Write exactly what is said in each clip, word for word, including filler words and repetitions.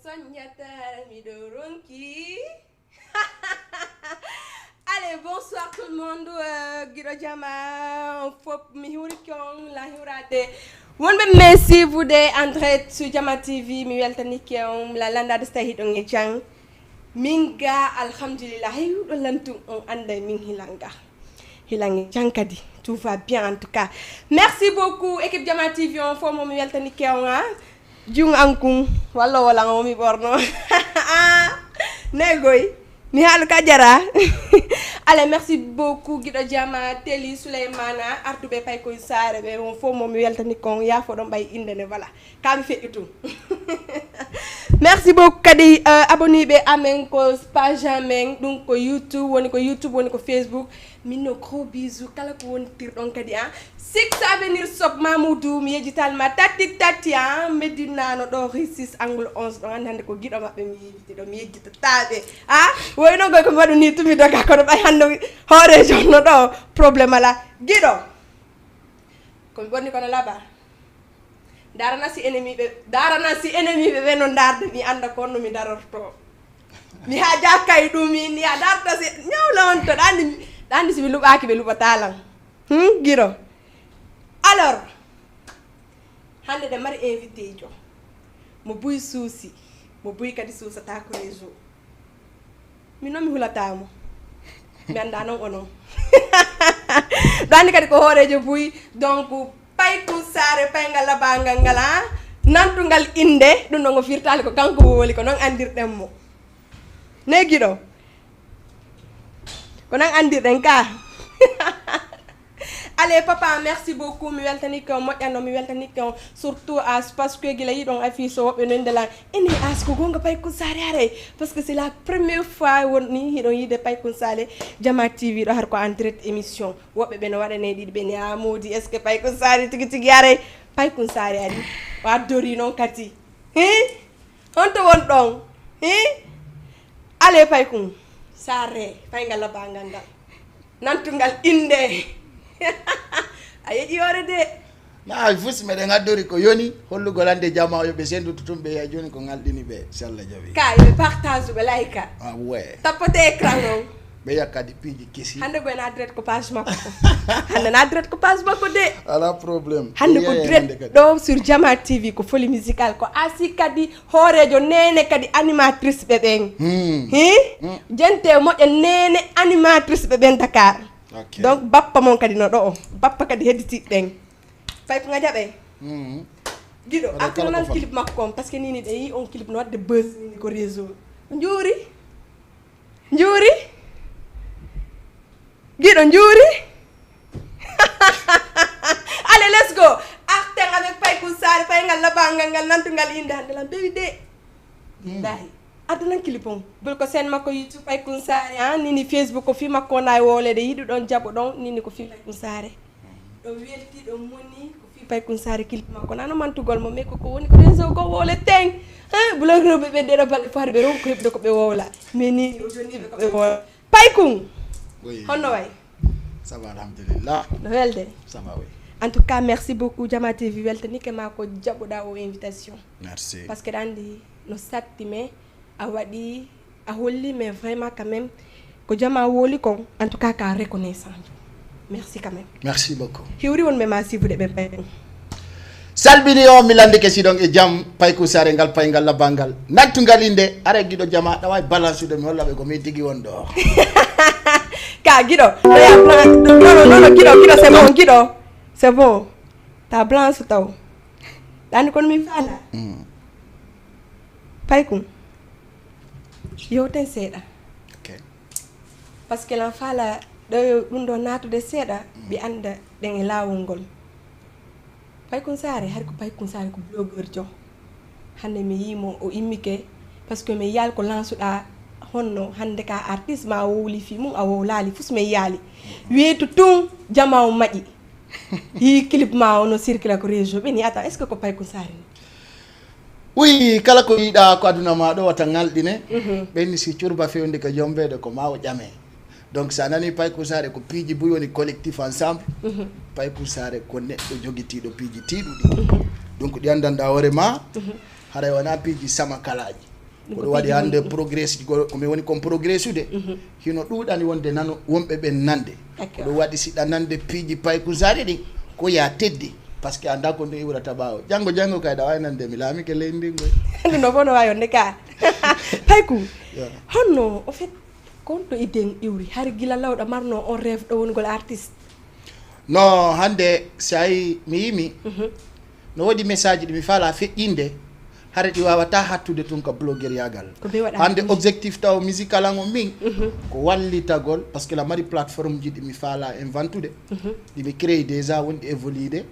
Soñjata miɗo ronki. Allez, bonsoir tout le monde. Euh, Giɗo Jama, on fop mi hiwriki on la hiwrade. Wonɓe men suivre en direct sur Jama T V, mi weltanike on la landade sta hiɗon e jang. Min ga alhamdulillah, hay huɗo lantum on anda min hilanga. Hilanga jang kadi, tout va bien en tout cas. Merci beaucoup équipe Jama T V on fo mo mi weltanike on ha. Jung ankun, wallo wala o mi borno. Negoy, mi halu ka jara. Allez, merci beaucoup Giɗo Jama, Teli, Souleymana, Artube, Paykun Sare, ɓe on fo mo mi weltanike on, ya fo ɗon ɓay inde ne, voilà. Ka mi feƴƴu tun. Merci beaucoup kadi, euh, abonné ɓe amen ko page amen, ɗum ko YouTube, woni ko YouTube, woni ko Facebook. Min no gros bisou kala ko wontirɗon kadi, an six avenir Sob Mamoudou, mi yejjital ma tatti tatti, an Medina no ɗo rue six angle onze ɗon, andi hannde ko Giɗo maɓɓe mi yejjiti ɗo, mi yejjitataɓe. A woyno goy ko mi waɗu ni tumi doga kono ɓay hannde hoorejo no ɗo, problème ala. Giɗo, ko mi ɓorni kono laba. Darana si ennemi ɓe, darana si ennemi ɓe ɓe no darde mi anda ko no mi darorto. Mi ha jakka e ɗum mi ni a darta si ñawla on to ɗandi, ɗandi si ɓe luɓaki ɓe luɓata lan. Hmm, Giɗo. Alors, hande ɗe mari invité jo. Mo buy suusi, mo buy kadi suusata ko réseau. Min noon mi hulatamo. Mi anda noon onon. Ɗo anndi kadi ko hooreejo buy. Donc Paykun Saare payngal labangal ngal, a nantungal innde, ɗum ɗon o firtaali ko kanko wowoli, ko noon anndirɗen mo. Ne Giɗo? Ko noon anndirɗen ka. Allez papa, merci beaucoup, mi weltanike on moƴƴano, mi weltanike on surtout as, parce que gila yiɗon affiche o woɓɓe nonde lan ene as ko gonga Paykun Saare aray, parce que c'est la première fois woni hiɗon yiide Paykun Saare Jama T V ɗo har ko en direct émission, woɓɓe ɓe no waɗane ɗiɗi ɓe ni a moodi est ce que Paykun Saare tigi tigi aray? Paykun Saare ari o addori noon kadi. Hi? Honto won ɗon? Hi? Allez Paykun Saare payngal labangal ngal. Nantungal innde. A yeƴi hoore de. Na ay fus meɗen addori ko yoni hollugol annde jama o yo ɓe sendu to tun ɓe yaha joni ko ngalɗini ɓe si Allah jaɓi. Ka yo ɓe partage ɓe like. Ah ouais. Tapote écran on. Ɓe yaha kadi piiji kesi. Hannde ko en adret ko page makko. Hannde na adret ko page makko de. Ala problème. Hannde ko direct ɗo sur Jama T V ko folie musicale ko asi kadi. Hooreejo neene kadi animatrice ɓe ɓen. Hmm. Hi? Hmm. Jente moƴƴa neene animatrice ɓe ɓen Dakar. Ok. Donc bappa mon kadi no ɗo o. Bappa kadi hedditi ɓen. Fay ko ngaja ɓe. Hmm. Giɗo, artuno nan clip makko on, parce que nini ɗe yi on clip no wadde buzz nini ko réseau. Njuuri. Njuuri. Giɗo njuuri. Allez, let's go. Arten avec Paykun Saare, payngal labangal ngal nantungal innde hannde lan bewi de. Billahi. Addanan clip on. Bul ko sen makko YouTube Paykun Saare, ah, nini Facebook ko fi makko na e wolede yiɗu ɗon jaɓo ɗon nini ko fi Paykun Saare. Ɗo welti ɗo moni ko fi Paykun Saare clip makko nano mantugol mo mais koko woni ko réseau ko wole ten. Hein, blog rewɓe ɓe ndeɗo balɗe faade ɓe ronko heɓde ko ɓe wowla. Mais ni o jonni ɓe ko ɓe wowla. Paykun. Oui. Honno way? Ça va, alhamdulillah. No welde? Ça va, oui. En tout cas, merci beaucoup Jama T V, weltanike ma ko jaɓuɗa o invitation. Merci. Parce que ɗa anndi no satti, mais a waɗi, a holli, mais vraiment quand même ko jama woli kon, en tout cas ka reconnaissant. Merci quand même. Merci beaucoup. Hiwri wonɓe ma sibude ɓe ɓen. Salmini on, mi landike siɗon e jam, Paykun Saare ngal payngal labangal nattungal innde, ara Giɗo Jama ɗa wawi balansude mi holla ɓe ko min tigi won ɗo. Ka Giɗo, noya, nono nono Giɗo, Giɗo c'est bon, Giɗo c'est bon. Ta blanche taw. Ɗa anndi kono min faala. Mm. Paykun. Yewten seeɗa. Ok. Parce que lan faala ɗo ɗum ɗo naatude seeɗa, ɓe annda ɗen e laawol ngol. Paykun Saare, hari ko Paykun Saare ko blogueur jo. Hannde mi yii mo o immike, parce que mi yaal ko lansuɗa honno hannde ka artiste ma wowli fi mum a wowlali fus mi yaali. Weetu tun jama o maƴi. Yii clip ma o no circula ko réseau ɓe ni ata est ce que ko Paykun Saare ni? Oui, kala ko yiɗa ko aduna ma ɗo wata ngalɗine. Mhm. Ɓenni si curba fewndi ko jombeede ko ma o ƴame. Donc sa nani Paykun Saare ko piiji buy woni collectif ensemble. Mhm. Paykun Saare ko neɗɗo jogitiiɗo piiji tiiɗuɗi. Mhm. Donc ɗi anndanɗa hoore ma. Mhm. Haray wona piiji sama kalaaji. Ko ɗum waɗi hannde progrès, ko mi woni kon progressude. Hino ɗuuɗani wonde nano wonɓe ɓen nande. Ko ɗum waɗi siɗa nande piiji Paykunsaari ɗin, ko ya teddi. Parce que annda ko ɗum iwrata ɓaawo. Janngo, janngo kay ɗa waawi nande mi laamike leydi ndin koy. Ɗum ɗo fof no waawi wonde ka. Payku, honno, au fait, ko honto idée on iwri? Hari gila law ɗa marno on rêve ɗo wongol artiste? No, hannde, si a yi mi yimi, no woodi message ɗi mi faala feƴƴinde, hara ɗi waawata hattude tun ka blogueryaagal. Hannde, objectif taw musical an on min, ko wallitagol, parce que la mari plateforme ji ɗi mi faala inventude, ɗi mi créé déjà, wonɗi évolude,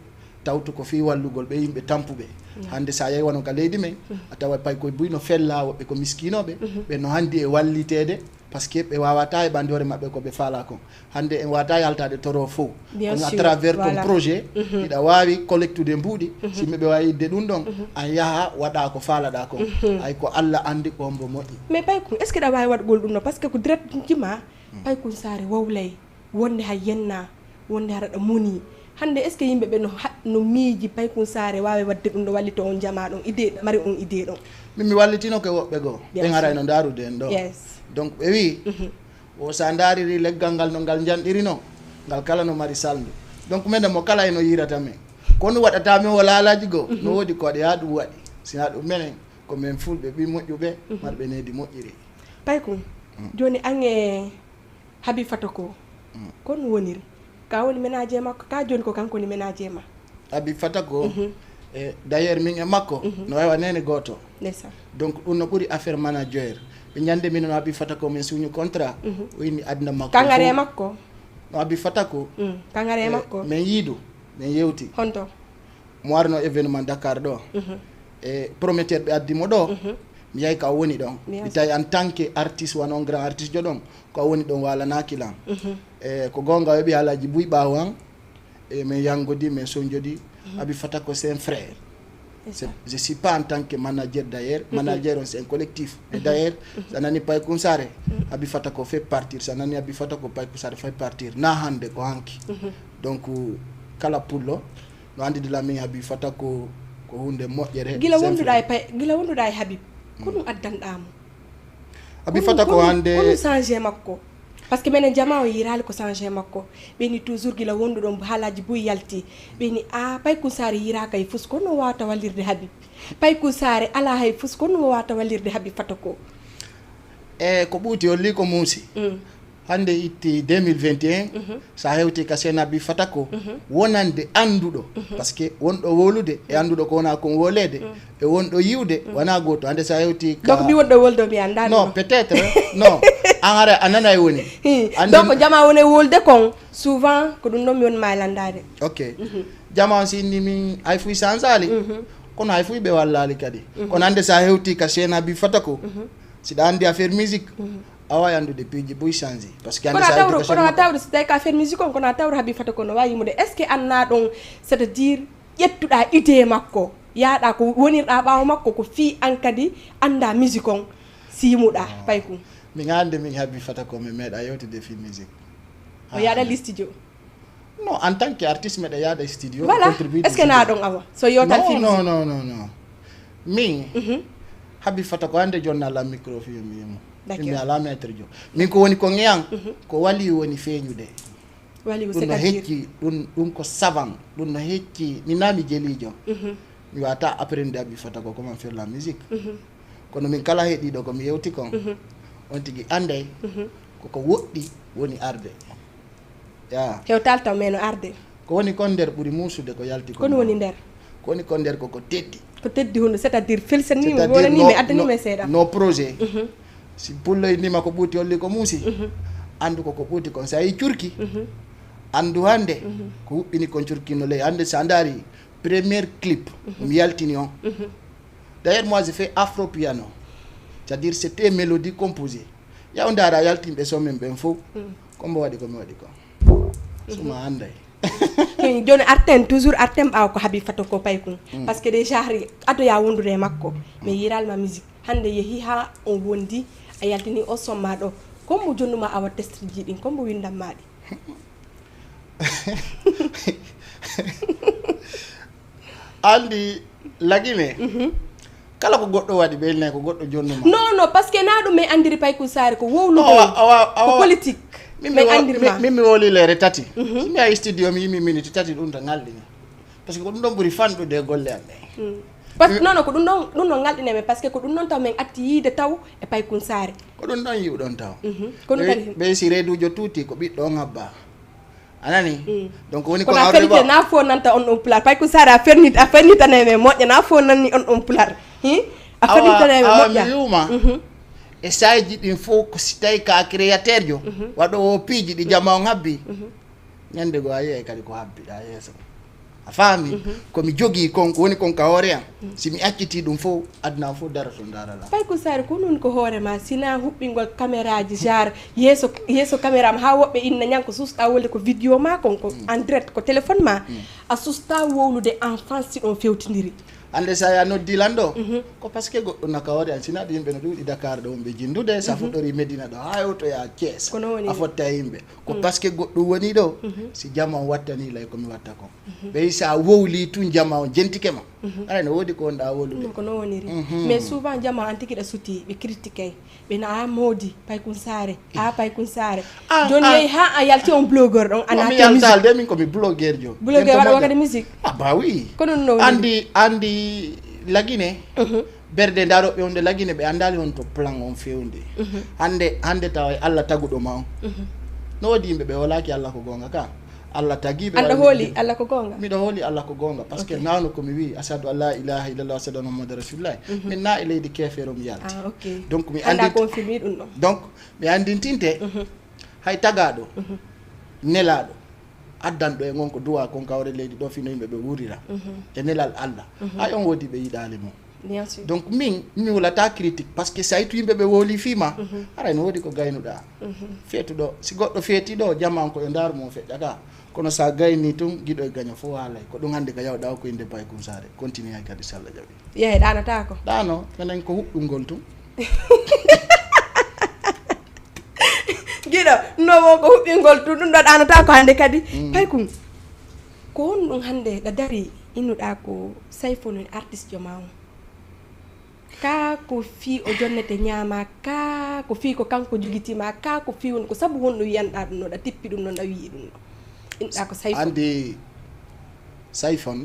tawtu ko fii wallugol ɓe yimɓe tampuɓe. Hannde, si a yahi wano ka leydi men, a tawa pay koye buy no fella, woɓɓe ko miskinooɓe, ɓe no handi e walliteede, parce que ɓe waawata heɓande hoore maɓɓe ko ɓe faala kon. Hannde en waawata yaltaade toro fow. Kono à travers ton projet, hiɗa waawi collectude mbuuɗi, si ɓe waawi yiɗde ɗum ɗon, an yaha waɗa ko faalaɗa kon. Ay ko Alla anndi ko hombo moƴƴi. Mais Paykun, est-ce que ɗa waawi waɗgol ɗum no? Parce que ko direct ji ma, Paykun Saare wowlay, wonde hay yenna, wonde hara ɗa moni. Hannde, est-ce que yimɓe ɓe no ha-, no miiji Paykun Saare waawi waɗde ɗum ɗo wallito on jamaa ɗon, idée, mari on idée ɗon? Min mi wallitino ko woɓɓe goo. Ɓe ngaray no ndaarude en ɗo. Yes. Donc, ɓe wi'i, wo sa ndaariri leggal ngal no ngal njanɗiri no, ngal kala no mari salndu. Donc, menen mo kala e no yiirata men. Ko ɗum waɗata men wala alaaji goo, no woodi ko waɗi haa ɗum waɗi. Sinaa ɗum menen, ko men fulɓe, ɓii moƴƴuɓe, marɓe needi moƴƴiri. Paykun, jooni an e Habib Fatako, ko no woniri? Ka woni ménager makko, ka jooni ko kanko woni ménager ma? Habib Fatako, e, d'ailleurs, min e makko, no wawa nene gooto. Ndeysaan. Donc, ɗum no ɓuri affaire manager. Ɓe ñande min no Habib Fatako, min suñu contrat, o inni aduna makko. Ka ngare makko? No Habib Fatako. Mm, ka ngare makko? Min yiidu, min yewti. Honto? Mo arno événement Dakar ɗo. E prometteur ɓe addi mo ɗo. Mi yahi ka o woni ɗon. Mi tawi en tant que artiste, wano on grand artiste jo ɗon, ko o woni ɗon walanaaki lan. E ko goonga, o heɓi haalaaji buy ɓaawo an. E min yangodi, min sonjodi. Habib Fatako, c'est un frère. C'est, je suis pas en tant que manager d'ailleurs. Manager, on, c'est un collectif. Mais d'ailleurs, sa nani Paykun Saare, Habib Fatako fait partie. Sa nani Habib Fatako, Paykun Saare fait partie. Na hannde, ko hanki. Donc, kala pullo, no anndidira min Habib Fatako, ko huunde moƴƴere. Gila wonduɗa e Pay-, gila wonduɗa e Habib, ko ɗum addanɗa mo? Habib Fatako hannde, ko ɗum changé makko? Parce que minen jamaa o yiiraali ko changé makko. Ɓe ni toujours gila wonduɗon haalaaji buy yalti. Ɓe ni, a, Paykun Saare yiiraaka e fus, ko no wawata wallirde Habib? Paykun Saare alaa hay fus, ko no wawata wallirde Habib Fatako? E ko ɓuuti holli ko muusi. Hannde itti deux mille vingt et un, sa hewti ka Seen Habib Fatako, wonande annduɗo, parce que wonɗo wowlude e annduɗo ko wona kon wowleede, e wonɗo yiwde, wona gooto. Hannde sa hewti ka... Donc, mi wonɗo wowlude, mi anndaa ɗum. Non, peut-être, non. An hara a nanay woni. Donc, jamaa woni e wowlude kon, souvent, ko ɗum ɗon mi woni ma e lanndaade. Ok. Jamaa on si inni min hay fuy sansaali, kono hay fuy ɓe wallaali kadi. Kono hannde sa hewti ka Seen Habib Fatako, si ɗa anndi affaire musique, a wawi anndude piiji buy changé. Parce que kono a tawru, kono a tawru, si tawi ko affaire musique on, kono a tawru Habib Fatako no wawi yimude. Est-ce que an na ɗon, c'est-à-dire, ƴettuɗa idée makko, yaaɗa ko wonirɗa ɓaawo makko, ko fii an kadi annda musique on, si yimuɗa, Paykun? Min hannde min Habib Fatako, min meeɗa yewtude fii musique. O yaaɗa studio? Non, en tant que artiste, meɗa yaada studio. Voilà. Est-ce que na ɗon awa? So yewtal fii musique? Non, non, non, non. Min, Habib Fatako, hannde jonna la micro fii mi yimo. D'accord. Mi ala maître jo. Min ko woni ko ngeyan, ko wali woni feeñude. Wali, ɗum no hecci, ɗum, ɗum ko savant, ɗum no hecci. Mi na mi jeliijo. Mi wata apprendre Habib Fatako comment faire la musique. Kono min kala heɗiɗo ko mi yewti kon, on tigi anday koko woɗɗi woni arde. Ya. Hewtal taw meno arde. Ko woni kon nder ɓuri muusude ko yalti kon. Kono woni nder? Ko woni kon nder koko teddi. Ko teddi hunde, c'est-à-dire felsanni mi, wonani mi, addani mi seeɗa. No projet. Si pullo innima ko ɓuuti holli ko muusi. Anndu ko ko ɓuuti kon. Sa yi curki. Anndu hannde ko huɓɓini kon curki no ley. Hannde sa ndaari premier clip, mi yaltini on. D'ailleurs, moi, je fais afro piano. C'est-à-dire, c'était mélodie composée. Yaw ndaara yaltinɓe son men ɓen fow. Ko mbo waɗi ko mi waɗi ko. Suma annday. Jooni arten, toujours arten ɓaawo ko Habib Fatako Paykun. Parce que déjà hari adoya wondude e makko. Mais yiiraali ma musique. Hannde yehi ha on wondi, a yaltini o son ma ɗo. Ko mbo jonnuma awa texte ji ɗin, ko mbo windan ma ɗi? Anndi lagine. Kala ko goɗɗo waɗi, ɓe elnay ko goɗɗo jonnuma. Non, non, parce que na ɗum min anndiri Paykun Saare ko wowlude, ko politique. Min mi woli lere tati. Si mi yahi studio mi yimi minute tati, ɗum to ngalɗini. Parce que ko ɗum ɗon ɓuri fanɗude e golle am ɗe. Parce que non, non, ko ɗum ɗon ɗum ɗon ngalɗini men, parce que ko ɗum ɗon taw min atti yiide taw e Paykun Saare. Ko ɗum ɗon yiwɗon taw. Ko ɗum kadi. Ɓe si reedujo tuuti ko ɓiɗɗo on habba. A nani? Donc woni ko a fernite na fo nanta on on pular. Paykun Saare a fernit a fernitanay men moƴƴa na fo nanni on on pular. Hi? A fernitanay men moƴƴa. Mi wi'uma. E sayji ɗin fof ko si tawi ka créateur jo waɗowo piiji ɗi jama on habbi. Ñande goo a yi'ay kadi ko habbiɗaa yeeso. A faami? Ko mi jogii kon, ko woni kon ka hoore am. Si mi accitii ɗum fof, aduna am fof daroto ndaara lan. Paykun Saare, ko non ko hoore ma, si na huɓɓingol kameraaji genre yeeso yeeso kamera am haa woɓɓe inna ñan ko susɗaa wolde ko vidéo ma kon ko en direct ko téléphone ma. A sustaa wowlude en face si ɗon fewtindiri. Hannde so a noddii lan ɗoo, ko parce que goɗɗo naka hoore an, sinaa ɗo yimɓe no ɗuuɗi Dakar ɗo wonɓe jinndude, so a fuɗɗorii Medina ɗo haa hewtoyaa Thiès, a fotta e yimɓe. Ko parce que goɗɗum woni ɗo, si jama on wattanii lay ko mi watta kon. Ɓey so a wowlii tun jama on jentike ma, aray no woodi ko wonɗaa wowlude. Ko non woniri. Mais souvent jama an tigi ɗa sutii, ɓe critiquey. Ɓe na a moodi Paykun Saare, a Paykun Saare. Jooni yehi haa a yalti on blogueur ɗon a naati musique. Yaltaali de, min ko mi blogueur jo. Blogueur waɗa wakkati musique. Ah bah oui. Kono non. Andi andi lagine. Berde ndaro ɓe wonde lagine ɓe andaali on to plan on fewndi. Hande hande tawa e Allah taguɗo ma on. No woodi yimɓe ɓe wolaaki Allah ko gonga ka. Allah tagiiɓe. An ɗo hooli Allah ko goonga? Miɗo hooli Allah ko goonga parce que nawno ko mi wii ashadu an la ilaha illallah ashadu anna muhammadu rasulullah. Min na e leydi keefeero mi yalti. Ah, ok. Donc mi anda confirmi ɗum ɗon. Donc mi andintinte hay tagaaɗo nelaaɗo addanɗo e ngon ko duwa kon kawre leydi ɗo fino yimɓe ɓe wuurira e nelal Allah. Hay on woodi ɓe yiɗaali mo. Bien sûr. Donc min mi hulata critique parce que saytu yimɓe ɓe wooli fii ma. Haray no woodi ko gaynuɗaa. Feetu ɗo si goɗɗo feeti ɗo jama on ko yo ndaaru mo feƴƴa ka. Kono so a gaynii tun giɗo e gaño fof haalay. Ko ɗum hannde ka yawɗaa o ko innde Paykun Saare. Continue hay kadi so Allah jaɓii. Yehe ɗaanataako. Ɗaano menen ko huɓɓingol tun. Giɗo no won ko huɓɓingol tun ɗum ɗo ɗaanataako hannde kadi. Paykun ko honɗum hannde ɗa darii innuɗaa ko Sayfon woni artiste jo ma on? Kaa ko fii o jonnete ñaama kaa ko fii ko kanko jogitii ma kaa ko fii woni ko sabu honɗum wiyanɗaa ɗum ɗo ɗa tippi ɗum ɗo ɗa wi'i ɗum ɗo inɗaa ko sayfon. Anndi sayfon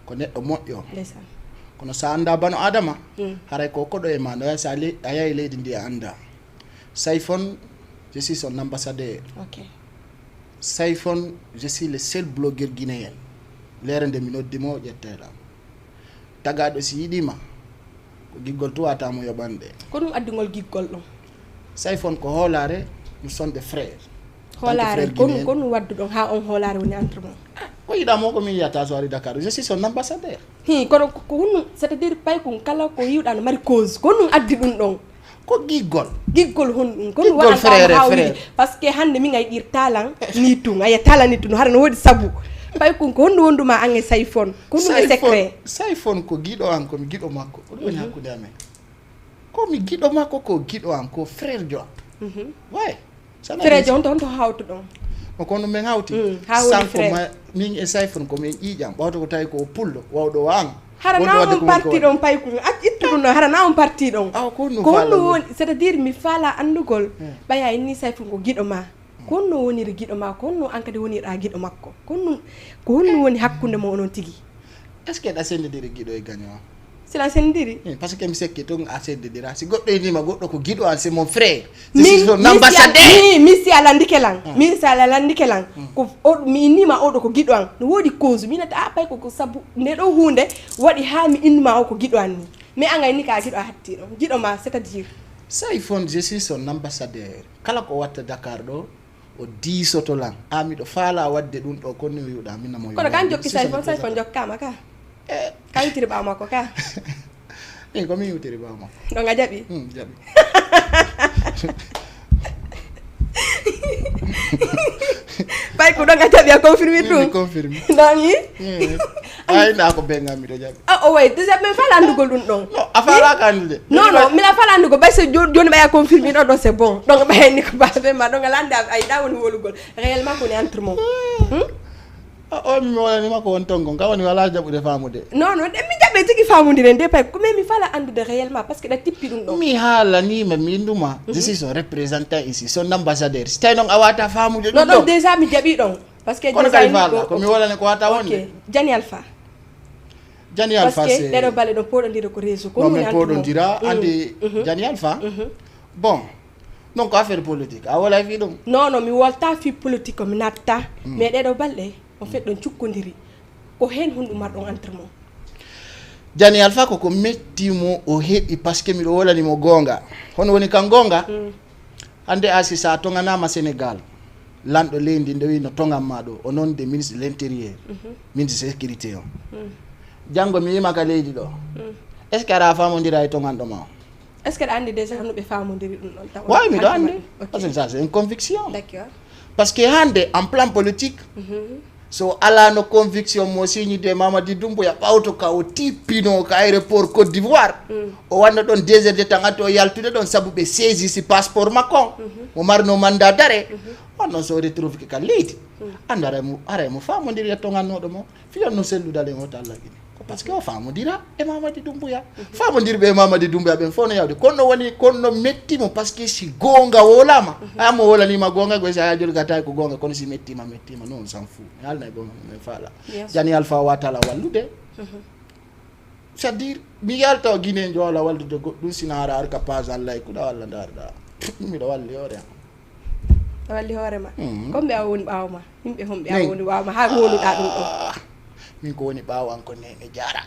ko neɗɗo moƴƴo. Kono so a anndaa bano aadama haray ko koɗo e ma no yahi so a yahi leydi ndi a anndaa. Sayfon je suis son ambassadeur. Sayfon je suis le seul blogueur guinéen. Leere nde mi noddi mo o ƴettay lam. Tagaaɗo si yiɗiima ko giggol tuwata mo yoɓande. Ko ɗum addugol giggol ɗum? Sayfon ko hoolaare, nous sommes des frères. Hoolaare ko ɗum ko ɗum waddu ɗon haa on hoolaare woni entre mon? Ko yiɗaa mo ko min yiyata so ari Dakar je suis son ambassadeur. Hi kono ko honɗum c'est à dire paykun kala ko yiwɗa no mari cause ko honɗum addi ɗum ɗon? Ko giggol. Giggol honɗum ko ɗum waɗa frère frère. Parce que hannde min ay ɗir talan ni tun aya talan ni tun hara no woodi sabu. Paykun ko honɗum wonduma an e sayfon? Ko honɗum e secret? Sayfon ko giɗo an ko mi giɗo makko ko ɗum woni hakkunde amen. Ko mi giɗo makko ko giɗo an ko frère jo am. Way. Frère jo on to honto hawtuɗon? No kono min hawti. Sanko ma min e sayfon ko min ƴiiƴam ɓawto ko tawi ko pullo wawɗo wa an. Hara na on parti ɗon paykun ittu ɗum ɗon hara na on parti ɗon. Aw ko honno faala woni c'est à dire mi faala anndugol ɓaya inni sayfon ko giɗo ma. Ko honno woniri giɗo ma ko honno an kadi wonirɗa giɗo makko ko honno ko honno woni hakkunde mo onon tigi? Est ce que ɗa senndidiri giɗo e gaño o? Sila senndiri. Eh, parce que mi sekki tun a senndidira si goɗɗo innima goɗɗo ko giɗo an c'est mon frère. Min si a landike lan min si a landike lan ko mi innima oɗo ko giɗo an no woodi cause minata a pay ko sabu nde ɗo hunde waɗi ha mi innuma o ko giɗo an ni mais an a inni ka giɗo a hatti ɗon giɗo ma c'est à dire. Sayfon je suis son ambassadeur kala ko watta Dakar ɗo. O diisoto lan. A miɗo faalaa waɗde ɗun ɗoo, kono ni o yi'uɗaa min namo. Kono kan jokki sayfon, sayfon jokkaama ka. Eh. Ka witiri ɓaawo makko ka. Min ko min witiri ɓaawo makko. Ɗon a jaɓi? Hmm, jaɓi. Pay ko ɗon a jaɓi a confirmi ɗum. Mi confirmi. Ɗon yi? Ay nda ko benga miɗo jaɓi. Ah, oh ouais, déjà mais fala andugol ɗum ɗon. Non, a fala ka andude. Non, non, mi la fala andugol bay se joni joni bay a confirmer ɗo ɗo c'est bon. Donc bay ni ko ba be ma donc la anda ay da woni wolugol. Réellement ko ni entre mon. Hmm? Ah, oh mi wala ni mako won tongo. Ka woni wala jabude famude. Non, non, de mi Ɓe tigi faamondiren de pay, ko mais mi fala anndude réellement, parce que ɗa tippi ɗum ɗon. Mi haalaniima, mi innuma. Je suis son représentant ici, son ambassadeur. Si tawi noon a waata faamude ɗum ɗon. Non, déjà mi jaɓi ɗon. Parce que kono déjà kadi faala, ko mi wolane ko waata wonde. Jani Alpha. Jani Alpha, parce que ɗeɗo balle ɗon pooɗondira ko réseau. Ko non, min pooɗondira, anndi Jani Alpha. Bon, donc affaire politique, a wolay fii ɗum? Non, non, mi wolta fii politique ko mi natta. Mais ɗeɗo balle, en fait, ɗon cukkondiri. Ko heen honɗum marɗon entre mon? Jani Alpha ko ko metti mo o heɓi, parce que miɗo wolani mo goonga. Hono woni kan goonga? Hannde a si sa toŋanaama Sénégal, lanɗo leydi nde wi no toŋan ma ɗo, o noon de ministre de l'intérieur, ministre de sécurité o. Janngo mi yima ka leydi ɗo. Est-ce que aɗa faamondira e toŋanɗo ma o? Est-ce que aɗa anndi déjà no ɓe faamondiri ɗum ɗon tawa? Wawi miɗo anndi. Parce que ça c'est une conviction. D'accord. Parce que hannde en plan politique, so alano conviction mo signide Mamadi Doumbouya ɓawto ka o tippino ka aéroport Côte d'Ivoire, o wanno ɗon deux heures de temps ante o yaltude ɗon sabu ɓe saisi si passeport makko on, mo marno mandat d'arrêt. On noon so retrouve ke ka leydi, annda haray mo, haray mo faamondiri e toŋannoɗo mo. Fiyon no selludalen o tallagini ko parce que o faamodira e Mamadi Doumbouya. Faamodirɓe e Mamadi Doumbouya ɓen fof no yawde, kono woni kono metti mo parce que si goonga wolama, a mo wolanima goonga goy sa yajol gata ko goonga, kono si mettima mettima non, on s'en fout, mi haalna e goonga, min faala. Jani Alpha watala wallude. C'est-à-dire mi yalta o Guinée joola wallude goɗɗum sina ara arka page Allah e kuɗa walla ndarɗa. Miɗo walli hoore am. A walli hoore ma. Comme ɓe awa woni ɓaawo ma, yimɓe homɓe awa woni ɓaawo ma haa ngoluɗa ɗum ɗo? Min ko woni ɓaawo am ko Nene Jaara.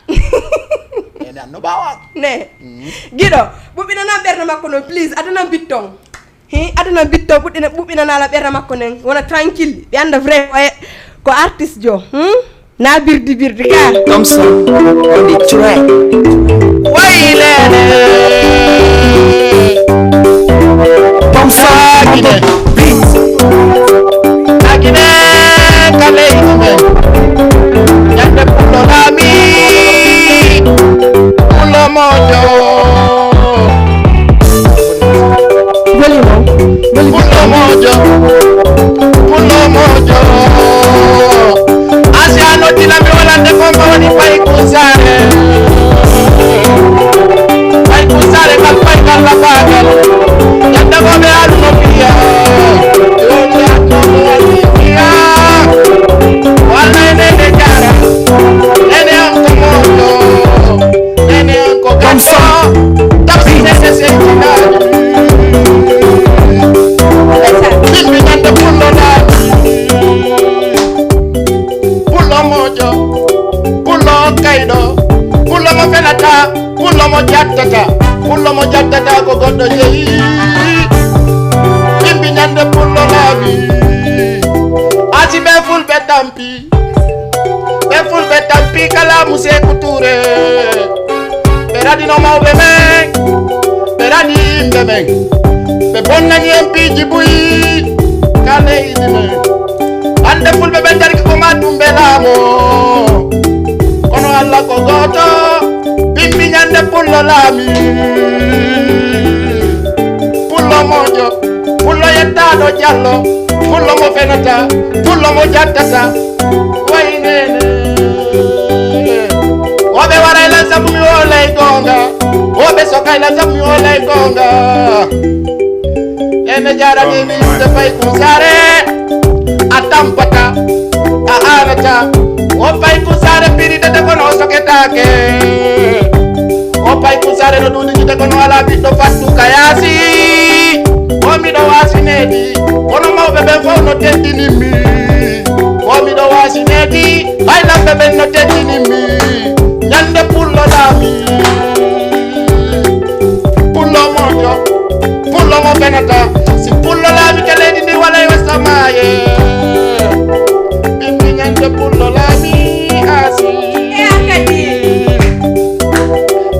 Nene an no ɓaawo am. Ne. Giɗo, ɓuɓɓinanam ɓernde makko noon, please, adanam bitton. Hi, adanam bitton, ɓuɓɓinanala ɓernde makko nen wona tranquille, ɓe annda vrai ko artiste jo. Naa birdi birdi ka. Thompson on the track. Waylene. Thompson on the beat. Agine kale ikume. Yande pulo lami. Pulo mojo. Weli mo. Weli mo. Pulo mojo. Pulo mojo. Asiano tila mi wala de komba wani pai kusare. Pai kusare kal pai kal la pagal. Yanda go be alu no pia. Yanda go be alu no pia. Wala ene de jara. Ene anko mojo. Ene anko kanso. Tapsi ene se tina. Bimbi nande pulo na. Pulo mojo, pulo kayɗo, pulo mo fenata, pulo mo jattata, pulo mo jattata ko goɗɗo jeyi. Bimbi ñande pulo laabi, asi ɓe fulɓe tampi, ɓe fulɓe tampi kala museku ture. Ɓe raɗino mawɓe men, ɓe raɗi yimɓe men, ɓe bonnani en piiji buy ka leydi men. Hannde fulɓe ɓe darki ko ma tumbe laamo, kono Allah ko gooto, bimbi ñande pullo laami. Pullo moƴƴo, pullo yettaaɗo jallo, pullo mo fenata, pullo mo jattata. Waynene. Woɓe waray lan sabu mi wolay gonga. Woɓe sokay lan sabu mi wolay gonga. Ene jarani mi yimɓe fay kusare. A tampata, a anata. O fay kusare piri dede kono o soketake. O fay kusare no ɗuɗi jide kono ala ɓiɗɗo fattu kayasi. O miɗo wasi nedi. Kono mawɓe ɓen fof no teddini mi. O miɗo wasi nedi. Hay lamɓe ɓen no teddini mi. Ñande pullo laami. Pullo moƴƴo. Pullo mo fenata. Si pullo laami ka leydi ndi walay wesa maaye. Bimbi ñande pullo laami asi. E an kadi.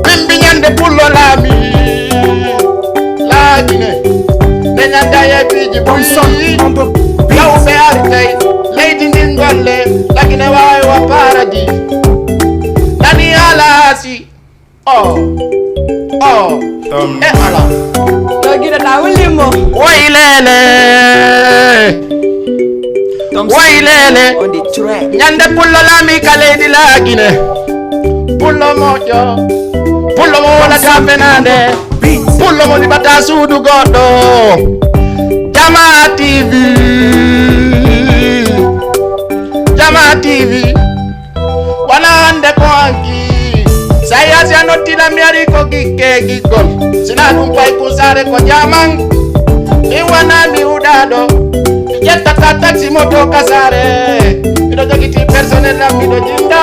Bimbi ñande pullo laami. Laagine. Ne ñande a yeeɓiiji buyi. Thompson on the beat. Yawɓe artay. Leydi ndin golle. Lagine waawi wa paradis. Dani alaasi. Oh. Oh. E ala. No giɗoɗa wullimmo. Woy lele. Woy lele. On the track. Ñande pullo laami ka leydi laagine. Pullo moƴƴo, pullo mo wonata fenaande, pullo mo liɓata suudu goɗɗo. Jama T V, Jama T V, wona hannde ko hanki. Sa yasi a nottila mi ari ko gikke giggol. Sina ɗum pay kun saare ko jaman. Mi wona mi huɗaɗo. Mi ƴettata taxi moto ka saare. Miɗo jogiti personnel am miɗo jinda.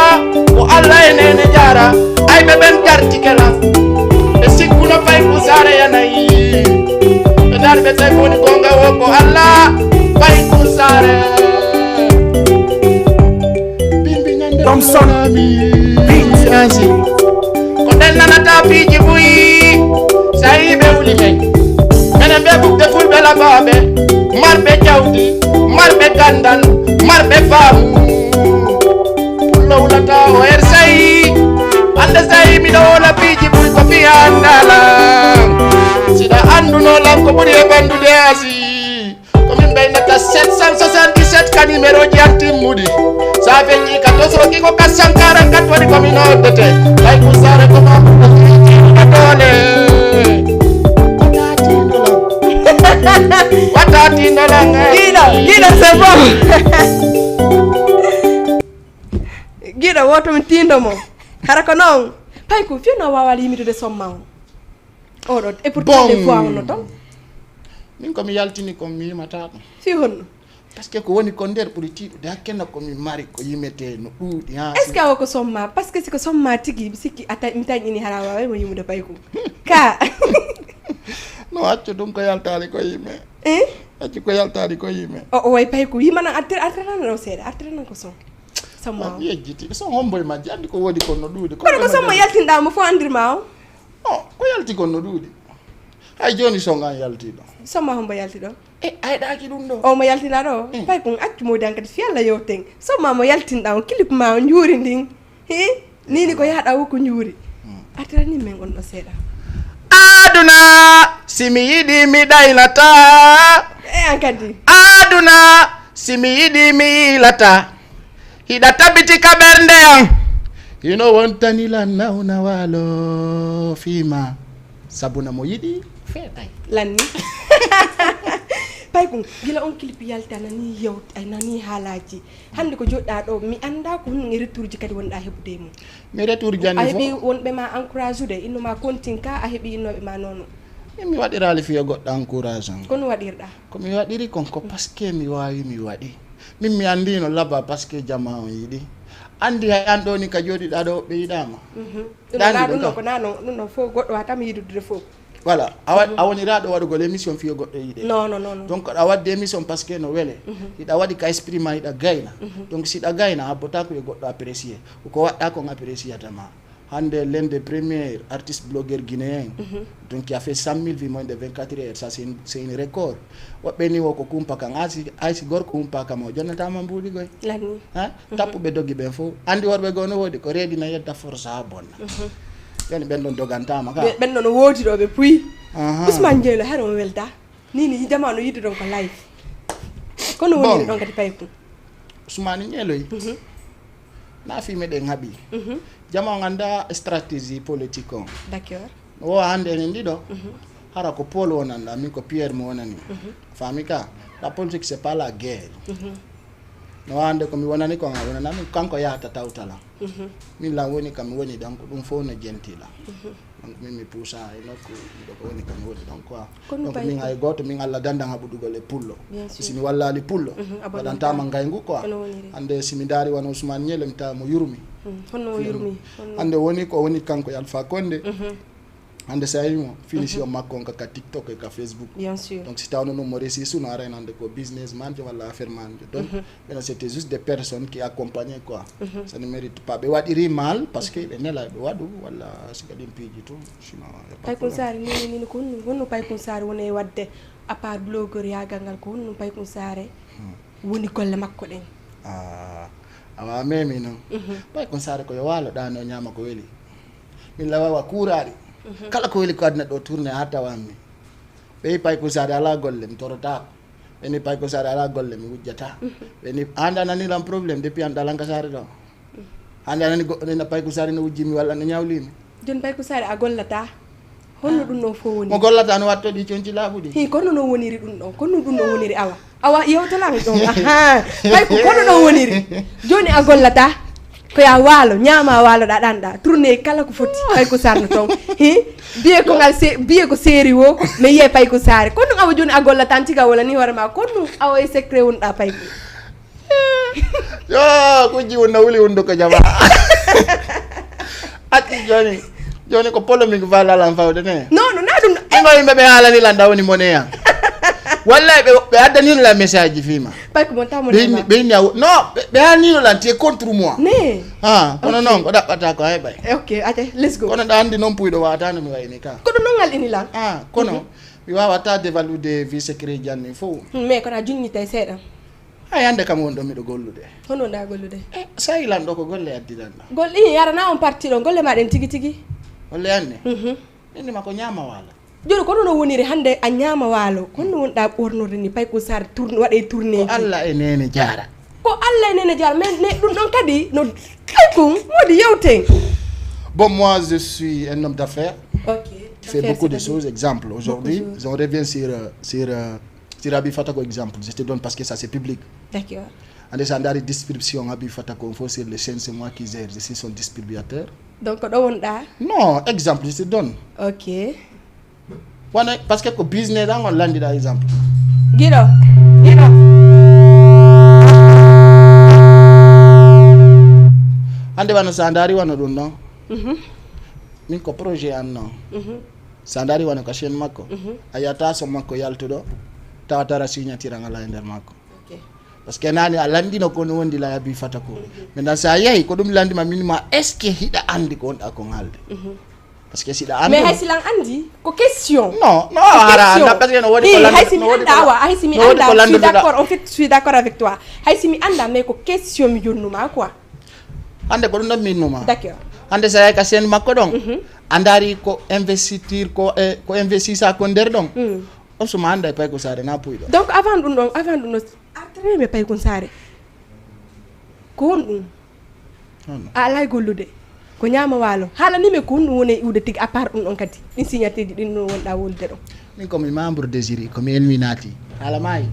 Ko Allah e nene jara. Ay ɓe ɓen garti kela. Ɓe sikkuno pay kun saare yanayi. Ɓe dari ɓe tawi woni gonga wo ko Allah. Pay kun saare. Bimbi ñande Thompson. Ko nden nanata piiji buyi. Sa yi ɓe wuli men. Menen ɓe ɓukde fulɓe labaaɓe. Marɓe jawdi. Marɓe gandal. Marɓe faamu. Pullo wulata o er sayi. Hannde sayi miɗo wola piiji buyi ko fiya andala. Siɗa anduno lam ko ɓuri e bandude asi. Ko min ɓeynata sept cent soixante-dix-sept ka numéro ji an timmuɗi. Sa feƴƴi ka tosoki ko quatre cent quarante-quatre woni ko mi noddete. Kay kun saare ko ma ɓurɗo fiiji ka doole. Wata tindola. Wata tindola. Giɗo, giɗo, c'est bon. Giɗo woto mi tindo mo. Hara ko noon. Pay ko fino wawa yimitude somma on. Oɗo, et pourtant des fois on no toon. Min ko mi yaltini kon mi yimata ɗum. Fii honno? Parce que ko woni kon nder ɓuri tiiɗude hakkena ko mi mari ko yimete no ɗuuɗi ha. Est-ce que awa ko somma? Parce que si ko somma tigi mi sikki a tañ- mi tañƴini hara wawa mo yimude payku. Ka. No accu ɗum ko yaltaani ko yime. Eh? Accu ko yaltaani ko yime. O o way payku yimana artir artir nan ɗo seeɗa artir nan ko son. Somma o. Mi yejjiti son hombo e majji andi ko woni kon no ɗuuɗi. Kono ko somma yaltinɗa mo fof andirma o. O ko yalti kon no ɗuuɗi. Hay joni son an yaltiɗo. Somma hombo yalti ɗo? E ayɗaki ɗum ɗo. O mo yaltina ɗo. Pay kon accu modi an kadi fiyalla yewten. Somma mo yaltinɗa on kilip ma o njuuri ndin. Hi nini ko yahɗa wo ko njuuri. Artirani men on ɗo seeɗa. Aduna si mi yiɗi mi ɗaylata. E an kadi. Aduna si mi yiɗi mi yiilata. Hiɗa tabiti ka ɓernde an. Hino wontani lan nawna waalo fiima. Sabuna mo yiɗi feetay. Lanni. Pay kun gila on clip yalti a nani yewti a nani haalaji. Hannde ko joɗɗa ɗo mi annda ko honno e retourji kadi wonɗa heɓude e mum. Mi retourji anni a heɓi wonɓe ma encourage ude inno ma continue ka a heɓi innoɓe ma nono. Min mi waɗirali fiyo goɗɗo encourage an. Kono waɗirɗa? Ko mi waɗiri kon ko parce que mi wawi mi waɗi. Min mi anndino laba parce que jama on yiɗi. Anndi hay an ɗo ni ka jooɗiɗa ɗo ɓe yiɗama. Ɗum na ɗum ɗo ko nano ɗum ɗo fof goɗɗo watama yiɗude fof. Voilà a woniraɗo waɗugol émission fiyo goɗɗo yiɗe. Non non non. Donc aɗa wadde émission parce que no wele. Hiɗa waɗi ka esprit ma hiɗa gayna. Donc siɗa gayna a botako e goɗɗo apprécié ko waɗɗa kon appréciatama. Hannde l'un des premiers artistes blogueurs guinéens, donc qui a fait cent mille vues moins de vingt-quatre heures, ça c'est une, c'est une record. Woɓɓe ni wo ko kumpa kan, ay si, ay si gorko humpaka ma o jonnatama mbuuɗi goy. Lanni. Hein? Tappuɓe dogi ɓen fof. Anndi worɓe goo no woodi ko reedi na yedda force ha bonna. Joni ɓen ɗon dogantama ka. Ɓen ɗon no woodi ɗo ɓe puyi. Ousmane Dieng lo hano welda. Nini jama no yidde ɗon ko live. Kono woniri ɗon kadi payku. Ousmane Ñeeloy. Na fi meɗen haɓi. Jama on annda stratégie politique on. D'accord. No wowa hannde enen ɗiɗo. Hara ko Paul wonanɗa min ko Pierre mo wonani. Faami ka la politique c'est pas la guerre. No wowa hannde ko mi wonani kon a wonana min kanko yahata tawtala. Min lan woni kam woni donc ɗum fof no jentila. Donc min mi puusa e nokku ɗo ko woni kam woni donc quoi. Donc min hay goto min Allah dandan haɓudugol e pullo. Si mi wallali pullo waɗantama ngaygu quoi. Hande si mi daari wano Ousmane Niel mi tawa mo yurmi. Honno o yurmi? Hande woni ko woni kanko e Alpha Condé. Hande sa yimo finition makko on ka TikTok e ka Facebook. Donc si tawno ɗum mo réussi suno arayno hande ko business man jo walla affaire man jo donc. Maintenant c'était juste des personnes qui accompagnaient quoi. Ça ne mérite pas ɓe waɗiri mal parce que ɓe nela ɓe waɗu walla siga ɗin piiji tun. Sinon paykun saare nini nini ko honno honno paykun saare woni e wadde à part blogueur yagal ngal ko honno paykun saare woni golle makko ɗen? Awa memi noon. Paykun saare ko yo waalo ɗano ñaama ko weli. Min lawawa kuuraari. Kala ko weli ko aduna ɗo tourné ha tawanmi. Ɓeyi paykun saare ala golle mi torotako. Ɓeni pay ko sare ala golle mi wujjata. Ɓeni anda nani lan problème depuis an dalanka sare ɗo. Hande anani goɗɗo nena Payku Sari no wujjimi walla no ñawlimi. Joni Payku Sari a gollata. Honno ɗum ɗon fof woni? Mo gollata no watto ɗi conci laaɓuɗi. Hi, kono no woniri ɗum ɗon? Kono ɗum no woniri awa? Awa yewtalan ɗon. Aha. Payku kono ɗon woniri. Joni a gollata. Ko ya waalo, ñaama waalo ɗa ɗanɗa. Tourné kala ko foti. Payku Sari no toon. Hi. Biye ko ngal se biye ko seeri wo. Mais yiye Payku Sari. Kono ɗum awa joni a gollata an tiga wala ni hoore ma. Kono ɗum awa e secret wonɗa Payku. Yo kujji wunna wuli hunduko jama. Ati joni. Joni ko polémique valal an fawde ne. Non non na ɗum. Ingo yimɓe ɓe haalani lan da woni moneya. Wallahi ɓe ɓe addanino la message ji fima. Payko mon tamo ne. Ɓe inni awo no ɓe haalnino lan tie contre moi. Ne. Ha kono non ko ɗaɓɓata ko hay ɓay. Ok ate let's go. Kono ɗa andi noon puyɗo wawata no mi wayni ka. Koɗo non ngal ini lan. Ha kono mi wawata dévalude vie secret janni fof. Mais kono a junñitay seeɗa. Hay hannde kam won ɗo miɗo gollude. Hono nda gollude? E sayi lan ɗo ko golle addiɗan ɗo. Golle ii yarana on parti ɗo golle ma ɗen tigi tigi. Golle anne? Mhm. Min ma ko ñaama waalo. Joni ko ɗum no woniri hannde a ñaama waalo ko ɗum wonɗa ɓornorde ni pay ko sar tourne waɗe tourné. Ko Allah e nene jaara. Ko Allah e nene jaara mais ne ɗum ɗon kadi no kay ko wodi yewten. Bon moi je suis un homme d'affaires. Ok. Je fais beaucoup de choses. Exemple aujourd'hui on revient sur euh, sur euh, Sur Abi Fatako exemple, je te donne parce que ça c'est public. D'accord. Ande sa ndari description Abi Fatako, on faut sur les chaînes, c'est moi qui gère, je suis son distributeur. Donc ɗo wonɗa? Non, exemple je te donne. Ok. Wana parce que ko business an on landiɗa exemple. Giɗo. Giɗo. Ande wano sa ndari wano ɗum non. Mhm. Min ko projet an non. Mhm. Sa ndari wano ka chaîne makko a yiyata son makko yaltuɗo tawa tara signature an ala e nder makko. Parce que nani a landino ko no wondi la yabi fata ko maintenant sa yehi ko ɗum landima min ma est ce que hiɗa andi ko wonɗa ko ngalde. Parce que siɗa andi mais hay silan andi ko question. Non non hara anda parce que no wodi ko landuɗa. Hay si mi anda awa hay si mi anda je suis d'accord en fait je suis d'accord avec toi hay si mi anda mais ko question mi jonnuma quoi. Hande ko ɗum ɗon minnuma. D'accord. Hande sa yahi ka chaîne makko ɗon a ndaari ko investiture ko e ko investisa kon nder ɗon. On suma anda e paykun saare na puyɗo. Donc avant ɗum ɗon avant ɗum ɗon artiremi e paykun saare. Ko honɗum? A alay gollude. Ko ñaama waalo. Haalanimi ko honɗum woni e iwde tigi à part ɗum ɗon kadi. Ɗin signature ji ɗin no wonɗa wolude ɗon. Min komi membre de jury komi ilminati. Haala maayi.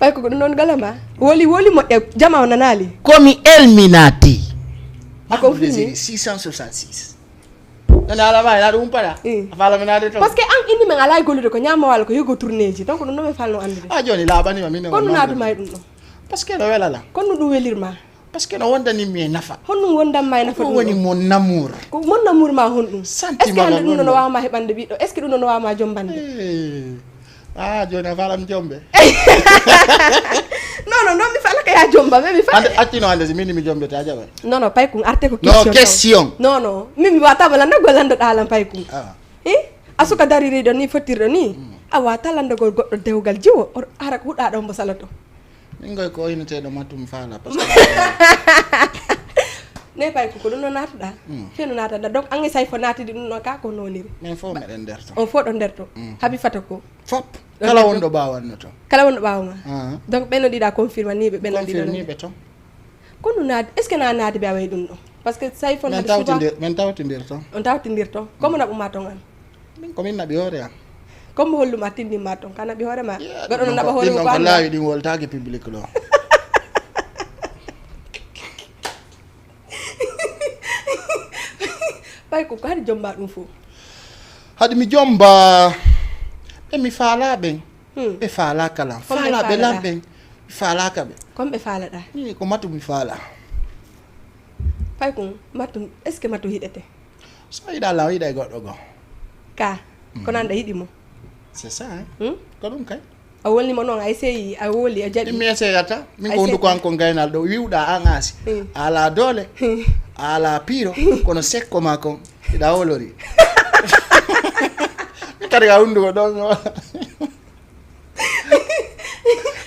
Pay ko ɗum noon gala ma woli woli moƴƴa jama o nanaali. Komi ilminati. Ako filmi six cent soixante-six. Nana ala ma ina ɗum paɗa. A fala mi nade to. Parce que an inni men ala gollude ko ñama wala ko yogo tournéji donc ɗum noon mi falno andude. A joni laɓanima min. Kono naaduma e ɗum ɗon. Parce que no welala. Kono ɗum welirma. Parce que no wondanimmi e nafa. Honɗum wondanma e nafa ɗum woni mon amour. Ko mon amour ma honɗum? Sentiment. Est-ce que hande ɗum no wawama heɓande ɓiɗɗo? Est-ce que ɗum no wawama jombande? Ah, joni a falam jombe. Non non non mi falaka ya jomba mais mi fala. Hande accino hande si mini mi jombete a jaɓay. Non non pay kun arte ko question. Non question. Non non min mi watama landa go landa ɗalam pay kun. Ah. Eh? A suka daririɗo ni fottirɗo ni. A wata landagol goɗɗo dewgal jiwo hara ko huɗɗa ɗon mbo saloto. Min goy ko oyneteɗo matum fala parce que ne pay ko ko ɗum no naataɗa fe no naataɗa donc an e say fo naatidi ɗum ɗon ka ko noniri. Min fof meɗen nder to on fof ɗo nder to. Habi fata ko fop kala wonɗo ɓawanno to kala wonɗo ɓawa ma. Donc ɓenno ɗiɗa confirmaniɓe ɓenno ɗiɗa confirmiɓe to. Kono naade est ce que na naade ɓe away ɗum ɗo? Parce que say fon min tawtindir min tawtindir ton on tawtindir ton. Comme naɓuma ton an? Min ko min naɓi hoore am. Comme holluma tindinma ton ka naɓi hoore ma? Goɗɗo no naɓa hoore mum ko anda. Laawi ɗin woltaaki public ɗo. Ɓay ko ko haɗi jomba ɗum fof. Haɗi mi jomba. Ɓe mi faala ɓen. Ɓe faalaka lan. Faalaɓe lan ɓen. Mi faalaka ɓe. Comme ɓe faalaɗa. Min ko matu mi faala. Pay kun matu est ce que matu hiɗete? So yiɗa lan o yiɗa e goɗɗo goo. Ka kono anɗa yiɗi mo. C'est ça hein. Ko ɗum kay. A wolni mo noon ay sey a woli a jaɓi. Min mi eseyata min ko hunduko an kon gaynal ɗo wiwɗa an aasi. A ala doole. A ala piiro kono sekko ma kon hiɗa wolori. Min kadi ka hunduko ɗo mi wala.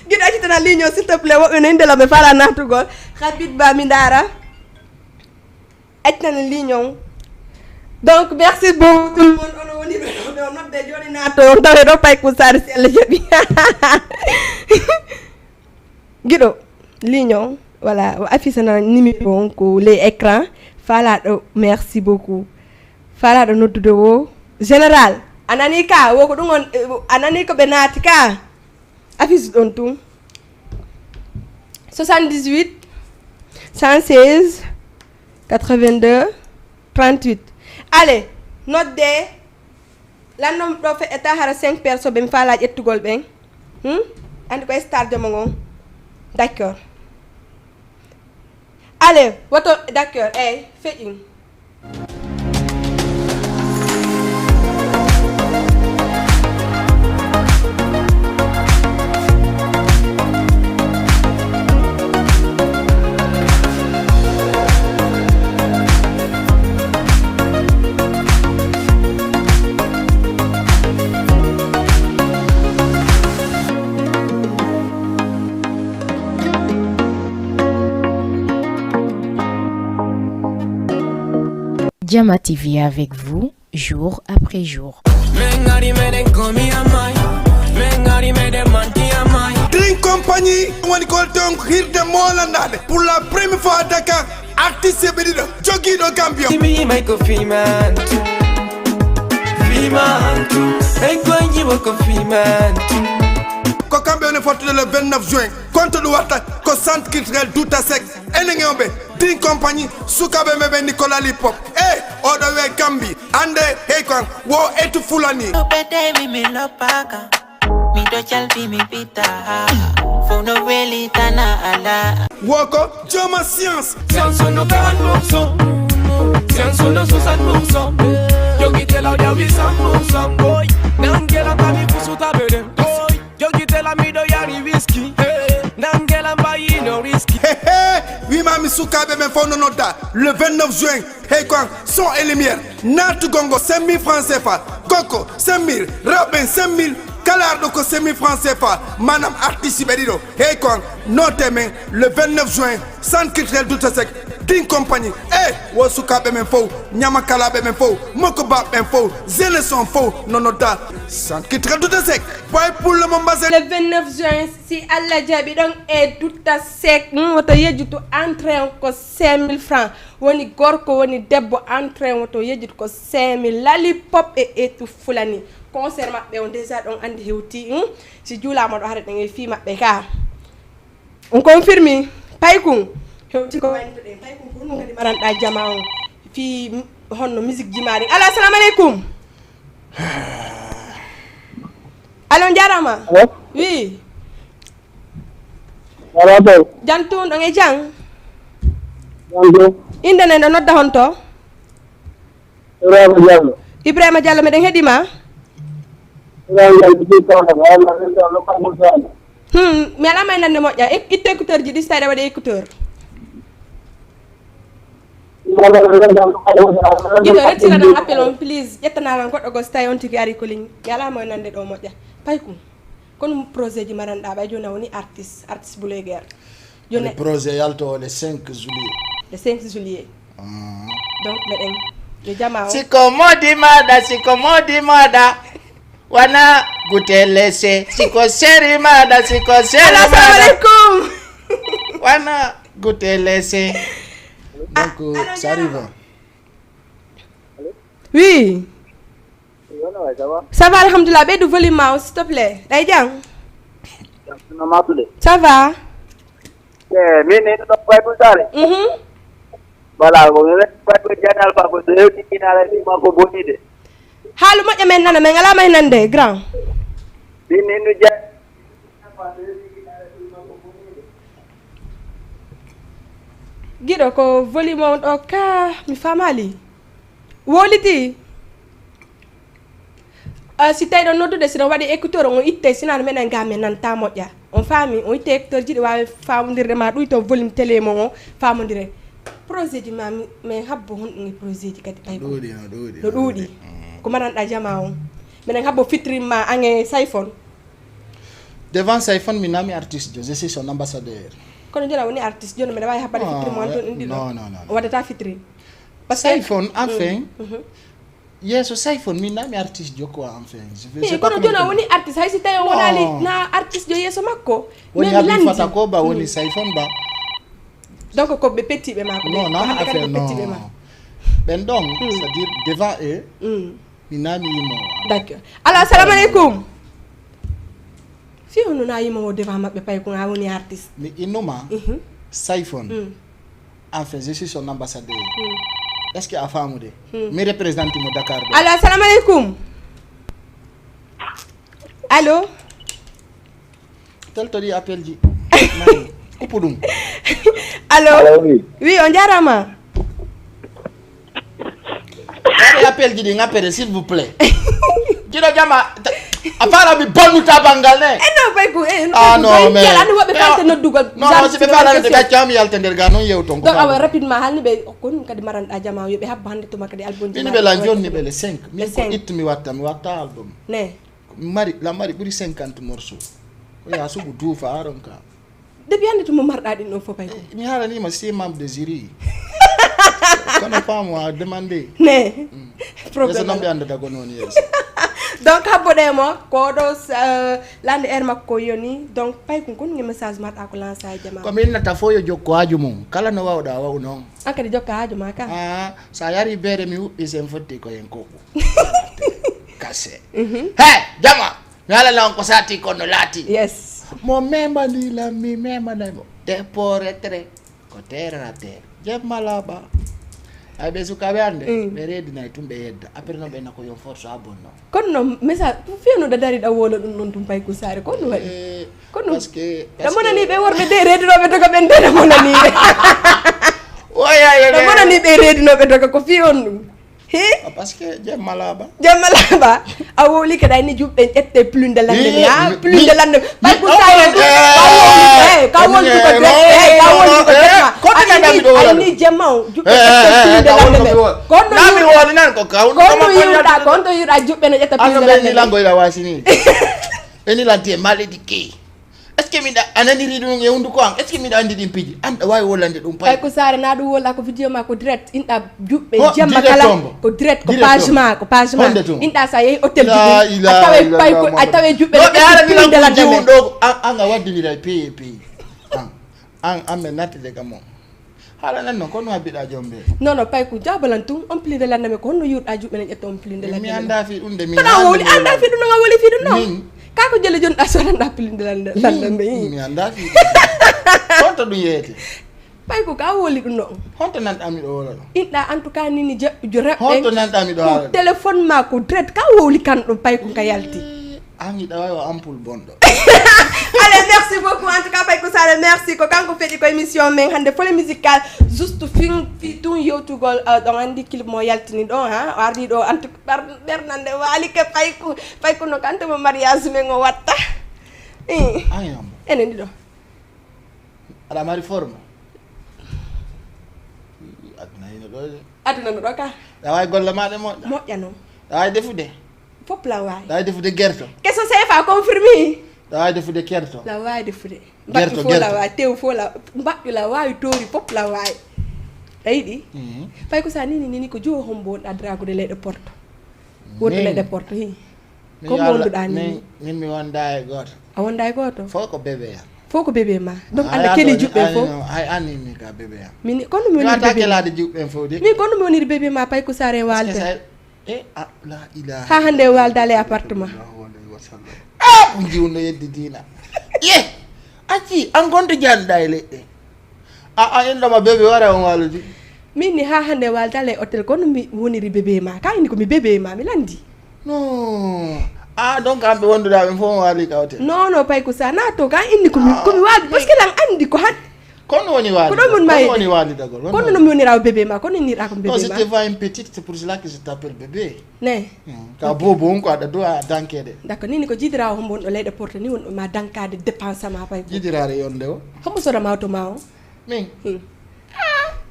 Giɗo accitana ligne o s'il te plaît woɓɓe no indela mi fala nattugol. Habit ba mi ndaara. Accitana ligne on. Donc merci beaucoup tout le monde. Ono woni ɓe ɗo nodde joni natto on tawe ɗo pay ko sare si Allah jaɓi. Giɗo, ligne on, voilà, o affiche na numéro on ko les écrans. Faalaɗo, merci beaucoup. Faalaɗo noddude o, général, a nani ka, wo ko ɗum on, eh, a nani ko ɓe naati ka? Affiche ɗon tun. Soixante-dix-huit, cent seize, quatre-vingt-deux, trente-huit. Allez, nodde. Lanndam ɗo feƴƴata hara cinq personnes ɓe mi faalaa ƴettugol ɓen. Hmm? Anndi ko star jomo ngon. D'accord. Allez, woto, d'accord, ey, feƴƴin. Jama T V avec vous, jour après jour. Drink Company woni ko ton hirde molandaade pour la première fois à Dakar. Artiste ɓe ɗiɗo jogiiɗo Gambia. Imi may ko fiman tu. Fiman tu. Ay ko anji wo ko fiman tu. Ko kamɓe woni fottude le vingt-neuf juin. Konto ɗum watta ko Centre Culturel Douta Seck. Enen e on ɓe Drink Company, sukaaɓe men ɓe Nicolas Lipop. E oɗo we Gambi. Ande hey kon wo etu fulani. Upete wi mi lopaka. Mi do chalbi mi pita. Fono weli tana ala. Woko Joma Science. Science no kawan mokso. Science no sosan mokso. Yogi tela ya wi san mokso. Boy, nangela kami kusuta bede. Boy, yogi tela mi do yari whisky. Nangela mbayi no risky. Wimami sukaaɓe men fof no nodda le vingt-neuf juin. Hey kon, son et lumière. Naatugol ngo cinq mille francs C F A. Koko cinq mille, rewɓe cinq mille, kala arɗo ko cinq mille francs C F A. Maanaam artiste ɓe ɗiɗo. Hey kon, note men le vingt-neuf juin, Centre Culturel Douta Seck, Drink Company. E wo sukaaɓe men fof, ñamakalaaɓe men fof, mokobaaɓe men fof, jeunesse on fof no nodda Centre Culturel Douta Seck. Boy pour le moment, c'est le vingt-neuf juin, si Allah jaɓi, ɗon e Douta Seck, hmm, woto yejjutu entrée on ko cinq mille francs. Woni gorko, woni debbo, entrée woto yejjit ko cinq mille. Lali pop e etu fulani. Concert maɓɓe on déjà ɗon anndi hewti, hmm? Si juulaama ɗo hare ɗen e fii maɓɓe ka. On confirme paykun. Hewti ko waynotoɗen paykun ko ɗum kadi maranɗa jama on. Fii m-, honno musique jimaari. Allo, assalamu aleykum. Allo, on jaaraama. Allo? Oui. Allo, Abel. Jam tun, ɗon e jam? Jam tun. Innde nen, ɗo nodda honto? Ibrahima Diallo. Ibrahima Diallo, meɗen heɗima. Ibrahima Diallo, Ibrahima Diallo, Ibrahima Diallo. Hmm, mi alaa may nande moƴƴa. Ik-, itto écouteur ji ɗi, so tawi ɗa waɗi écouteur. Giɗo, rettira ɗon appel on, please. Ƴettana lan goɗɗo goo, so tawi on tigi ari ko ligne. Mi alaa mo nande ɗo moƴƴa. Paykun. Kono projet ji maranɗa ɓay jooni a woni artiste, artiste blogueur. Jooni woni projet yalto o le cinq juillet. Le cinq juillet. Mm. Donc meɗen yo jama o. Siko modi maɗa, siko modi maɗa. Wana gute lese, siko seri maɗa, siko seri. Allo, assalamu aleykum. Wana gute lese. Donc, ah, ça arrive. Oui. Ça va, alhamdulillah. Ɓeydu volume ma o, s'il te plaît. Ɗay jam? Ça va? Eh, min ne ɗo Baybul Sare. Mhm. Voilà, ko min Baybul Janal ba ko so hewti kinala ni ma ko bonide. Haalu moƴƴa men nana, men alaa may nande, grand. Min ne no ja- Giɗo ko volume on ɗo ka, mi faamaali. Wowliti. Ah, si tawi ɗon noddude, si ɗon waɗi écouteur, on itte, sinano meɗen ga men nanta moƴƴa. On faami, on itte écouteur ji ɗi waawi faamondirde ma ɗuyto volume télé mon o, faamondire. Projet ji ma, mi, men habbo honɗum e projet ji kadi ɓay ko ɗuuɗi, no ɗuuɗi, no no ɗuuɗi. Ɗuuɗi. Mm. Ko maranɗa jama on. Meɗen habbo featuring ma an e Sayfon. Devant Sayfon, mi nami artiste jo, je suis son ambassadeur. Kono joni a woni artiste, joni meɗa waawi habbade featuring mo an toon en ɗiɗo? Non, non, non, non. O waɗata featuring. Parce que Sayfon, enfin, mhm. Yeeso Sayfon, min na mi artiste jo quoi, enfin. Je veux, Eh, kono joni a woni artiste, hay si tawi o wonaali na artiste jo yeeso makko. Woni Habi Fata ko ba woni Sayfon ba. Donc ko ɓe pettiɓe ma ko. Non, na Ko hande kadi affaire ɓe pettiɓe non. Ma. Ben donc, c'est-à-dire devant eux, Mm. mi na mi yimo. D'accord. Allo, assalamu aleykum. Fi hono na yimo o devant maɓɓe pay ko a woni artiste. Mi innuma Mhm. Sayfon. Mm. Enfin, je suis son ambassadeur. Mm. Est-ce que a faamude? Mm. Mi représente mo Dakar ɗo. Allo, assalamu aleykum. Allo. Teltoɗi appel ji. Mari, uppu ɗum. Allo. Allo, oui. Oui, on jarama. Waɗi appel ji ɗi ngappere, s'il vous plaît. Jiɗo jama, ta- a faala mi bonnuta bangal ne. E non, pay ko e Ah, non, mais- Andi woɓɓe falte noddugol. Non, non, si ɓe faala nde gacca mi yalta nder ga non yewto ngo. Donc awa rapidement halni ɓe kon kadi maranɗa jama yo ɓe habba hande to makka de albonji. Ini ɓe la jonni ɓe le cinq. Min ko cinq. It mi watta, mi watta album. Ne. Mari, la mari ɓuri cinquante morceaux. Ko ya sugu duufa aron ka. Depuis hande to mo marɗa ɗin ɗon fof pay ko. Mi haalanima si membre de jury. Kono femme a demandé. Ne. Yeeso noon ɓe Problème. Andata ko noon yeeso. Donc habboɗe mo ko ɗo uh, lande air makko yoni. Donc pay ko kon nge message marɗa ko lança e jama. Ko mi innata fof yo jokko haaju mum, kala no wawɗa waw noon. An kadi jokka haaju ma ka. Ah, so a yari beere mi huɓɓi sen fotti ko hen koɓu. Kase. He, jama, mi haalana on ko sati kono laati. Yes. Mo memani lam mi memanay mo. Dépôt retrait ko terre à terre. Jemma laaɓa. Ay ɓe sukaaɓe hannde, ɓe reedinay tun ɓe yedda. Après noon ɓe nako yon force a bonno. Kono noon message fiyano da dari da wolo ɗum noon tum pay ko sare kono waɗi. Eh, Kono parce que da monani ɓe worɓe de reedinoɓe doga ɓen de da monani ɓe. Oya Da monani ɓe reedinoɓe doga ko fi on ɗum. He? Ah, parce que jemma laaɓa. Jemma laaɓa. A wowli kadi ay ni juɓɓe ƴette plume de lande mi ha Mi- plume de lande. Pay ko mi- sare eh, ka wowli ko eh, dre ka wowli ko eh, dre. eh, ko Ay tigi ni mi ɗo ay wala ni ɗum. jemma o juɓɓe Eh, ƴette eh, plume de ka lande wonno mi. Mi wowli. Kono Na mi yuɗa wowli nan ko ka wonno kono ko wonno yuɗa kono yuɗa juɓɓe no ƴetta Ano plume de ɓe lande ni mi. lango ila wasini. Eni lanti e maledi ki. Est-ce que miɗa a naniri ɗum e hunduko am? Est-ce que miɗa andi ɗin piiji? An ɗa wawi wolande ɗum Pay pay. Ko sare na ɗum wol ako vidéo ma ko direct inɗa juɓɓe Ho, jemma direct kala on bo. Ko direct ko Direct page on. Ma ko page ma Honde tun. Inɗa sa yehi hôtel La ji a ilaha tawe illallah pay ko a Muhammad. tawe juɓɓe No no ɓe ara ƴetti milan plume de ko lande jiwun men. Ɗo ko an an a waddinira e pays e pays. An an an men nattide kam on. Haala nan non kono abbiɗa jombe. Non non pay ko jabalan tun on plume de lande men ko honno yuɗa juɓɓe no ƴetta on plume de lande Mi men. anda fi ɗum de min. Tana wowli anda fi ɗum no wowli fi ɗum non. Min. Ka ko jelle jon ɗa soɗanɗa plume de lande lande men. Mi anda fi ɗum. Honto ɗum yeeyete? Pay ko ka wowli ɗum non. Honto nanɗa miɗo wowla ɗum? Inɗa en tout cas nini je je rap. Honto nanɗa miɗo haala ɗum? Téléphone ma ko direct ka wowli kan ɗum pay ko ka yalti. An hiɗa wawi o ampoule bonɗo. Allez, merci beaucoup. En tout cas, Payko Sare, merci. Ko kanko fedi ko émission men hande folle musical. Juste fin fi tun yewtugol euh, ɗon andi clip mo yaltini ɗo ha o ardi ɗo en tout cas bernande wali ke Payko Payko no kanto mo mariage men o watta. Eh. An yambo. Enen ɗiɗo. Aɗa mari forme. Aduna hino ɗo de. Aduna no ɗo ka. Aɗa wawi golle maɗa moƴƴa. Moƴƴa no. Aɗa wawi defude. Fop la wawi. Aɗa wawi defude gerto. Keso sefa confirmé. Aɗa wawi defude kerto. La wawi defude. Gerto, Mbaɗɗu fo la gerto. Wawi tew fo la mbaɗɗu la wawi tori fop la wawi. A yiɗi? Mhm. Pay ko sa nini nini ko jiwo hombo wonɗa dragude leyɗe porto. Wonde Min. Leyɗe porto hi. Min Ko yo Allah- bonduɗa ni? Min min mi wonda e goto. A wonda e goto. Fof ko bébé am. Fof ko bébé ma. Donc Ay, Allah an keli woni- juɓɓe ay, fof. No, ay anni mi ka bébé am. Min kono mi Mi woniri wata bébé. Kelade juɓɓe fof de. Min kono mi woniri bébé ma pay ko sare Parce que walde. Sa- e a la ilaha. Ha hande e waldaale e appartement. Sallallahu alaihi wasallam. Ah, ko jiwno yeddi dina. Ye. Acci an gonto janɗa e leɗɗe. A a en ɗoma bébé wara on walude. Min ni ha hande e waldaale e hôtel kono mi woniri bébé ma. Ka indi ko mi bébé ma mi landi. No. Ah, donc an ɓe wonduɗa ɓen fof on wali ka hôtel. Non non pay ko sa na to ka indi ko mi ko mi waldi parce que lan andi ko han. Kono woni wali. Ko ɗon woni mayde. Kono woni walidagol. Kono no mi wonira o bébé ma kono nirɗa ko Non, bébé je ma. Te vois une petite, c'est pour cela que je t'appelle bébé. Ne. Hmm. Ka bobo on ko aɗa duwa dankede. D'accord nini ko jidirawo hombo wonɗo leyɗe porto ni wonɗo ma dankade dépense ma pay ko. Jidirare yonde o. Hombo soda mawto ma o. Min. Hmm.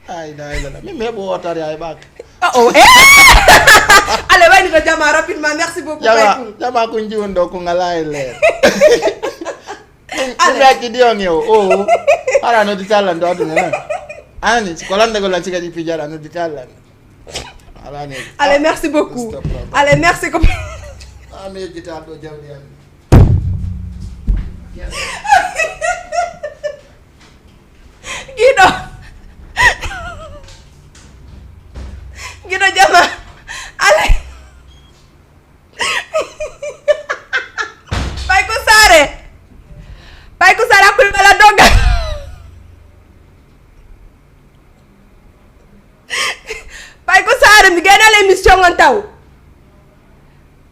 Ay la la la. Min mi heɓo wotare ay ɓaka. Oh, oh. Eh! Allez wayni to jama rapidement merci beaucoup. Jama Paykum. Jama ko jiwon ɗo ko ngala e leer. Ɗum ɗum yacci di on yo. O. Ara no di tallan ɗo aduna na. Ani ko lande ko lan cigadi pijara no di tallan. Allez, merci beaucoup. Allez, merci beaucoup. An yejjitaɗo jawdi an. Giɗo. Giɗo jama. Allez. Payku Sare. Payku Sare, hakkunde bala dogga. Payku Sare, mi geenal émission on taw.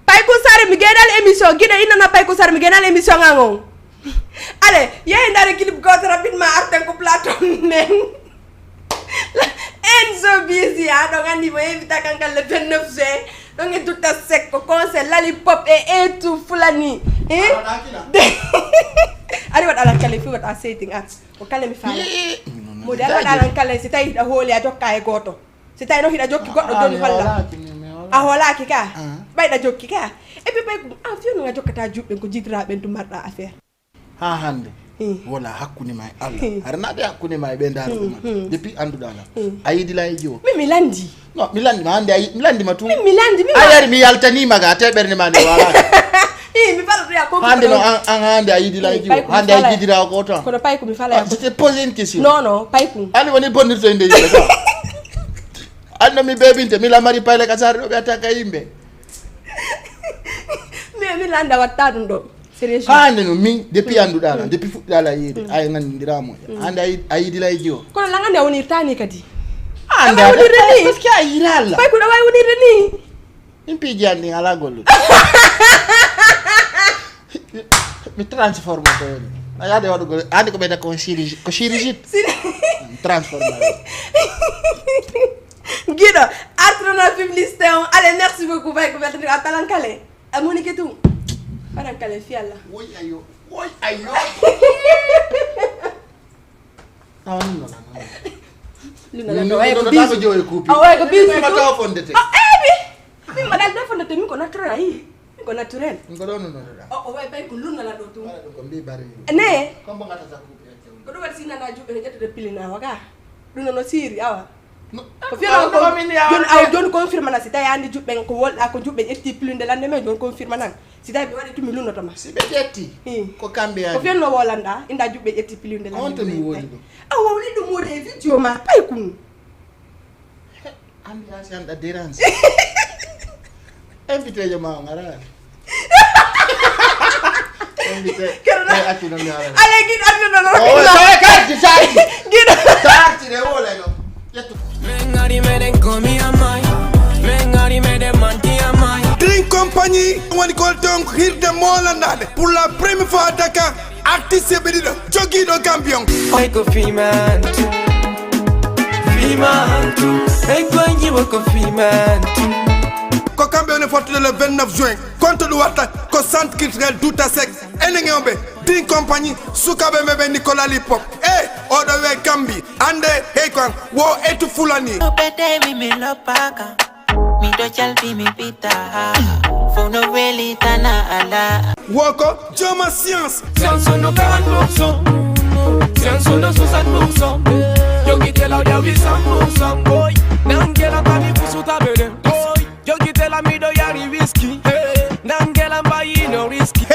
Payku Sare, mi geenal émission. Giɗo innana Payku Sare, mi geenal émission an on. Allez, yehi ndare clip gooto rapidement, arten ko plateau men. Enzo Busy, ha ɗon anndi mo invita kankan le vingt-neuf juin. Ɗon e Dutta Seck, ko concert Lollipop e Etu Fulani. Eh? Ari waɗ alan kale, fi waɗ a setting at. Ko kale mi faala. Mo de aɗa waɗa alan kale, si tawi hiɗa hooli a jokka e gooto. Si tawi no hiɗa jokki goɗɗo joni holla. A hoolaaki ka. Ɓayɗa jokki ka. Et puis ɓay, a fiyo no a jokkata juɓɓen ko jidraɓen tu marɗa affaire. Ha hannde. Wala hakkunde ma e Allah. Hara naade hakkunde ma e ɓe ndaara ɗuma. Depuis annduɗa lan. A yiɗi la e jiwo. Min mi landi. No, mi landi ma hannde, a yi-, mi landi ma tun. Min mi landi, mi a yari mi yaltani ma ga, te ɓernde ma nde wala. Ii, mi fala ɗoya ko. Hannde no an, an hannde a yiɗi la e jiwo. Hannde a yiɗi la ko tan. Kono Payku mi fala. Ah, je t'ai posé une question. Non, non, Payku. Ani woni bonnirto inde yimɓe quoi. Anno mi bebinte, mi lamari payle ka sare ɗo ɓe attaque yimɓe. Mi, mi landa watta ɗum ɗo. Sérieux. Hande no min, depuis annduɗa lan, depuis fuɗɗa lan yiide, ay nandindiramo. Hande ay, ay dila e jiwo. Kono lan ande a wonirta ni kadi. Ande a wonirde ni. Parce que a yira Allah. Payku ɗo way wonirde ni. Min piiji an ɗin ala gollude. Mi transforme ko woni. A yaade waɗugol, hande ko ɓeyda ko chirurgie, ko chirurgie. Transforme. Giɗo, artrono publicité on. Allez, merci beaucoup. Bay ko weltani a talan kale. A moni ke tum. Paran kale fi Allah. Woy ayo. Woy ayo. Awa nun non. Luna la do ay ko bisu. Awa ko bisu. Ma taw fondete. Ah, eh bi. Min mbaɗal ɗo fondete, min ko naturel, a yii. Min ko naturel. Min ko ɗo no notoɗa. O, o way bay ko luna la ɗo tum. Wala ɗum ko mbi bari. Ne. Kombo ngata sa kupi acce. Ko ɗum waɗi si nana juɓɓe no ƴettude pilina waga. Ɗum no siri awa. Ko fiyo ko joni aw joni confirme na si tawi andi juɓɓen ko wolɗa ko juɓɓe ƴetti pilinde lande men joni confirme nan. Si tawi ɓe waɗi tumi lunoto ma. Si ɓe ƴetti. Ko kamɓe yani. Ko fiyo no wolanda inda juɓɓe ƴetti pilinde lande. On to mi woni ɗum. Awa woni ɗum woni e video ma pay kun. Ambiance an ɗa dérange. Invité jo ma o ngaraani. Invité. Kero na. Ay accu no mi ala. Ale gin aduna no. O wa sa ka di sa. Gin. Sa ti re wala no. Yettu. Men ngari meɗen komi amay. Men ngari meɗen manti amay. Drink Compagnie woni ko ton hirde molanade pour la première fois à Dakar. Artiste ɓe ɗiɗo jogiiɗo Gambion. Oy ko fiimantu, fiimantu. Ey ko jiwo ko fiimantu. Ko kamɓe woni fottude le vingt-neuf juin. Konto ɗum watta ko centre culturel Douta Seck. Enen e on ɓe Drink Compagnie, sukaaɓe men ɓe Nicolas Lipop. E oɗo wiye Gambi, ande hey ko an, wo etu fulani. Upete mi mi lopaka. Miɗo calbi mi pita ha fono weli tana ala. Woko joma science. Science on no quarante pour cent. Science on no soixante pour cent. Jogi tela ya huit cents pour cent. Boy, nangela bani kusuta bene. Boy, jogi tela miɗo yari whisky. Nangela mbayi no risky.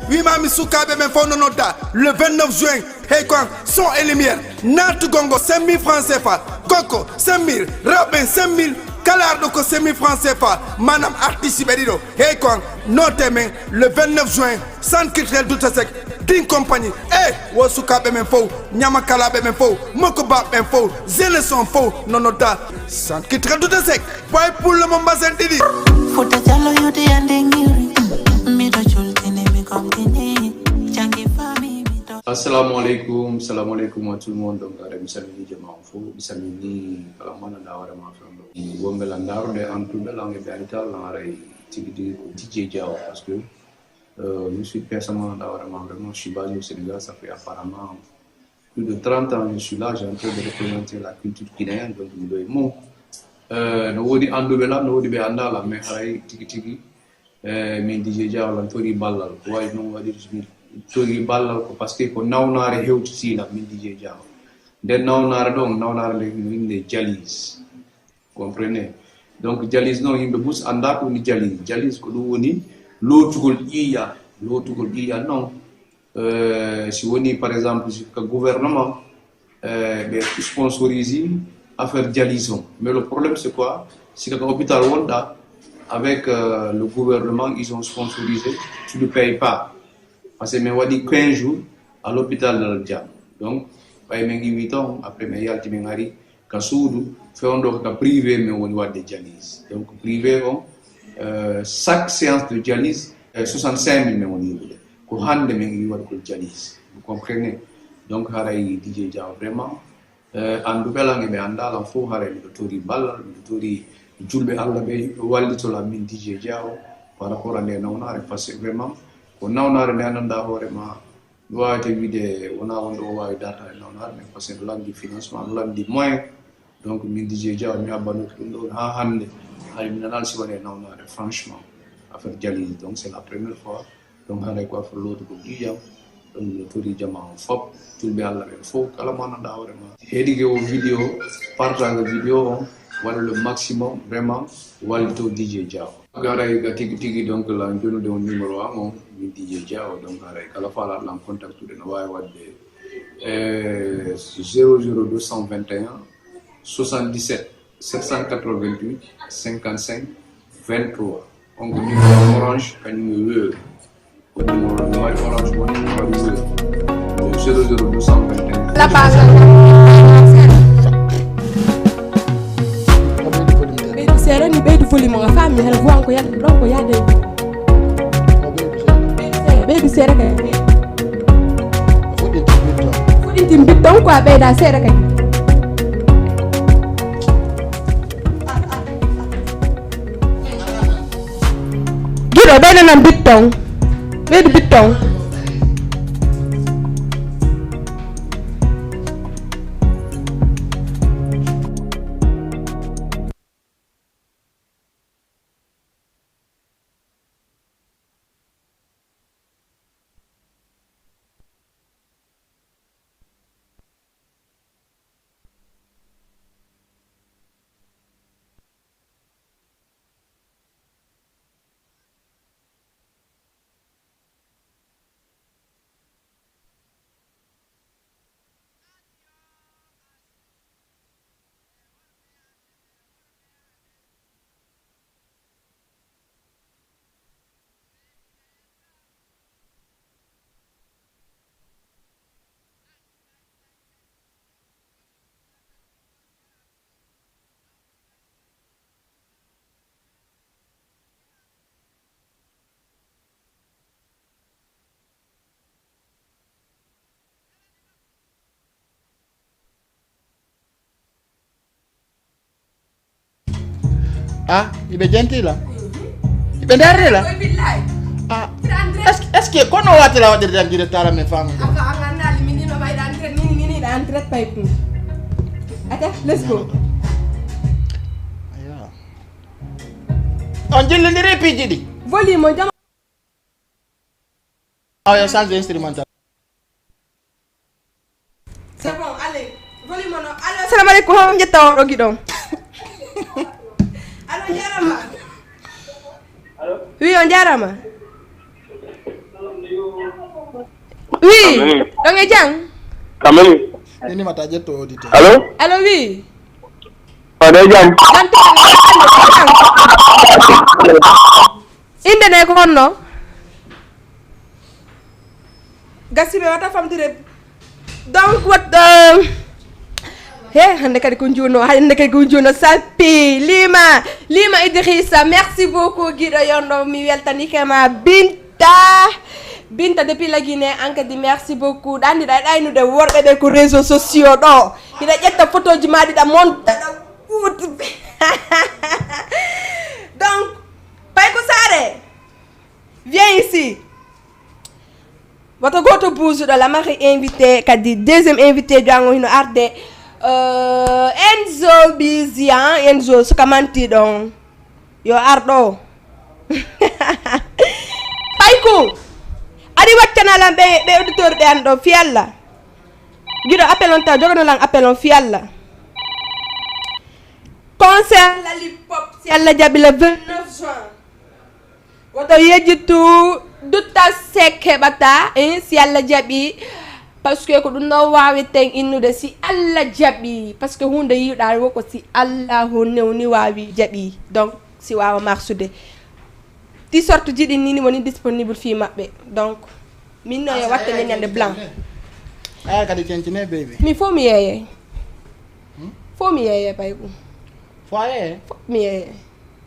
Wima mi sukaaɓe men fof no nodda le vingt-neuf juin. Hey quoi, son et lumière. Naatu gongo cinq mille francs C F A. Koko cinq mille, rewɓe cinq mille. Kala arɗo ko cinq mille francs C F A. Maanaam artiste ɓe ɗiɗo. Hey quoi, note men le vingt-neuf juin. Centre culturel Douta Seck. Drink Compagnie. Eh, wo sukaaɓe men fof. Ñama kalaaɓe men fof. Moko baɓe men fof. Jeunesse on fof. No nodda. Centre culturel Douta Seck. Boy pulle mo mbasen ɗiɗi. Futa jalo yude ande ngiri. Miɗo jultini mi komtini. Jangi fami miɗo. Assalamu alaikum, assalamu alaikum à tout le monde. Donc, ara mi salmini jama on fof, mi salmini kala mana da wara ma fam. Wonɓe la ndarude en tout la nge be aytal la ray tigi tigi ko D J Diaw parce que euh, je suis personnellement da wara ma vraiment je suis basé au Sénégal, ça fait apparemment plus de trente ans je suis là, j'ai en train de représenter la culture guinéenne, donc mi ɗo e mum. Euh, no woodi annduɓe lan, no woodi ɓe annda lan, mais haray tigi tigi, eh, min D J Diaw lan tori ballal. Ko wawi noon waɗirde min tori ballal ko parce que ko nawnaare hewtiti lan min D J Diaw. Nden nawnaare ɗon, nawnaare nde no innde Jalis. Comprenez? Donc, dialyse noon, yimɓe mus anndaa ko woni dialyse. Dialyse ko ɗum woni lootugol ƴiiƴan. Lootugol ƴiiƴan noon, euh, si woni, par exemple, si ka gouvernement, euh, ɓe sponsorise affaire dialyse on. Mais le problème, c'est quoi? Si ka hôpital wonɗa, avec, euh, le gouvernement, ils ont sponsorisé, tu ne payes pas. Parce que min waɗi quinze jours à l'hôpital Dalal Jam. Donc, ɓay min iwi toon, après min yalti, min ari ka suudu, fewndo ka privé, min woni waɗde dialyse. Donc, privé on, euh, chaque séance de dialyse, euh, soixante-cinq mille min woni yiɗude. Ko hannde min iwi waɗugol dialyse. Vous comprenez? Donc, haray D J Diaw vraiment, eh, annduɓe lan e ɓe anndaa lan fof, haray miɗo tori ballal, miɗo tori julɓe Allah ɓe wallito lan min D J Diaw par rapport à nde nawnaare, parce que vraiment ko nawnaare nde anndanɗaa hoore ma, mi waawata wiide wonaa wonde o waawi darta e nawnaare, mais parce que no lanndi financement, no lanndi moyen. Donc, min D J Diaw, mi abbanoki ɗum ɗon haa hannde, hay mi nanaali si wonaa e nawnaare, franchement, affaire dialyse. Donc, c'est la première fois. Donc, haray ko affaire lootugol ƴiiƴam. Donc, miɗo tori jamaa on fof, julɓe Allah ɓen fof, kala mo anndanɗaa hoore ma, heɗike o vidéo, partage vidéo on, waɗa le maximum, vraiment, wallito D J Diaw. Haray ka tigi tigi, donc, lan jonude on numéro am on, min D J Diaw. Donc, haray kala faalaɗo lan contactude no waawi waɗde, eh, zéro zéro deux cent vingt et un, soixante-dix-sept, sept cent quatre-vingt-huit, cinquante-cinq, vingt-trois. On ko numéro Orange, kañum e Wave. Ko numéro, no waɗi Orange Money, no waɗi Wave. Ko zéro zéro deux cent vingt et un. La base. Ɓeydu seeɗa ni, ɓeydu volume o, a faami, hel voix ko yalta ɗon ko yaade. Ɓeydu seeɗa kay. Fuɗɗinti mbitton ko a ɓeyda seeɗa kay. Giɗo, ɓeydanam bitton. Ɓeydu bitton. Ah, iɓe jenti la? Iɓe ndarri la? Ah, est-ce que, est-ce que kono wati la waɗirde tan gide tara min famu? Aka anga nali min ino mayda entret, nini, nini da entret pay kun. Ata, let's go. Ayo. On jillindiri piiji ɗi. Volume on jama. Awa yo change instrumental. C'est bon, allez. Volume on. Allô, assalamu alaikum. Hom jetta o ɗo giɗon. Allô, jarama. Oui, on jarama. Oui. Kamini. Ɗon e jam. Kamini. Ini mata ƴetto auditeur. Allô? Allô, oui. Mbaɗa jam? Jam tan. Inde ne ko honno? Gasi ɓe wata famdire. Donc, what, euh, he, hannde kadi ko njuno, hannde kadi ko njuno sappi. Lima, Lima Idrissa, merci beaucoup, giɗo yonɗo, mi weltanike ma. Binta, Binta depuis la Guinée, an kadi merci beaucoup. Ɗa anndi ɗa ɗaynude worɓe ɓe ko réseaux sociaux ɗo. Hiɗa ƴetta photoji ma ɗiɗa monta ɗa wuti. Donc, Payko Sare, viens ici. Woto gooto buusuɗo la mari invité, kadi deuxième invité jango hino arde. Euh, Enzo Bizian, Enzo suka manti ɗon. Yo ar ɗo. Payku, ari waccana lan ɓe, ɓe auditeur ɓe an ɗo, fiyalla. Giɗo appel on taw, jogano lan appel on, fiyalla. Concert Lollipop Si Allah jaɓi le vingt-neuf juin. Woto yejjitu dutta sek heɓata, eh, si Allah jaɓi. Parce que ko ɗum ɗo waweten innude si Allah jaɓi. Parce que hunde yiɗa wo ko si Allah ho newni wawi jaɓi. Donc, si wawa marsude. Ti sorte ji ɗin nini woni disponible fii maɓɓe. Donc, min no e watte ñande blanc. Aya kadi cencine, baby. Mi fo mi yeeye. Hmm? Fo mi yeeye, payku. Fo a yeeye? Fo mi yeeye.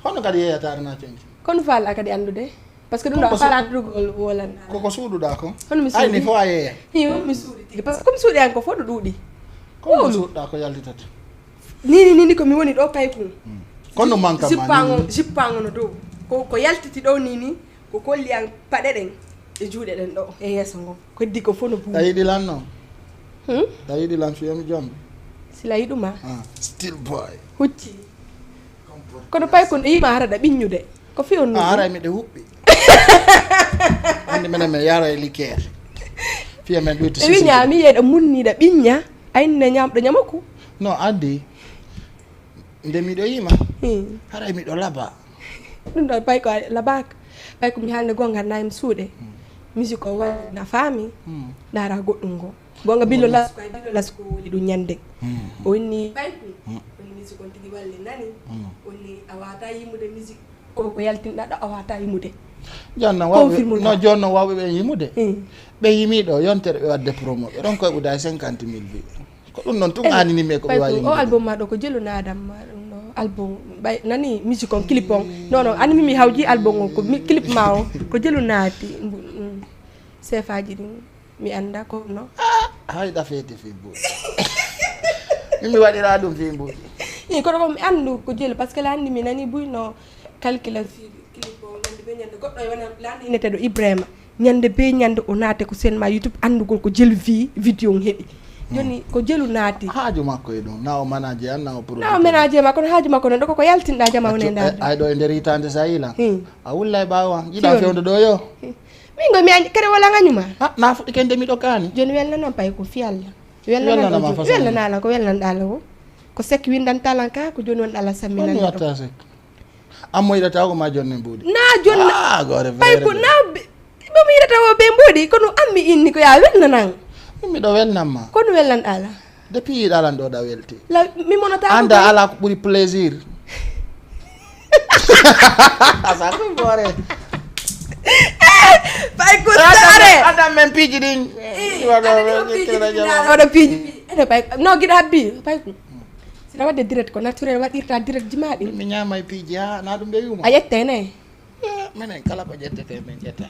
Hono kadi yeeyataare na cenci? Kono faala kadi anndude. Parce que ɗum ɗo a faala anndude wala. Koko suuɗuɗa ko? Hono mi suuɗi? Ay, ni fo a yeeye. Hi, hono mi suuɗi tigi. Parce que comme suuɗi an ko fo ɗo ɗuuɗi. Kono suuɗuɗa ko yaltitata. Nini, nini ko mi woni ɗo payku. Hmm. Kono manka ma jippango, nini? Jippango no dow. Ko, ko yaltiti ɗo nini, ko kolli an paɗe ɗen e juuɗe ɗen ɗo e yeeso ngo. Ko heddi ko fof no buuɗi. A yiɗi lan noon? Hmm? A yiɗi lan fiyam jom? Sila yiɗuma? Ah, still boy. Hucci. Kono pay ko yiima hara ɗa ɓiññude. Ko fiyon nun? Ah, haray miɗo huɓɓi. Andi menen men yara e liqueur. Fiya men ɗuyti. E wiña mi yeɗa munni ɗa ɓiñña. Ay ne ñam ɗo ñamaku. No, andi. Nde miɗo yima. Hmm. Haray miɗo laba. Ɗum ɗo pay ko a labaaka. Pay ko mi haalna gonga nayi mi suuɗe. Hmm. Musique o walla na faami. Hmm. Ndaara goɗɗum ngo. Gonga billo las ko ay billo las ko woni ɗum ñande. Hmm. O inni pay ko. Hmm. Woni musique on tigi walle nani. Hmm. Woni a wata yimude musique. Ko ko yaltinɗa ɗo a wata yimude. Jonno wawɓe, confirme no jonno wawɓe ɓe yimude. Hmm. Ɓe yimi ɗo yontere ɓe wadde promo. Ɓe ɗon koye ɓuda e cinquante mille vues. Ko ɗum noon tun anini mi ko ɓe wawi o yimude. Album ma ɗo ko jelu naadam ma ɗum ɗo album ɓay nani musique on clip on. Non non animi mi hawji album on ko mi- clip ma o ko jelu naati. Mbu- mm. Sefaji ɗin mi anda ko no. Hay ɗa feete fi mbuɗi. Min mi waɗira ɗum fi mbuɗi. I kono ko mi andu ko jelu parce que la andi mi nani buy no calcula fi clip o ñande be ñande goɗɗo e wona la andi ineteɗo Ibrahima. Ñande be ñande o naate ko sen ma YouTube anndugol ko jelu vi- vidéo on heɓi. Joni ko jelu naati. Haaju makko e ɗum na o manaje an na o produit na o ménage ma kono haaju makko noon ɗo koko yaltinɗa jama woni e ndaarde ay ɗo e nder hitande sa yila. Hmm. A wulla e ɓaawo an yiɗa fewndo ɗo yo. Min go mi añ kere wala ngañuma. Ah, na fuɗɗi kende miɗo kaani. Joni welna noon pay ko fi Allah. Welna noon welna ko welna ɗala wo. Ko sek windan talan ka ko joni won ɗala sammi nan. Watta sek. An mo yiɗata ko ma jonne mbuuɗi. Na jonne. Ah, gore pay ko na ɓe mo yiɗata o ɓe mbuuɗi kono an mi inni ko ya welnanan. Min miɗo welnan ma. Kono welnan ala. Depuis yiɗalan ɗo ɗa welti. La mi monata anda ala ko ɓuri plaisir. Asa ko gore. Pay ko sare. Anda men piiji ɗin. Waɗa piiji. Ene pay no giɗa habbi pay ko. Sina wadde direct ko naturel waɗirta direct jimaɗi. Mi ñama e piiji ha na ɗum ɓe yuma. A ƴette ne. Menen kala ko ƴettete min ƴetta.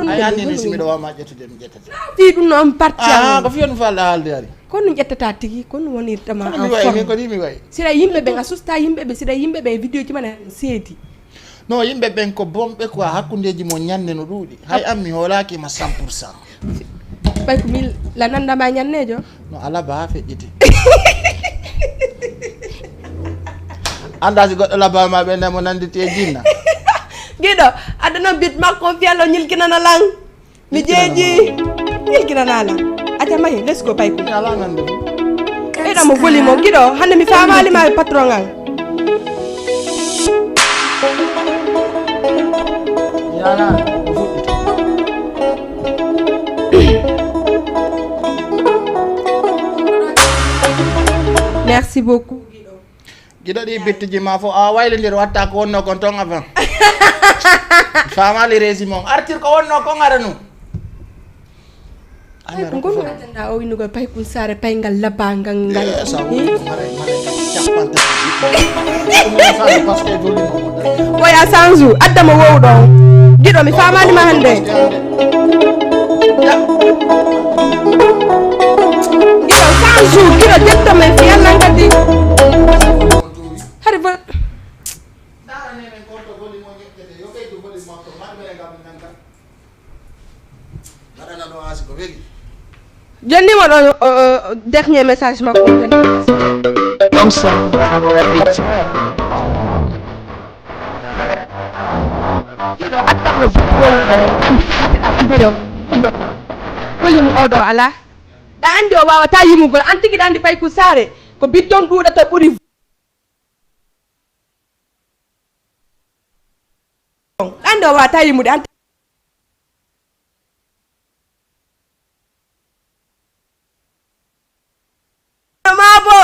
Ay anni ni si miɗo wama ƴettude mi ƴettata. Fi ɗum noon parti ah ko fiyon falɗa haalde ari. Kono ɗum ƴettata tigi kono wonirtama en forme ko ni mi wayi. Siɗa yimɓe ɓen a susta yimɓe ɓe siɗa yimɓe ɓe vidéo ji mana seedi. No yimɓe ɓen ko bonɓe quoi hakkundeji mo ñande no ɗuuɗi hay an mi hoolaki ma cent pour cent. Ɓay ko min la nandama ñannejo. No alaba ha feƴƴiti. Anda si goɗɗo labama ɓe nemo nanditi e jinna. Giɗo adda noon bit makko on fiyallo ñilkinana lan. Mi jeeji ñilkinana lan. Aca mahi let's go pay ko ala nande. Ɓeyɗa mo voli mo giɗo hande mi famali ma e patron an. Yana ko fuɗɗiti. Merci beaucoup. Giɗo ɗi bittiji ma fof a waylindir watta ko wonno kon ton avant. Famali régime on artir ko wonno kon ara nu. Ay ko ngol wattanda o innugol pay kun sare pay ngal labangal ngal. Waya sanzu adda mo wowɗo on. Giɗo mi famani ma hande. Giɗo sanzu giɗo jetto men fi yalla kadi. Hari ba. Jonni mo ɗo dernier message makko. Comme ça. Oɗo ala. Ɗa andi o wawata yimugol an tigi ɗa andi pay kun sare ko bitton ɗuɗata ɓuri. Wata yimude an. Mabo,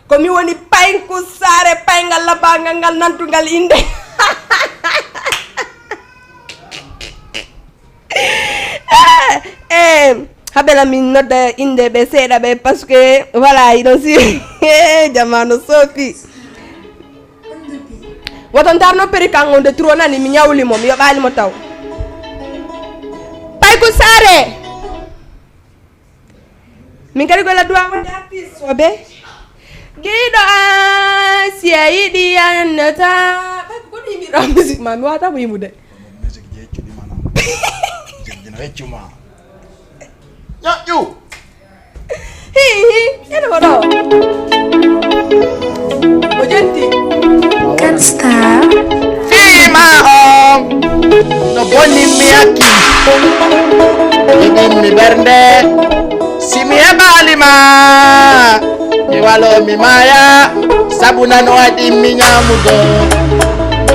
ko mi woni Payku Saare, payngal labbangal ngal, nantungal innde. Eh, eh, habela min nodda innde ɓe seeɗa ɓe, parce que voilà, iɗon si. Eh, jamanu sofi. Woton darno peri kan on de trop nani, mi ñawli mo, mi yoɓali mo taw. Payku Saare. Min kadi golla duwa wonde artiste o be. Giɗo an si a yiɗi annata. Payku, kono yimɓe ɗo musique ma, mi wata mo yimude. Musique je heccuɗi mana. Musique dina heccuma. Ñaƴƴu. Hi, hi, ene mo ɗo. O jenti. Cat Star. Fima on no bonni mi akki. Iɗin mi bernde. Si mi heɓali ma, mi walo mi maya. Sabu nano waɗi mi ñamugo,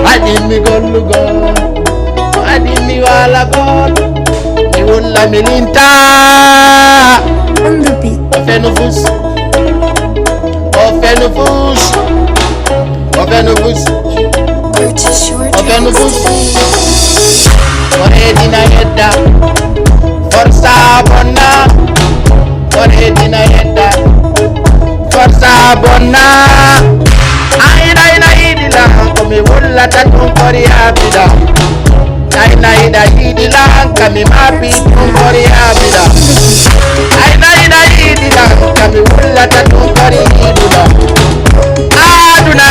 waɗi mi gollugo, waɗi mi walagol. Mi wulla mi linta. On the beat. O fenu fus. O fenu fus. O fenu fus. Purchase your O fenu fus. Tracks. O reedina yedda. Forsa bonna. O reedina yedda. Forsa bonna. Ayna ina yiɗi lan ko mi wullata ɗum kori abida. Ayna ina yiɗi lan ka mi maɓɓi ɗum kori abida. Ayna ina yiɗi lan ka mi wullata ɗum kori yiɗuɗo. Aduna.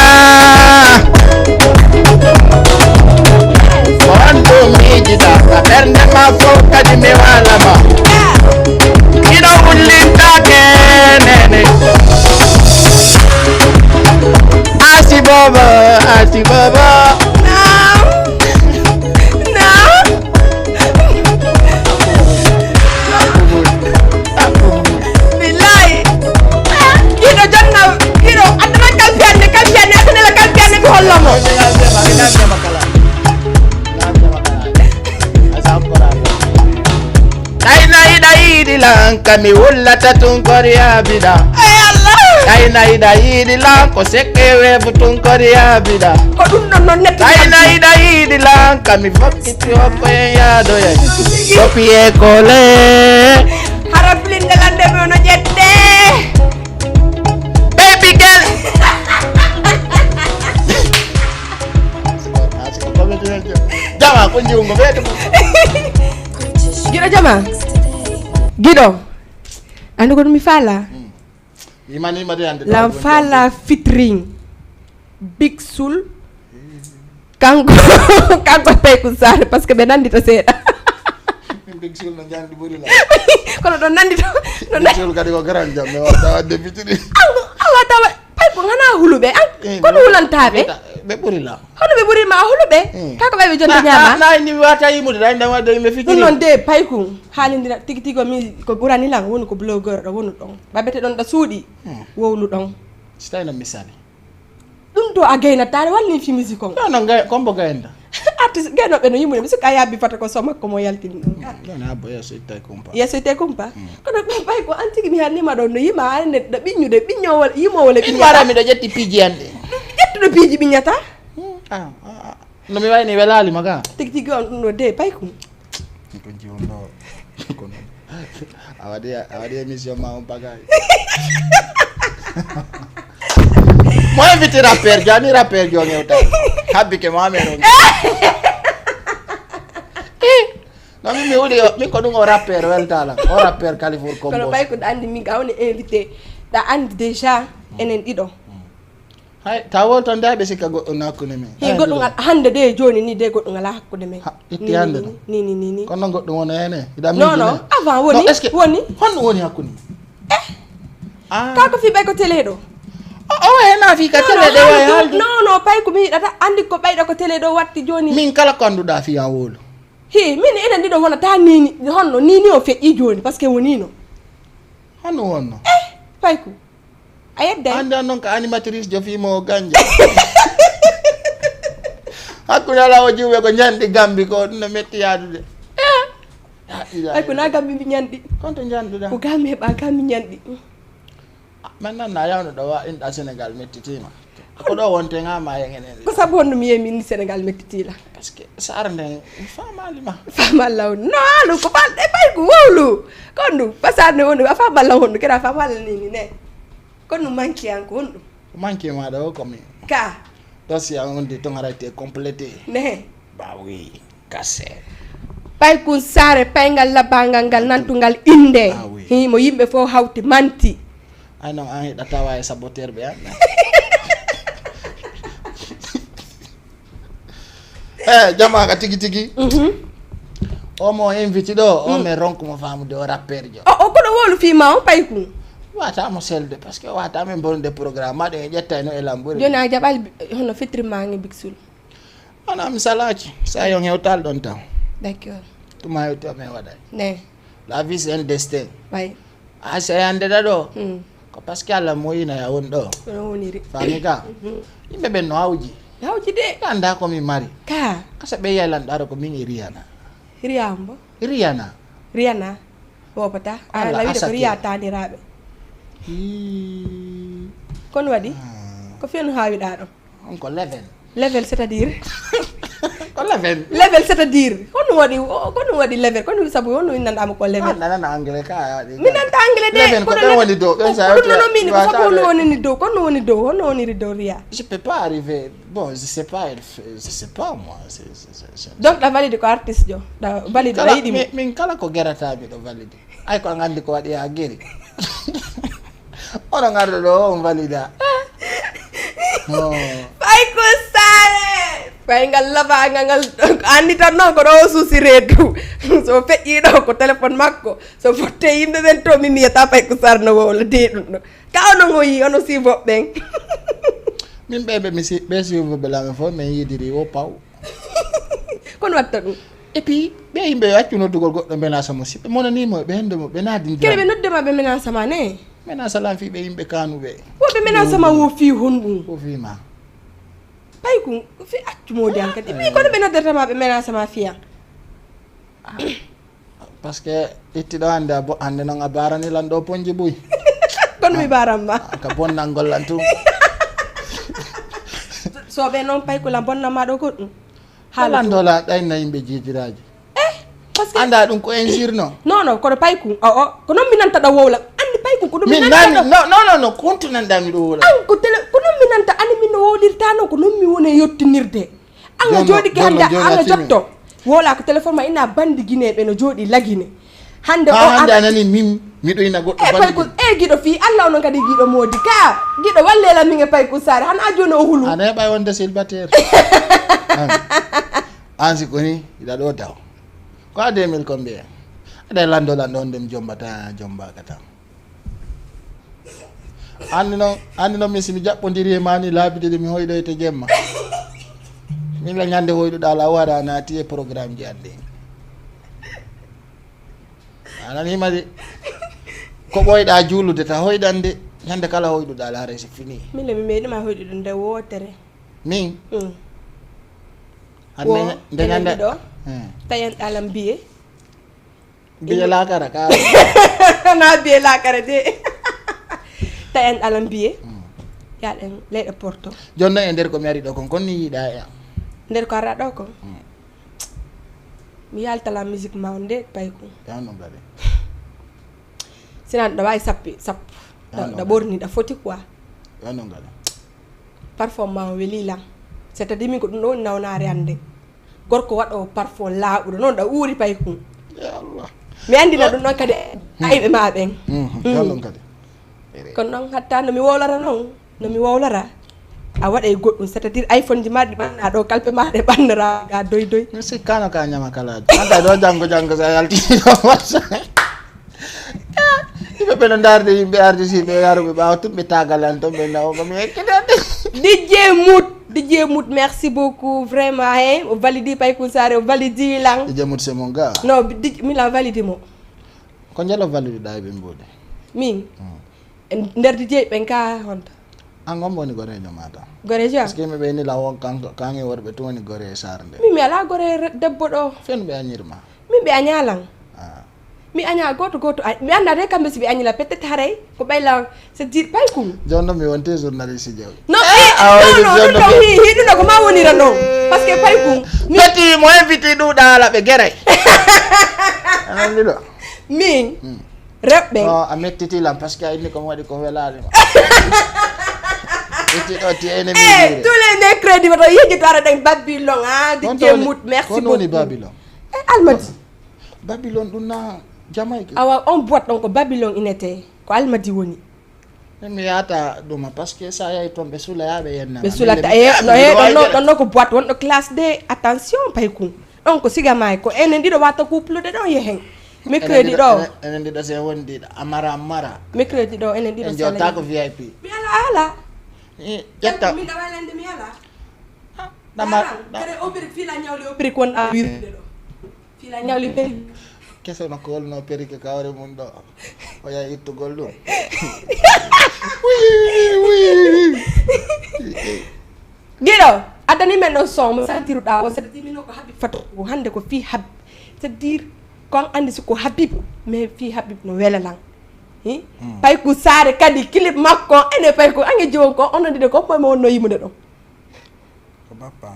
Ko on ɗum miijita ka ɓernde ma fof kadi mi wala ma. Miɗo wullintake nene. Asi bobo, asi bobo. Naam. Naam. Billahi. Giɗo jonna, giɗo addana kalfiyanne, kalfiyanne, addana la kalfiyanne mi hollo mo. Ayna iɗa yiɗi lan ka mi wullata tun kori abida. Ay Allah. Ayna iɗa yiɗi lan ko sekke wefu tun kori abida. Ko ɗum ɗon non netti. Ayna iɗa yiɗi lan ka mi fokkiti hokko en yaado en. Kopi e kole. Hara flinde lande mo no ƴette. Baby girl. Jama ko jiwgo ɓe to. Giɗo jama. Giɗo. Andu ko mi fala. Imani mari ande. Lan fala fitring. Big Sul. Kanko, kanko Payku Saare, parce que ɓe nanndito seeɗa. Min Big Sul no jangdi ɓuri la. Kono ɗon nanndito, ɗon Big Sul kadi ko grand jam, mi wata wadde fitiri. Allah, Allah tawa, Payku ngana huluɓe, an, eh, kono hulanta ɓe? Ɓe ɓuri la. Hono ɓe ɓuri ma huluɓe? Eh. Kako ɓe ɓe jonta ñaama? Na, na, ni mi wata yimude, da inda wadde yimɓe fitiri. Ɗum noon de, Payku, haalindira tigi tigi o mi ko ɓurani lan, woni ko blogueur ɗo, wonu ɗon. Ɓaɓete ɗon ɗo suuɗi, hmm, wowlu ɗon. Si tawi no misali. Ɗum to a gaynataare walla ni fi musique on? Non, non, gay-, kombo gaynda. Artiste gaynoɓe no yimmude, mi sikka yabbi fata ko so makko mo yaltini ɗum. Non, abbo yeeso ittay kumpa. Yeeso ittay kumpa? Mm. Kono ɓay ko an tigi mi hannima ɗo no yima, an ne ɗo ɓiññude, ɓiñño wala, yimo wala ɓiññata. Wara miɗo ƴetti piiji an ɗi. Ƴettuɗo piiji ɓiññata? Mm, ah, ah, ah. No mi wayni welali ma ga? Tigi tigi on ɗum ɗo de paykum. Ko jiwno. Ko non. A waɗi, a waɗi émission ma on bagay. Mo invité rappeur, jani rappeur jo ngewta. Habbi ke mo amen on. Non, min mi wuli, min ko ɗum o rappeur weltala. O rappeur Kalifour Kombo. Kono ɓay ko ɗa andi min ga woni invité. Ɗa andi déjà enen ɗiɗo. Hay, ta wol tan de, ɓe sikka goɗɗo na hakkunde men. Hi, goɗɗum al-, hannde de, jooni ni de, goɗɗum alaa hakkunde men. Ha, itti hannde tan. Ni, ni, ni, ni. Kono noon goɗɗum wona heen e? Hiɗa miijii? Non, non, avant woni, non, est-ce que woni. Honɗum woni hakkunde? Eh? Ah. Ka ko fii ɓay ko télé ɗo? O, o, hena fii ka télé ɗo wayi haalde. Non, non, pay ko mi yiɗata, anndi ko ɓayɗo ko télé ɗo watti jooni. Min kala ko annduɗaa fii an wowlu. Hi, min enen ɗiɗo wonata ni, ni, honno ni, ni o feƴƴi jooni, parce que wonino. Honno wonno? Eh, pay ko. A yedday. Andi an noon ko animatrice jo fii mo ganja. Hakku Ko ñalawma jiwɓe ko ñanɗi Gambi ko, ɗum no metti yaadude. Ay, ko na Gambi mi ñanɗi. Konto ñanɗuɗa? Ko Gambi heɓa, Gambi ñanɗi. Min nan na yawno ɗo wa inɗa Sénégal mettitima. Ko ɗo wonte nga ma yen enen. Ko sabu honno mi yemin Sénégal mettitila? Parce que sara nden mi famali ma. Famali law. No, no, ko balɗe bay ko wowlu. Kon ɗum, pasar ne wonde a famali law honno, kira famali ni ni ne. Kon ɗum manki an ko honɗum? Ko manki ma ɗo ko mi. Ka. Dossier an on de ton arrêté complété. Ne. Ba oui, kase. Paykun Saare, payngal labangal ngal nantungal innde. Ah, oui. Hi, mo yimɓe fof hawti manti. Ay non, an hiɗa tawa e saboteur ɓe an. Eh, jama ka tigi tigi. Mhm. O mo invite ɗo, o Mm. me ronk mo famude o rappeur jo. O, o koɗo wolu fi ma on Paykun. Wata mo selde, parce que wata men bonde programme, ma ɗo e ƴetta e no e lamburi. Joni a jaɓal bi-, hono fitri ma ngi biksul. Ana mi salaki, sa yon hewtal ɗon taw. D'accord. Tuma hewti o men waɗay. Ne. La vie c'est un destin. Way. A seyande ɗa ɗo. Mm. Ko parce que Allah moyina ya won ɗo. Kono woniri. Fami ka? Mhm. Yimɓe ɓen no hawji. Hawji de. Ɓe anda ko min mari. Ka. Kasa ɓe yaylan ɗaro ko min e Rihanna. Rihanna mbo? Rihanna. Rihanna. Wopata. Allah, Allah wiɗe ko asake. Riya taniraɓe. Ii. Kon waɗi? Ah. Ko fen hawiɗa ɗo? On ko level. Level c'est-à-dire? Ko level. Level c'est-à-dire? Kono waɗi, o-, kono waɗi level? Kono sabu on innanɗamo ko level? Ah, nanana anglais ka, a waɗi mi nanta anglais de, level ko kono ɗon level woni dow, ɓen sa ko ɗum yewti nono min, ko wata sabu ɗum woni ni dow, kono woni dow, hono woniri dow Riya? Je peux pas arriver. Bon, je sais pas, elle fait, je sais pas moi. C'est, c'est, c'est, c'est Donc, ɗa valide ko artiste jo, ɗa valide, kala, ɗa yiɗi mo. Min, min kala ko gerata miɗo valide. Ay ko a gandi ko waɗi ha geri. Oɗo garɗo ɗo on valida. Oh. Paykun Saare. Payngal labangal ngal, anndi tan noon ko ɗo o suusi reedu. So feƴƴi ɗo ko téléphone makko. So fotte yimɓe ɓen to min mi yiyata Paykun Saare no wowla de ɗum ɗo. Ka onon o yi, ono si woɓɓen. Min ɓe ɓe mi si, ɓe si woɓɓe la men fof min yidiri o paw. Kono watta ɗum. Et puis, ɓe yimɓe yo accu noddugol goɗɗo menace mo. Si ɓe monani mo, ɓe hendo mo, ɓe naadindira. Kere ɓe nodde ma ɓe menace ma ne? Menace lan fi ɓe yimɓe kanuɓe. Wo ɓe menace ma wo fi honɗum? Wo fi ma. Paykun, fi accu mo de an kadi. Mi kono ɓe noddata ma ɓe menace ma fiya. Parce que itti ɗo hannde a bo-, hannde noon a barani lan ɗo ponji buy. Kono mi baran ma. Ah, ka bonnangol lan tun. So ɓe noon Paykun lan bonna ma ɗo goɗɗum. Haala ɗo la ɗayna yimɓe jiijiraaji. Eh, parce que anda ɗum ko injure no? Non, non, kono Paykun, o, o, ko noon mi nanta ɗo wowla. Anndi Paykun, ko ɗum mi Min nanta nani, ɗo. Non, non, non, non, ko honto nanɗa miɗo wowla? An ko tele, ko noon mi nanta, ani min no wowlirta noon, ko noon mi woni e yottinirde. An a Jooma, jooɗi ki hannde, jooma, jooma an a timmi. Jotto. Wola ko téléphone ma ina bandi Guinée ɓe no jooɗi Lagine. Hannde o hannde ara a nani min, miɗo ina goɗɗo e bandi koy ko Guinée. E giɗo fii Allah onon kadi giɗo moodi ka. Giɗo wallela min e Paykun Saare. Han a jooni o hulu. Ana heɓa wonde célibataire. An. An si koni, iɗa ɗo daw. Ko a deux mille combien? Aɗa lando lando on de mi jombata, jombaka tan. Anndi noon, anndi noon min si mi jaɓɓondiri e maa ni laabi ɗiɗi mi hoyɗoyte jemma. Min la ñande hoyɗuɗaa la wara naati e programme ji anndi. A nanii ma de. Ko ɓooyɗaa juulude ta hoyɗan de. Ñande kala hoyɗuɗaa la resi fini. Min le mi meeɗi ma hoyɗude nde wootere. Min? Mm. Hannde wo, ña-, nde enen ñande ɗiɗo. Eh. Tayen ɗalam biye. Biye lakara ka. Na biye lakara de. Ta en alam biye. Mm. Ya ɗen leyɗe porto. Jooni noon e nder ko mi ari ɗo kon, kon ni yiɗa e am. Nder ko ara ɗo kon. Mm. Mi yaltala musique ma on de Paykun. Ya non gade. Sinan ɗa wawi sappi, sappo. Ya non gade. Ɗa ɓorni, ɗa foti quoi. Ya non gade. Parfum ma on weli lan. C'est-à-dire min ko ɗum ɗo woni nawnaare an nde. Gorko waɗoowo parfum laaɓuɗo noon ɗa uuri Paykun. Ya Allah. Mi anndina ɗum ɗon kadi ayɓe ma ɓen. Mhm. Mm. Ya ɗum kadi. Kono noon hatta no mi wowlara noon, no mi wowlara. A waɗay goɗɗum, c'est-à-dire iPhone ji ma ɗi ɓanna ɗo, kalpe ma ɗe ɓannara ga doy doy. Mi sikkano ka ñama kala. Anta ɗo janngo janngo sa yalti ɗo wasa. Yimɓe ɓe no ndaarde yimɓe artiste ɓe yaruɓe ɓaawo tun ɓe taagalan ton ɓe nawo ko mi ekkitande. D J Mout, D J Mout, merci beaucoup vraiment, hein. O validi Paykun Saare, o validi lan. D J Mout c'est mon gars. Non, D J, mi la validi mo. Ko njalo validuɗa e ɓe mboɗi? Min? Hmm. Nder D J ɓen ka honto? An gombo woni gorejo mata. Gorejo. Parce que mi ɓe ni lawo kanko kangi worɓe tun woni gore e sarde. Mi mi ala gore debbo ɗo. Fen ɓe anyirma. Mi ɓe anyalan. Ah. Mi anya goto goto mi anda de kamɓe si ɓe anyila peut-être haray ko ɓayla c'est dire pay kum. Jonno mi wonte journaliste jaw. Non eh, ah, non non non hi hi ɗum ko ma wonira non. Parce que pay kum. Peti mo invité ɗuɗa ala ɓe geray. Anan ɗiɗo. Min. Hmm. Rewɓe. Non, a mettiti lan parce que a inni ko mi waɗi ko welaali ma. Itti ɗo ti ene mi. Eh, tous les mercredis woto yejjito ara ɗen Babylon ah, di jemut. Merci beaucoup. Ko woni Babylon? Eh, Almadi. Babylon ɗum na Jamaïque. Awa on boîte ɗon ko Babylon inete. Ko Almadi woni. Min mi yahata ɗuma parce que sa yahi toon ɓe sula yaha ɓe yenna. Ɓe sulata e no e ɗonno ɗonno ko boîte wonɗo classe de attention pay kun. Ɗon ko siga maay ko enen ɗiɗo wata kuplude ɗon yehen. Mercredi ɗo. Enen ɗiɗo se wondi amara amara. Mercredi ɗo enen ɗiɗo en jotta ko vip. Mi ala ala. Ƴetta. Min ɗawa lande mi ala. Ɗama. Kare opiri fila ñawli opiri kon a wirde ɗo. Fila ñawli perruque. Kese no kolno perruque kawre mum ɗo. O yahi ittugol ɗum. Giɗo, addani men ɗon son mo santiruɗa o saɗa timino ko habib fatu ko hannde ko fii habib c'est dire ko an anndi si ko habib mais fii habib no wela lan. Hi? Pay ko saare kadi clip makko ene pay ko ange jiwon ko onon ɗiɗo ko moy mo wonno yimude ɗon. Ko bappa.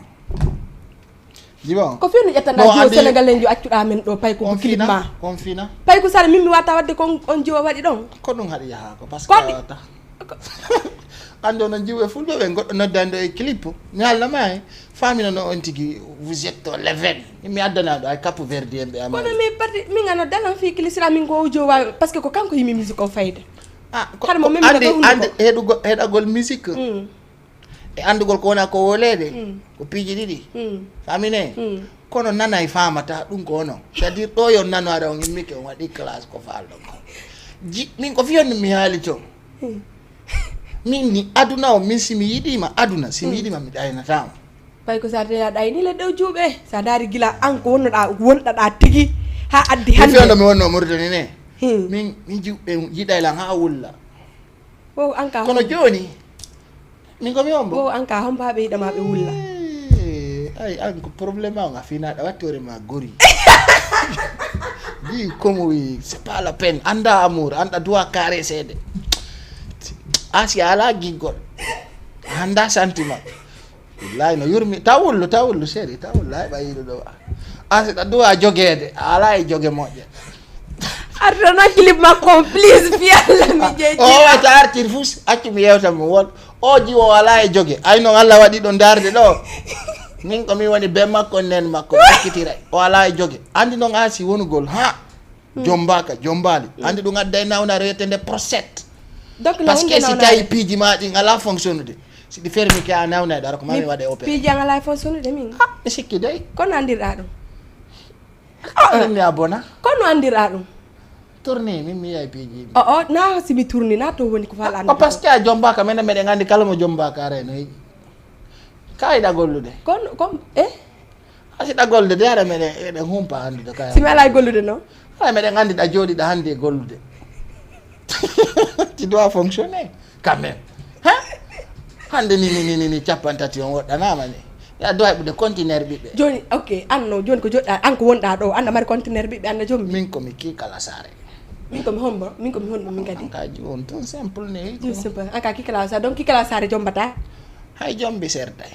Jiba. Ko fii no ƴettana jiwo Sénégal en jo accuɗa men ɗo pay ko clip ma. On fina. Pay ko sara min mi wata wadde kon on jiwo waɗi ɗon. Ko ɗum haɗi yaha ko parce que wata. Ando no jiwo e fulɓe ɓe goɗɗo noddande e clip. Mi halna ma e famina no on tigi vous êtes au leven. Mi addana ɗo ay Cape Verde en ɓe amari. Kono mi parti min ano dalan fii clip sira min ko o jiwo wawi parce que ko kanko yimi musique o fayda. Ah, ko, ko andi andi heɗugol heɗagol musique. Mm. E anndugol ko wona ko wolede mm. Ko piiji ɗiɗi mm. Famine mm. Kono nanay famata ɗum ko ono c'est à dire ɗo yon nano ara on immike on waɗi classe ko falɗo ko ji min ko fiyonno mi haali to min ni aduna o min simi yiɗima aduna simi yiɗima mi ɗaynatama. Pay ko sa tena ɗayni le ɗew juuɓe sa daari gila an ko wonnoɗa wonɗaɗa tigi ha addi hande fiyonno mi wonno murtani ne min min jiwɓe yiɗay lan ha wulla. Wow, an ka kono hon- joni min komi on bo wow, an ka hombaɓe yiɗama ɓe wulla. Eh, ay an ko problème a nga fina da wattore ma gori. Di comme oui, c'est pas la peine. Anda amour, anda doit caresser de. Asi ala gigol. Anda sentiment. Billahi no yurmi tawullu tawullu seri tawullu ay ɓa yiɗo ɗo. Asi ɗa duwa jogeede a ala e joge moƴƴe. Artana clip makko on please fi Allah mi jeji. O ta artir fus accu mi yewta mo won. O jiwo o ala e joge ay non Allah waɗi ɗo darde ɗo. Min ko mi woni be makko nen makko ekkitiray o ala e joge andi non asi wonugol ha. Jombaka jombali andi ɗum adda e nawnare wiyetende prostate. Donc no parce que si tawi piiji ma ɗin ala fonctionnude si ɗi fermi ke a nawnay ɗo ara ko mami waɗe opéré piiji an ala fonctionnude min ah mi sikki dey kono andirɗa ɗum ah min mi a bona kono andirɗa ɗum tourné min mi yiyay piiji o o na si mi tourné na to woni ko fala andi parce que a jombaka minen meɗen andi kala mo jombaka ara e no yiɗi kayiɗa gollude kono comme eh A si ɗa golde de haɗa meɗen eɗen humpa anndude kaya. Si mi alaa e gollude noon. Haɗa meɗen anndi ɗa jooɗiɗa hannde e gollude. Tu dois fonctionner quand même. Hein? Hannde ni ni ni ni cappantati on woɗɗanaama ni. Ya doit ɓude conteneur ɓiɓɓe. Jooni ok an no jooni ko joɗɗa an ko wonɗa ɗo an a mari conteneur ɓiɓɓe an no joom. Min ko mi kii kala saare. Min ko mi hombo min ko mi honɗum min kadi. An ka jiwon tun simple ne. Jiw simple an ka kii kala saare donc kii kala saare jombata. Hay jombi serde.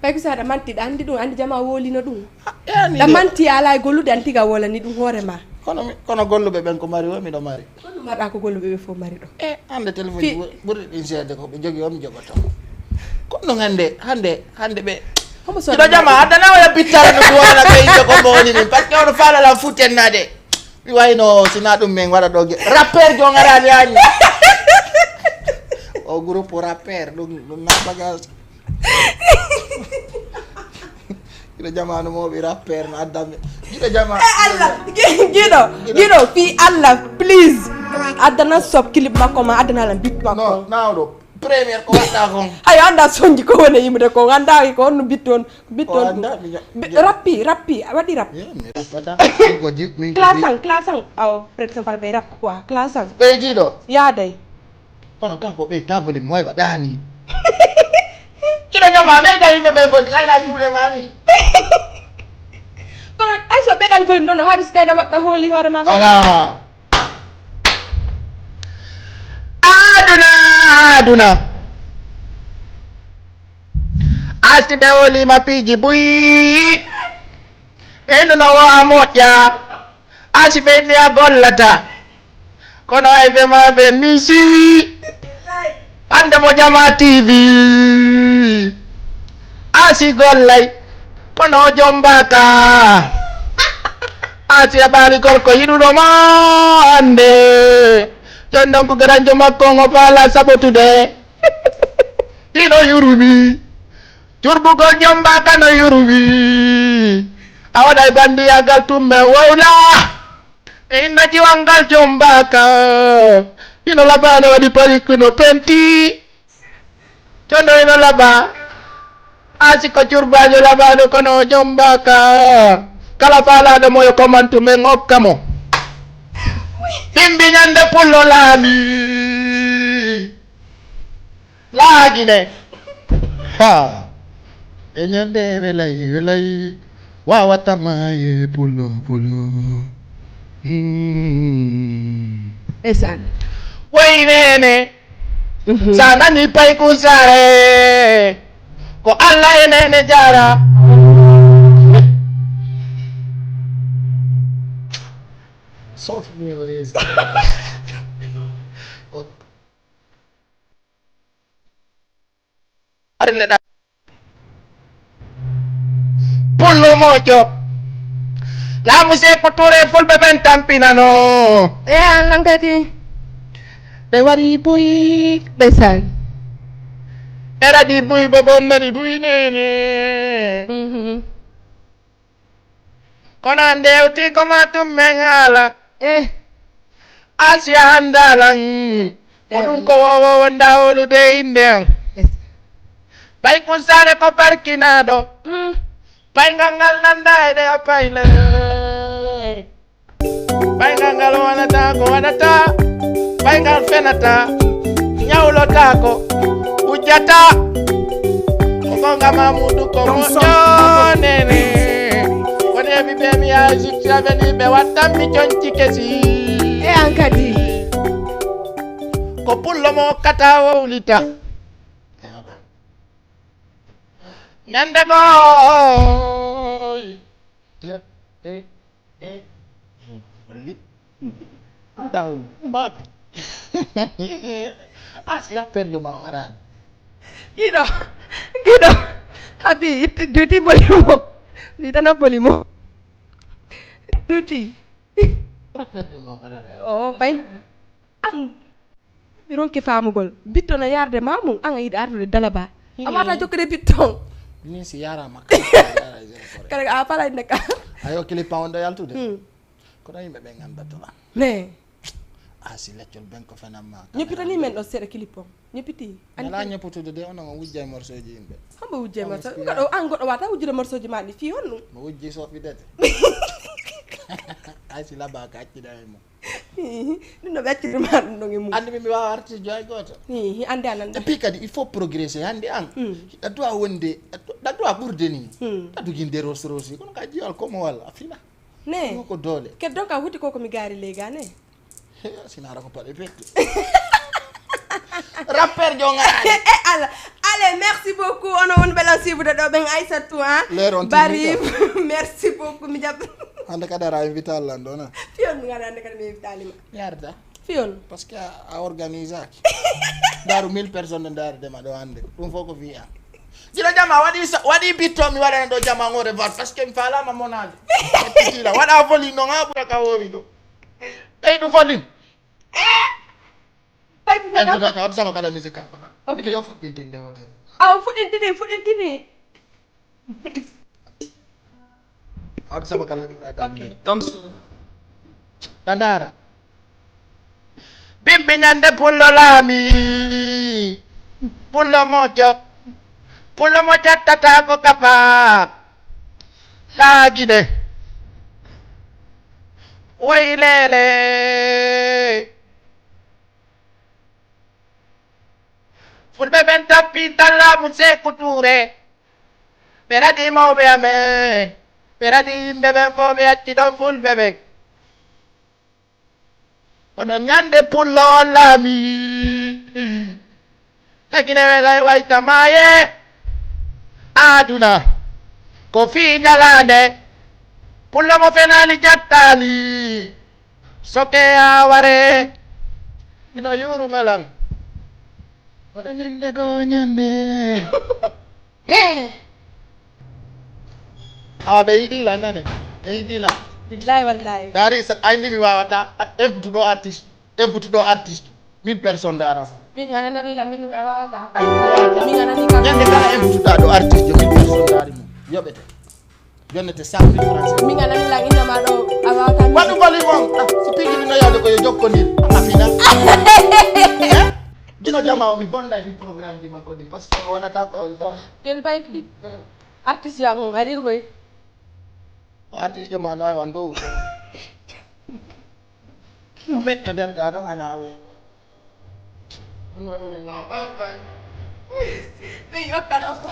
Pay ko sa ɗa manti ɗa andi ɗum andi jama wolino ɗum. Ɗa manti a ala e gollude an tiga wolani ɗum hoore ma. Kono mi kono golluɓe ɓen ko mari wo miɗo mari. Kono marɗa ko golluɓe ɓe fof mari ɗo. E hande téléphone ji ɓurɗi ɗin seede ko ɓe jogi o mi jogoto. Kono ɗum hande hande hande ɓe. Homo soɗa. Ɗo jama addana wala bittara no mi wonana ɓe yimɓe ko mo woni min parce que ono faalala futennade. Mi wayno sina ɗum min waɗa ɗo ge rappeur jo ngarani ani. O groupe rappeur ɗum ɗum na bagage. Giɗo jamanu moɓi rappeur no addanɓe giɗo jama. E Allah giɗo giɗo fi Allah please. Addana sob clip makko ma addana lan bit makko. Non nawɗo première ko waɗɗa kon. Ayo anda sonji ko woni yimude ko anda ko honno bit on. Bitton rappi rappi a waɗi rap. Classang classang aw par exemple ɓe rap quoi classang. Ɓeydiɗo. Yaaday. Kono kanko ɓe tabole mo wawi waɗani. Kiɗo ñama ɓe tawi ɓe ɓe boni kayla juuɗe mami. Kono ay so ɓe ɗan koye nono haɗi so kayna waɗta hooli hoore ma. Ala. Aduna, aduna. Aside wolima piiji buyi. Ɓeydu no wo'a moƴƴa. Asi ɓeydi a gollata. Kono ay ɓe ma ɓe misi. Ande mo jama T V. Asi gollay. Kono o jombaka. Asi a ɓaali gorko yiɗuɗo ma ande. Jon donc garanjo makko ngo faala sabotude. Hino yurumi. Curbugol jombaka no yurumi. A waɗay bandiyagal tumme wowla. E inna jiwangal jombaka. Hino labano waɗi parikuno penti. Condo hino laba. Asi ko curbajo labano kono o jombaka. Kala falaɗo moyo komantu men okka mo. Bimbi ñande pullo laami. Laagine. Ha. E ñande welay, welay. Wawatama ye pulo, pulo. Hmm. Ndeysaan. Woy nene. Mhm. Sa nani pay ku sare. Ko Allah e nene jara. Soft music. Arneɗa. Pullo moƴƴo. Laamu Seeku Ture fulɓe ɓen tampinano. E an lan kadi. Ɓe wari buy. Ndeysaan. Ɓe radi buy ɓe bonnani buy nene. Mhm. Kono an ndewti ko ma tum men haala. Eh. Asiya handalan. Ko ɗum ko wowowo ndawolude innde an. Yes. Ɓay kun sare ko barkinaɗo. Mm. Ɓay ngal ngal nanda e ɗe a payle. Ɓay ngal ngal wonata ko waɗata. Ɓay ngal fenata. Ñawlotako. Hujjata. Ko gonga Mamudu ko moƴƴo nene. Woni e ɓiɓɓe mi ya Egyptia ɓe ni ɓe wattan mi conci kesi. E an kadi. Ko pullo mo kata wowlita. Ñande goo. Taw. Mbaɗ. Asla perdu ma waran. Giɗo. Giɗo. Abi itti duti boli mo. Ni tana boli mo. Duti. Perdu ma waran. Oh, bay. An. Mi ronki famugol. Bitto na yarde ma mum. An a yiɗi ardude dalaba. Amma ta jokkede bitto. Min si yarama kala. Kala a fala inda ka. Ayo kili pawndo yaltude. Hmm. Kono yimɓe ɓe nganndatoo lan. Ne. A si leccol ben ko fenan ma. Ñeppitani men ɗo seeɗa clip on. Ñeppiti. Wala ñepputude de, onon on wujja e morceau ji yimɓe. Hombo wujja e morceau? Ngaɗo an goɗɗo wata wujjude morceau ji ma ɗi fii honɗum? Mo wujji so fidete. Ay si laba ka accida e mo. Ɗum ɗo ɓe accirde ma ɗum ɗon e mum. Andi mi mi wawa artiste joy goto. Hihi, andi an andi. Et puis kadi il faut progresser, andi an. Mm. Aɗa doit wonde, aɗa doit ɓurde ni. Mm. Aɗa joginde Rolls Royce, kono ka jiwal ko mo walla a fina. Ne. Ɗum ko doole. Keddo ka huti ko ko mi gaari lega ne. He, sina ara ko paɗe pette. Rappeur jo ngaraani. Eh, Allah. Allez, merci beaucoup. Ono on belan suivre ɗo ɓen Aissatou, hein. L'heure on Bari, merci beaucoup. Mi jaɓ. Hande kadi ara invité Allah ɗo na. Fiyon mi ngara hande kadi mi invité alima. Mi arda. Fiyon. Parce que a organisaki. Daru mille personnes ndaari dema ɗo hande. Ɗum fof ko fi an. Jila jama waɗi sa waɗi bitto mi waɗana ɗo jama ngore var parce que mi falama monade. Tila waɗa volume no ngaɓura ka wowi ɗo. Ɓeydu volume. Ɓay mi Ɓeydu naɗa. Ka waɗi sama kala musique ka. Abide yo fuɗɗintinde o. Aw fuɗɗintini fuɗɗintini. Waɗi sama kala musique ka. Ok. Ɗon so. Ka ndaara. Bimbi ñande pullo laami. Pullo moƴƴo. Pullo mo jattata ko kafa. Laagide. Woy leele. Fulɓe ɓen tappi talla mum Seeku Tuure. Ɓe raɗi mawɓe amen. Ɓe raɗi yimɓe ɓen fof, ɓe acci ɗon fulɓe ɓen. Kono ñande pullo on laami. Tagine welay wayta maaye. Aduna ko fii ñalaande. Pullo mo fenaali jattaali. Soke a ware. Ino yuuru melan. Kono ñande goo ñande. Awa ɓe yiɗi lan nane. Ɓe yiɗi lan. Billahi wallahi. Dari sa ayni mi wawata. Invite ɗo artiste. Invite ɗo artiste. Mille personnes dara. Min anani la min wawata. Min anani ka. Ñande kala invite ɗa ɗo artiste mille personnes dari mo. Yoɓete. Yonnete cent mille francs. Min anani la inna ma ɗo a wawata. Waɗu volume on. Ah, si pigi ɗino yawde ko yo jokkondir. Afina. Eh? Dino jama o mi bonda di programme di makko di parce que wonata ko on ton. Ken bay. Artiste ya mo ari koy. Artiste ma no wan bo. Metta den da do ana wo. Ɓe yokkata ko.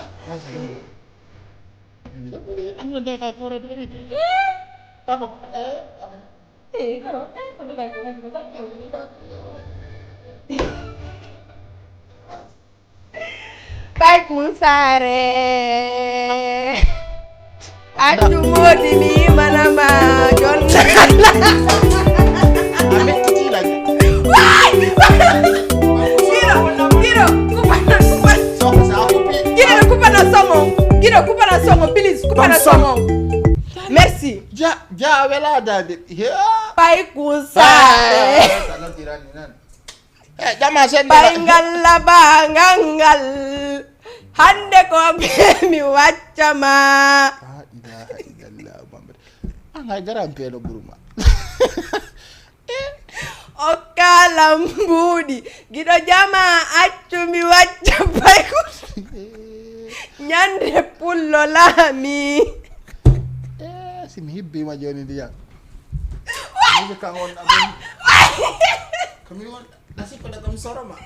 Paykum Saare. Accu moodi mi manama jon. A mettiti la. Waay! Giro, giro, kupana, kupana. Giro, kupana songo. Giro, kupana songo, please, kupana songo. Merci. Ja, ja, wela dade. Paykum Saare. Jama sen. Paygal labangal ngal. Hande ko be mi waccama. La ilaha illallah Muhammad. An hay garan pelo burma. O kala mbuuɗi giɗo jama accu mi wacca payku. Ñande pullo laami. Eh, si mi hibbima joni ndiyam. Miɓe kan on abon. Ko mi won. Nasi ko daga mi soroma.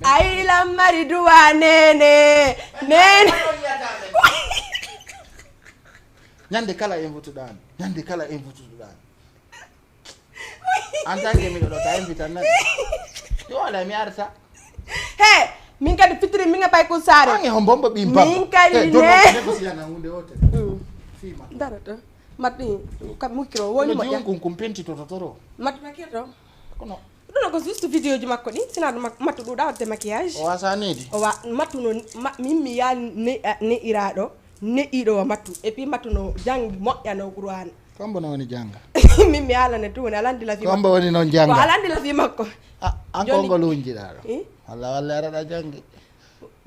Ay lammari duwa nene. Nene. Ñande kala en vutuɗan. Ñande kala en vutuɗan. En tant que miɗo ɗo ka invite nan. Yo wala mi arta. He, min kadi fitiri min ga pay ko sare. Ange hon bombo bim bam. Min kadi ne. Dara to. Matti kam mukiro woni mo. Kun kun penti to toro. Matti makiro. Kono. Ɗum ko juste vidéo ji makko ɗi sina ɗum mattu ɗuɗa waɗde maquillage. O wasa neɗi. O wa mattu no. Min mi yaali ne'iraɗo ne'iɗo wa mattu et puis mattu no jangi moƴƴa no qur'an. Kombo no woni janga. Min mi yaalane tu woni alandi la fi. Kombo woni non janga ko alandi la fi makko. An kongo lunjiɗaɗo. Walla walla araɗa jangi.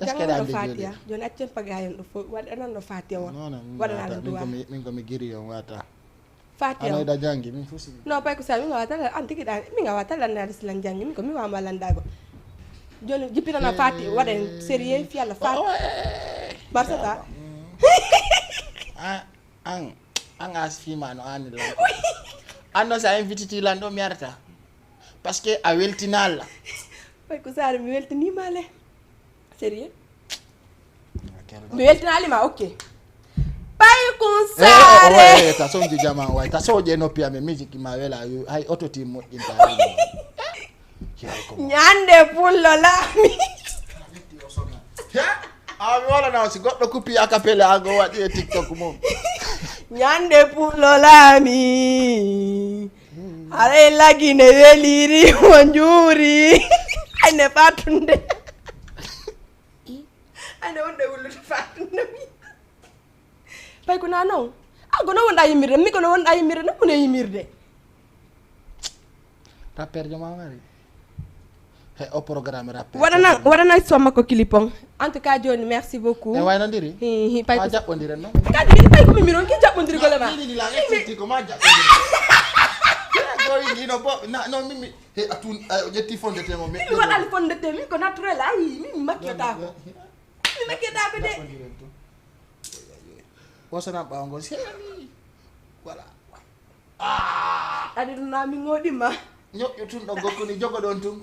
Est-ce que aɗa andi fatiya joni accen pagayen ɗo fof waɗanan no fatiya won waɗanan ɗum duwa. Min komi giri on wata. Fatiya. Ano da jangi min fusi. No pay ko sa mi ngawata la antiki da mi ngawata la na rislan jangi min ko mi wama landa go. Joni jipina na fati waden sérieux fi Allah fati. Barsata. An an as fi ma no an la. Anno sa invite ti lando mi arta. Parce que a weltinala. Pay ko sa mi weltinima le. Sérieux. Mi weltinaali ma ok. Pay kun sare. Ta sonji jama way ta soje noppi ame musique ma wela hay auto team moƴƴinta. Ñande pullo laami. Awa mi wala na si goɗɗo kupi akapele ago waɗi e tiktok mum. Ñande pullo laami. Haray lagine weliri mo njuuri. Ay ne fatunde. Ande wonde wullude faatnami. Pay ko na non. A kono wonɗa yimirde mi kono wonɗa yimirde no mune yimirde. Rappeur joma mari. He o programme rappeur waɗana waɗana so makko clip on. En tout cas joni merci beaucoup e waynodiri. Hi hi pay ko jaɓɓodire non. Kadi min pay ko mi miron ki jaɓɓodiri gole ma. Ni la explique ko ma jaɓɓodire. Ko yino bo na non mimi. He a tun a ƴetti fonde te mo mi waɗani fonde te min ko naturel ayi min mi makkiyata ko mi makkiyata ko de. Wosana ɓawo ngol seeɗa ni. Voilà. Adi ɗum na min ngoɗima. Ñoƴƴu tun ɗo gokkuni jogo ɗon tun.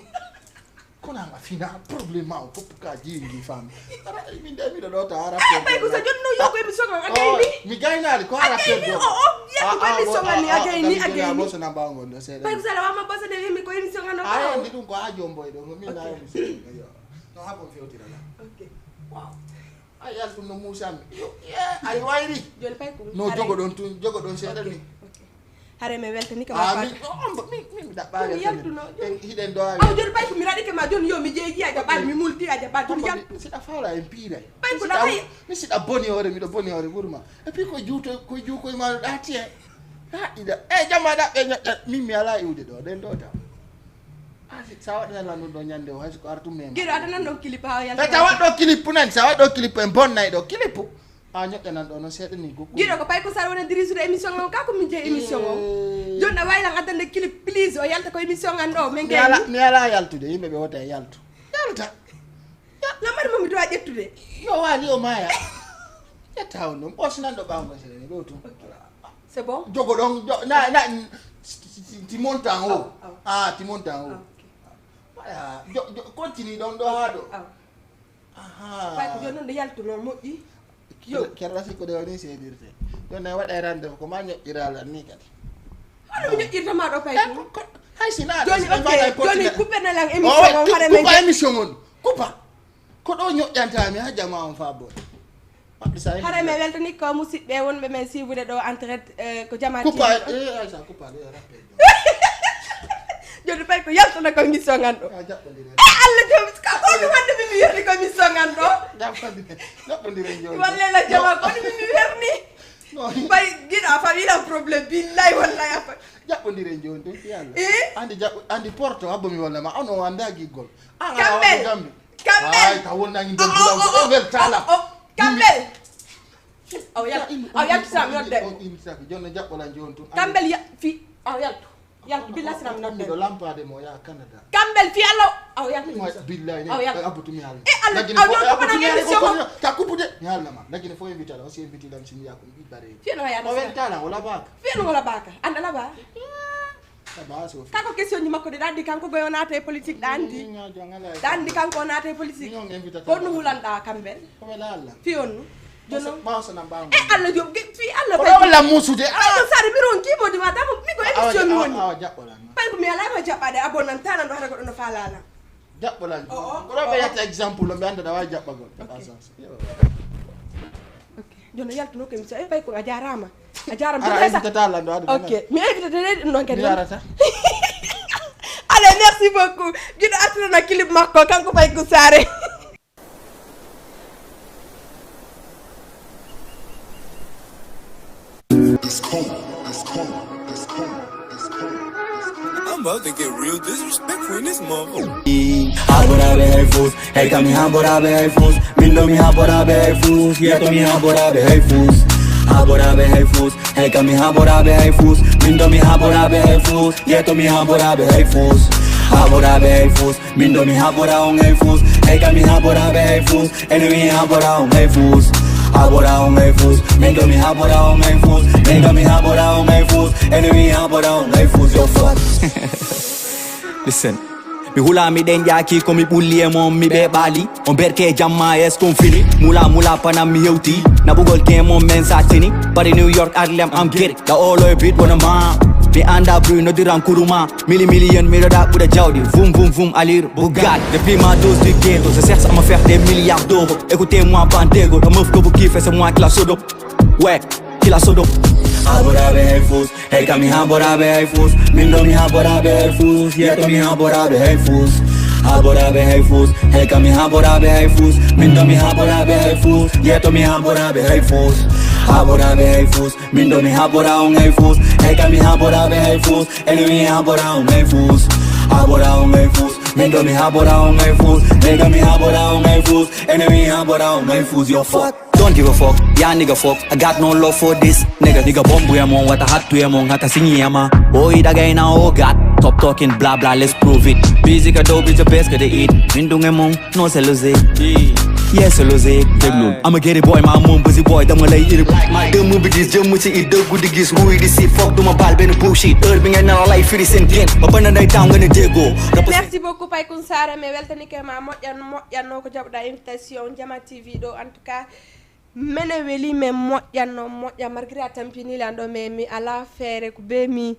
Kono a fina problème ma o fof ka jiwi ngi fami. Ara min de miɗo ɗo ta ara. Ay, ko sa jonni no yo ko émission kan a gayni. Mi gaynali ko ara. A gayni o o ya ko émission kan ni a gayni a gayni. Boso na bawo ngondo seeɗa. Ay, ko sa la wama boso de mi ko émission kan o. Ay, ndi ɗum ko ha jomboy ɗo min na émission. No ha ko fewtira la. Ok. Wow. Ay, yaltu no musanmi. Yo, yeah, ay wayri. Joni pay ko. No jogo ɗon tun, jogo ɗon seeɗa ni. Ok. Hare mi weltani ka. Ah, mi on mi mi mi da ba ya. Yaltu no. Hiɗen do. Aw joni pay ko mi raɗike ma joni yo mi jeeji a jaɓaɗ mi multi a jaɓaɗ joni yaltu. Siɗa fala en piiray. Pay ko na hay. Mi siɗa boni hoore miɗo boni hoore ɓurma. Et puis ko juuto ko juukoy ma ɗo ɗaati e. Ha ida. E jama ɗaɓɓe ñoƴƴa min mi ala iwde ɗo ɗen ɗo taw. Ah, si- sa waɗana lan ɗum ɗo ñande o hay so ko artum men. Giɗo adanan ɗon clip ha o yalta. Tawa ɗo clip nan sa waɗ ɗo clip en bonnay ɗo clip. A ñoƴƴanan ɗo noon seeɗa ni goɗɗum. Giɗo ko pay ko sar wona dirisude émission on ka ko min jeeyi émission on. Joni a wawi lan addande clip please o yalta ko émission an ɗo min mi ala gayni. Mi ala yaltude yimɓe ɓe wota e yaltu. Yalta. Lamari mo mi dowa ƴettude. Yo waali o maaya. Ƴetta on ɗum ɓosnan ɗo ɓawngo seeɗa ni ɗo tun. C'est bon. Jogo ɗon jo- na na ti montant o. Ah, ti montant o. Continue ɗon ɗo haa ɗo. Aha. Pay ko joni noon nde yaltuno moƴƴi. Yo. Kerla si ko ɗe woni seedirte. Joni ne waɗa e rendez-vous ko ma ñoƴƴira lan ni kadi. Hono mi ñoƴƴirta ma ɗo pay ko. Hay si na joni ok joni kuɓɓe na lan émission on hare men kupa émission on kupa. Ko ɗo ñoƴƴanta mi ha jama on fa boy. Hare men weltani ko musidɓe wonɓe men siibude ɗo entret ko jama coupa eh aysa coupa de rappel. Joni pay ko yaltana ko émission an ɗo. Ah, jaɓɓondire. Eh, Allah jom ka ko ɗum wonde mi mi yoni ko émission an ɗo. Jaɓɓondire. Jaɓɓondire joni. Walle la jama ko ɗum mi werni. Pay giɗa fa wila problème billahi wallahi afa. Jaɓɓondire joni ɗum fi Allah. Eh? Andi jaɓɓo andi porto abbo mi walla ma on o anda giggol. Ah, Kamɓe. Kamɓe. Ay, ka wonna ngi nden bula o weltala. Kamɓe. Aw yaltu, aw yaltu sa mi nodde. On imsaki jonno jaɓɓolan joni tun. Kamɓel ya fi aw yaltu. Yaltu billa sira mi nodde. Ɗo lampade mo ya Canada. Kamɓel fi Allah aw yaltu. Billahi ne aw yaltu. Abutumi hal. E Allah aw yaltu ko nan émission. Ta kupude. Mi halna ma. Lagine fo invitala, o si invitilam simi yakun bi bare. Fi no ya. O weltala wala baka. Fi no wala baka. Anda la ba. Kako question ji makko ɗe ɗa anndi kanko goyo naata e politique ɗa anndi. Ɗa anndi kanko o naata e politique. Ko no hulanɗa kamɓe? Fi on no. Jono. E Allah jom fi Allah fay. Wala musude. Ay no sare mi ron kimo di madame mi ko émission mi woni. Awa jaɓɓolan. Pay ko mi ala ma jaɓɓade abonnan tanan ɗo hara goɗɗo no falala. Jaɓɓolan. Ko ɗo ɓe yetta exemple ɓe annda ɗa wawi jaɓɓagol. Jono yaltuno ko émission e pay ko a jarama. A jarama. Ara invitata lan ɗo. Ok mi invitata ɗe ɗum noon kadi. Arata. Allez merci beaucoup. Giɗo artirana clip makko kanko pay ko sare. It's cold. It's cold. It's cold. It's cold. It's cold. I'm about to get real disrespectful in this motherfucker. Haborabe hay fus, hey kami haborabe hay fus, mindo mi haborabe hay fus, yeto mi haborabe hay fus. Haborabe hay fus, hey kami haborabe hay fus, mindo mi haborabe hay fus, yeto mi haborabe hay fus. Haborabe hay fus, mindo mi habora on hay fus, hey kami haborabe hay fus. Enemy habora on hay fus. Habora on hay fus. Mindo mi habora on hay fus. Mindo mi habora on hay fus. Enemy habora on hay fus. Yo fuck. Listen. Mi hula mi ɗen ƴaaki ko mi ɓulli e mon mi ɓe ɓaali on berke jamma es kon fini mula mula panam mi hewti naɓugol ke mon men satini bari new york arlem am geri da olo e bit wona ma mi anda bruit nodiran kuruma mili mili yen miɗo ɗaɓɓude jawɗi vum vum vum alir bugat depuis ma dose du ghetto je cherche à me faire des milliards d'euros écoutez moi bandego la meuf que vous kiffez c'est moi qui la sodo ouais qui la sodo haborabe hay fus hey kami haborabe hay fus mindo mi haborabe hay fus yeto mi haborabe hay fus haborabe hay fus hey kami haborabe hay fus mindo mi haborabe hay fus yeto mi haborabe hay fus haborabe hay fus Mindo mi habora on hay fus. Hey kami habora be hay fus. Enemy habora on hay fus. Habora on hay fus. Mindo mi habora on hay fus. Hey kami habora on hay fus. Enemy habora on hay fus. Yo fuck. Don't give a fuck, yeah nigga fuck. I got no love for this nigga. Nigga bombu ya mon, what a hat to ya mon, hata singi ya ma. Boy, that guy now, oh God. Stop talking, blah blah, let's prove it. Busy ka dope is the best ka they eat. Mindung ya mon, no se lose. Yes, Loze, déglul. I'm a ghetto boy, my mom busy boy, dama lay iri. Dem mu bi gis jëm ci i dëggu di gis wuy di si foog duma baal benn bullshit. Heure bi ngay nelaw lay firi seen gént. Ba bënn day taw nga ne déggoo. Merci beaucoup, Paykun Sara, mais weltanike ma moƴƴan moƴƴan no ko jaɓɗa invitation Jama T V ɗo. En tout cas, mene weli men moƴƴan no moƴƴa malgré a tampini lan ɗo, mais mi ala feere ko be mi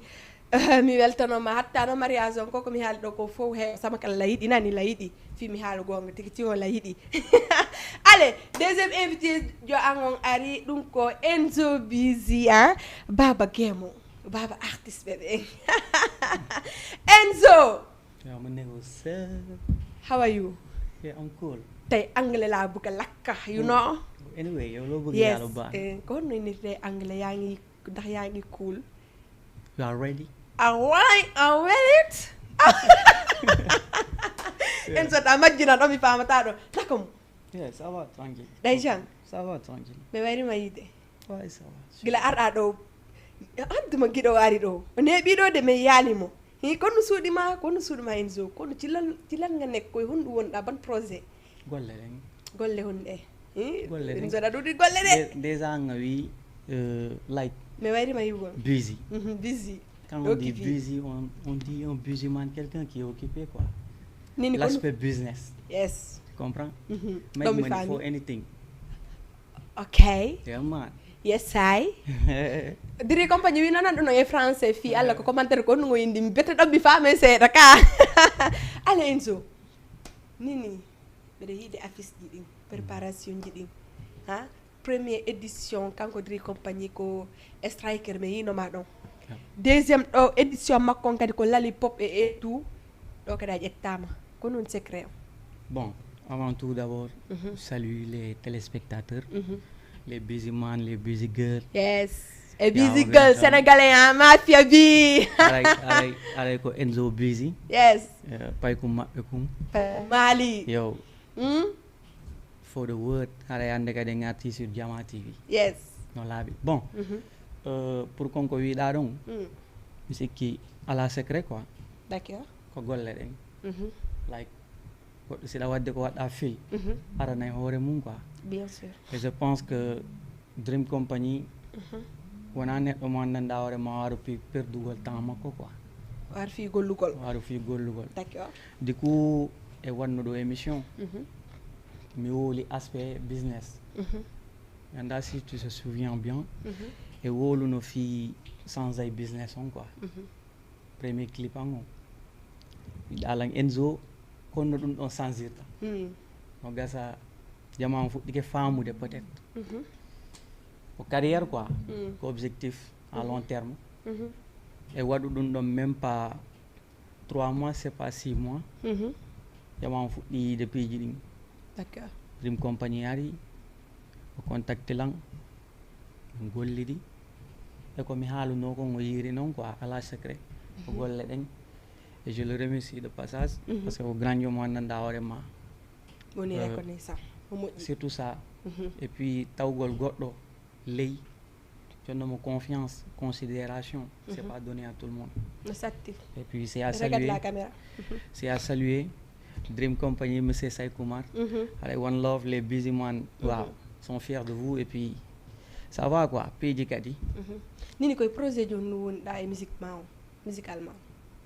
mi weltanoma hatta no mariage on ko ko mi haali ɗo ko fof he sama kala la yiɗi nani la yiɗi fi mi haala gonga tigi tigi o la yiɗi. Allez, deuxième invité jo an on ari ɗum ko Enzo Busy, hein, baba gemo, baba artiste ɓe ɓe. Enzo. Yo, my nigga, what's up? How are you? Yeah, I'm cool. Tey anglais laa bëgg a lakka, you know? Anyway, yow loo bëgg Yes. Yàlla baax. Eh, ko honno innirte anglais, yaa ngi, ndax yaa ngi cool? You are ready? All right, I will it. En so ta majjina ɗo mi faamata ɗo. Naka mo? Yeah, ça va, tranquille. Ɗay jang? Ça va, tranquille. Mi wari ma yiide. Ouais, ça va. Gila arɗa ɗo. Hadduma giɗo ari ɗo. O neeɓi ɗo de mi yaali mo. Hi, kono suuɗi ma, kono suuɗi ma Enzo. Kono ci lan, ci lan nga nekk koy honɗum wonɗa ban projet? Golle ɗen. Golle honɗe? Hi, Golle ɗen. Enzo ɗa ɗuɗi golle de. Dé- Déjà nga wi euh, like Mi wari ma yiwon. Busy. Mhm, busy. Quand Donc, on dit qui- busy, on, on dit un busy man, quelqu'un qui est occupé quoi. Nini kono. L'aspect business. Yes. Tu comprends? Mhm. Make Ɗo mi money for faami. Anything. Okay. Yeah, man. Yes, I. Diri compagnie wi nanan ɗum e français fii Allah ko commentaire ko ɗum o indi mi bete ɗon mi faame seeɗa ka. Allez Enzo. Nini. Mbeɗa yiɗi affiche ji ɗin, préparation ji ɗin. Ha? Première édition kanko Diri compagnie ko striker mi yinoma ɗon. Deuxième ɗo édition makko on kadi ko lollipop et et tout. Ɗo kadi a ƴettama. Ko non secret o? Bon, avant tout d'abord, Mhm. Salut les téléspectateurs, Mhm. Les busy man, les busy girl. Yes. E Yaa busy ma girl gën a sénégalais en mafia bi. Aray, aray, aray ko Enzo Busy. Yes. Euh, Paykum maɓɓe kum. Mali. Yo, Hmm? For the word, aray hannde kadi en arti sur Jama T V. Yes. No laaɓi. Bon, Mhm. euh, pour kon ko wiɗa ɗon, Hmm. mi sikki ala secret quoi. D'accord. Ko golle ɗen. Mhm. Like, goɗɗo siɗa wadde ko waɗa fil, Mhm. arana e hoore mum quoi. Bien sûr. Et je pense que Dream Company Mhm. wona neɗɗo mo anndanɗa hoore ma waro pi perdugol temps makko quoi. War fii gollugol. Waro fi gollugol. D'accord. Du coup, e wannuɗo émission, Mhm. mi wowli aspect business. Mhm. Mi annda si tu se souviens bien, Mhm. e wowluno fi change business on quoi. Mhm. Premier clip an on. Wiɗa lan Enzo, kono ɗum ɗon changirta. Hmm. No gasa jama on fuɗɗike faamude peut-être. Mhm. Ko carrière quoi, Hmm. ko objectif à Mhm. long terme. Mhm. E waɗu ɗum ɗon même pas trois mois, c'est pas six mois. Mhm. Jama on fuɗɗi yiide piiji ɗin. D'accord. Dream Company ari, o contacti lan, en gollidi. E ko mi haaluno kon o yiiri noon quoi, ala secret. Ko Mhm. Golle ɗen. Et je le remercie de passage, Mhm. parce que ko grand mo anndanɗa hoore ma. Woni Euh, reconnaissant. O moƴƴi. Surtout ça. Mhm. Et puis tawgol goɗɗo ley, jonno mo confiance, considération, c'est Mhm. pas donné à tout le monde. No satti. Et puis c'est à Regarde saluer. La caméra. Mhm. C'est à saluer. Dream Company, Monsieur Say Kumar. Mhm. Allez, one love, les busy man. Waaw, Mhm. sont fiers de vous et puis ça va quoi, piiji kadi. Mhm. Nini koye projet joni no wonɗa e musique ma o, musicalement?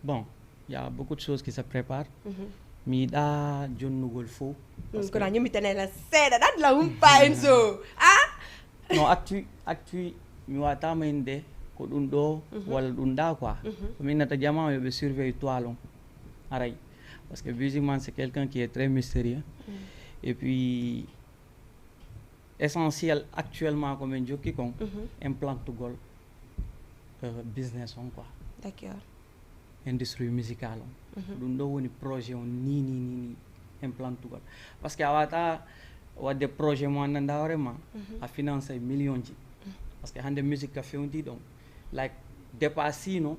Bon, il y a beaucoup de choses qui se préparent. Mhm. Mi yiɗa jonnugol fof. Ɗum kono a ñumitane la seeɗa ɗan la humpa Enzo. Ah? Non, actu, actu, mi watama inde ko ɗum ɗo Mhm. walla ɗum ɗa quoi. Mhm. Ko mi innata jama yo ɓe surveille toile on. Aray. Parce que Busy Man, c'est quelqu'un qui est très mystérieux. Mhm. Et puis, essentiel actuellement ko min jokki kon, Mhm. Implantugol euh, business on quoi. D'accord. Industrie musicale on. Mhm. Ɗum ɗo woni projet on ni ni ni ni implantugol. Parce que a wata wadde projet mo anndanɗa hoore ma, Mhm. A finance million ji. Parce que hannde musique ka fewndi ɗon. Like, dépassino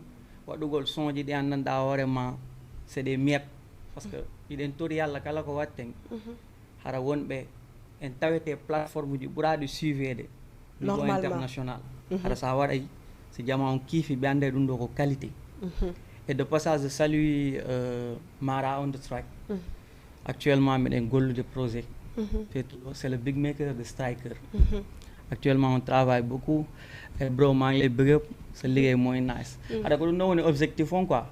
waɗugol son ji ɗi anndanɗa hoore ma, c'est des miettes. Parce que iɗen tori Yalla kala ko watten, Mhm. hara wonɓe en tawete plateforme ji ɓuraɗi suivede niveau Normalement. International. Mhm. Hara sa waɗay, si jama on kiifi ɓe annday ɗum ɗo ko qualité. Mhm. Et de passage, je salue euh, Mara on the track. Mhm. Actuellement miɗen gollude projet. Feetu ɗo, c'est le beatmaker de Striker. Actuellement on travaille beaucoup. E bro, maa ngi lay bëgg. Sa liggéey mooy nice. Haɗa ko ɗum ɗon woni objectif on quoi,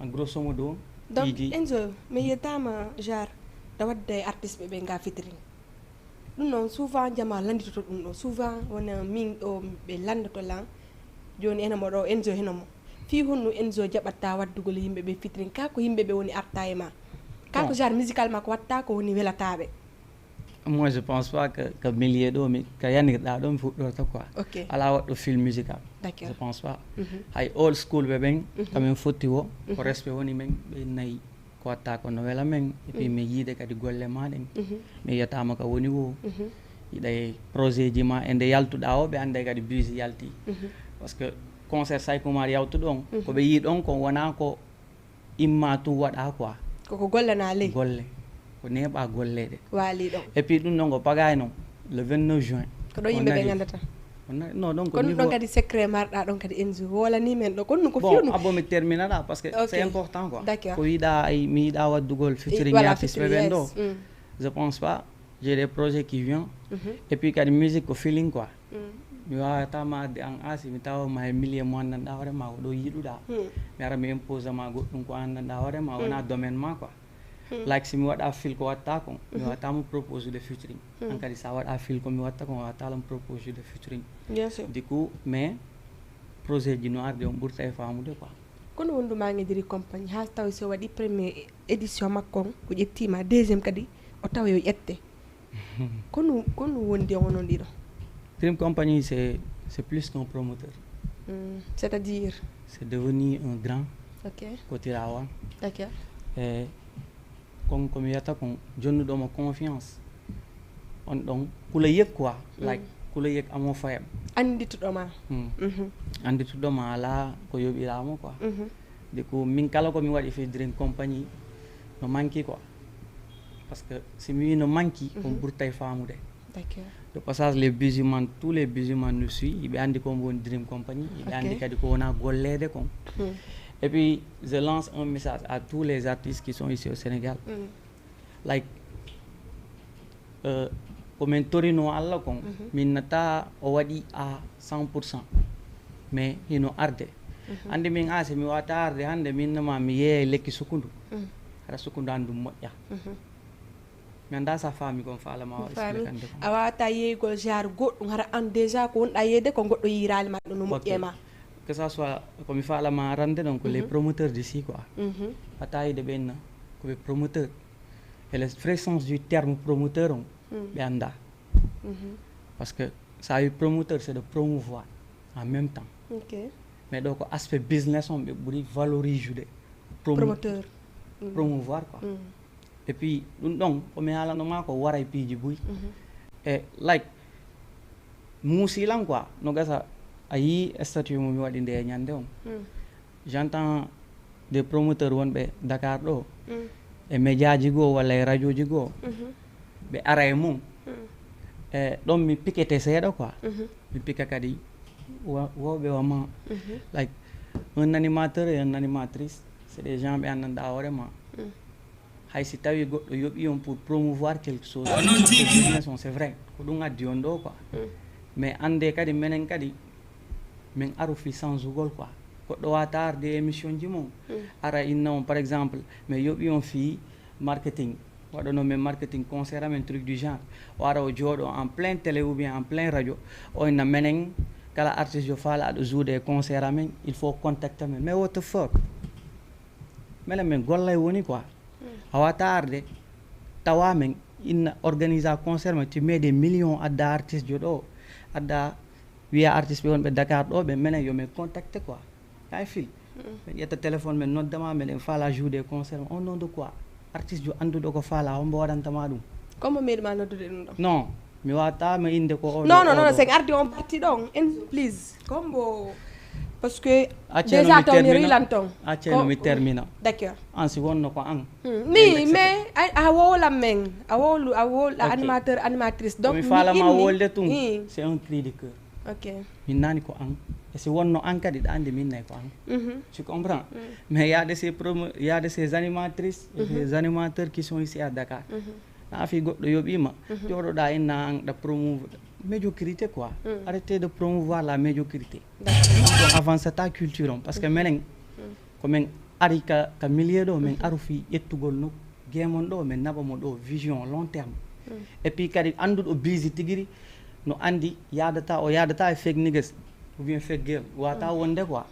en grosso modo. Donc Enzo, mi yettaama genre da wadde artiste ɓe ɓe nga featuring. Ɗum noon souvent jama landitoto ɗum ɗo, souvent wona min ɗo ɓe landoto lan. Jooni ene mo ɗo, Enzo heno mo. Fii honno Enzo jaɓatta waddugol yimɓe ɓe featuring ka ko yimɓe ɓe woni arta e ma? Ka ko genre musical ma ko watta ko woni welataaɓe? Moi je pense pas que, que milieu ɗo mi ka yanirɗa ɗo mi fuɗɗorta quoi. Ok. Ala waɗɗo fil musical. D'accord. Je pense pas. Hay old school ɓe ɓen kamin fotti wo ko respect woni men ɓe nayi. Ko watta ko no wela men, et puis mi yiide kadi golle ma ɗen. Mi yiyatama ka woni wo. Yiɗa e projet ji ma e nde yaltuɗa o ɓe annday kadi bus yalti. Parce que concert Saykumar yawtuɗo on ko ɓe yii ɗon ko wona ko imma tun waɗa quoi. Koko gollana ley golle. Ko neeɓa golleɗe. Waali ɗon. Et puis ɗum ɗon ko pagay non, le vingt-neuf juin. Ko ɗon yimɓe ɓe gandata. Non, donc kono ɗon kadi secret marɗa ɗon kadi Enzo wolani men ɗo kono ko fewno. Abo mi terminala parce que c'est important quoi. D'accord. Ko yiɗa ay mi yiɗa waddugol featuring artiste ɓe ɓen ɗo. Je pense pas. J'ai des projets qui viennent. Et puis kadi musique ko feeling quoi. Mi wawata ma addi an asi mi tawa ma e milieu mo anndanɗa hoore ma ko ɗo yiɗuɗa. Mi ara mi impose ma goɗɗum ko anndanɗa hoore ma wona domaine ma quoi. Like si mi waɗa fil ko watta kon mi wawata mo propose de featuring. An kadi sa waɗa fil ko mi watta kon wawata lam propose de featuring. Bien sûr. Du coup mais projet ji no arde on ɓurta e famude quoi. Kono wondu ma ngediri compagnie ha tawi so waɗi premier édition makko on o ƴettima deuxième kadi o tawa yo ƴette. Kono kono wondi onon ɗiɗo? Dream Company c'est c'est plus qu'un promoteur. C'est à dire? C'est devenu un grand. Ok. Kotirawa. Ok. E kon ko mi wiyata kon jonnuɗo mo confiance. On ɗon kula yek quoi, like kula yek amo fayam. Andituɗo ma. Andituɗo ma ala ko yoɓiramo quoi. De ko min kala ko mi waɗi fe Dream Company no manki quoi. Parce que si mi wi no manki on ɓurtay famude. De passage les busiman tous les busiman no suit yiɓe andi ko mbo woni Dream Company yiɓe andi kadi ko wona gollede kon. Et puis je lance un message à tous les artistes qui sont ici au Sénégal. Like ko min torino Allah kon min nata o waɗi à cent pour cent. Mais hino arde. Ande min asi mi wata arde hande min nama mi yeeya lekki sukundu. Hara sukundu an ɗum moƴƴa. Mi anda sa faami kon faala ma expliquer ande kon. A wawata yeeygol genre goɗɗum hara an déjà ko wonɗa yeeyde ko goɗɗo yiirali ma ɗum no moƴƴe ma. Que ça soit ko mi faala ma arande donc les promoteurs d'ici quoi. Ata yiide ɓenna ko ɓe promoteur. Et le vrai sens du terme promoteur on ɓe anda. Parce que sa wi promoteur c'est de promouvoir en même temps. Mais ɗo ko aspect business on ɓe ɓuri valoriser de. Promoteur. Promouvoir quoi. Et puis ɗum ɗon ko mi haalanoma ko waray piiji buy. E like muusilan quoi no gasa a yii statut mo mi waɗi nde e ñande on. J'entends des promoteurs wonɓe Dakar ɗo e médiaji goo walla e radioji goo ɓe ara e mum. E ɗon mi pikete seeɗa quoi. Mi pika kadi wowɓe wama like un animateur et un animatrice c'est des gens ɓe anndanɗa hoorema. Hay si tawi goɗɗo yoɓi on pour promouvoir quelque chose business on c'est vrai ko ɗum addi on ɗo quoi. Mais ande kadi menen kadi min aru fi changugol quoi. Goɗɗo wata arde émission ji mum ara inna on par exemple mais yoɓi on fi marketing waɗono men marketing concert amen truc du genre o ara o jooɗo en plein télé ou bien en plein radio o inna menen kala artiste yo faala aɗo joude e concert amen il faut contacte men mais what the fuck. Menen min gollay woni quoi. A wata arde tawa men inna organisa concert ma tu mets des millions adda artiste jo ɗo adda wiya artiste ɓe wonɓe Dakar ɗo ɓe menen yo min contacte quoi. Kay fil min ƴetta téléphone min noddama meɗen faala joude concert ma au nom de quoi? Artiste jo anduɗo ko faala hombo waɗantama ɗum? Comme meɗima noddude ɗum ɗo? Non. Mi wawata mi inde ko o non non non sen ardi on parti ɗon en please combo parce que déjà tawni rilan ton. Acceno mi termina. D'accord. An si wonno ko an mi mais a wowlan men a wowlu a wowlu animateur animatrice donc mi faalama wolde tun c'est un cri de cœur. Ok. Min nani ko an e si wonno an kadi ɗa andi min nayi ko an. Tu comprends? Mais y a de ces promo y a de ces animatrices et des animateurs qui sont ici à Dakar. Na fi goɗɗo yoɓima, jooɗoɗa inna an ɗa promouvoir médiocrité quoi. Arrêtez de promouvoir la médiocrité. D'accord. Donc, avancez ta culture on, parce que menen ko men ari ka, ka milieu ɗo, men aru fi ƴettugol no game on ɗo, men naɓa mo ɗo vision long terme. Et puis kadi annduɗo busy tigiri no andi yadata, o yadata e fake niggas ou bien fake girl, wata wonde quoi.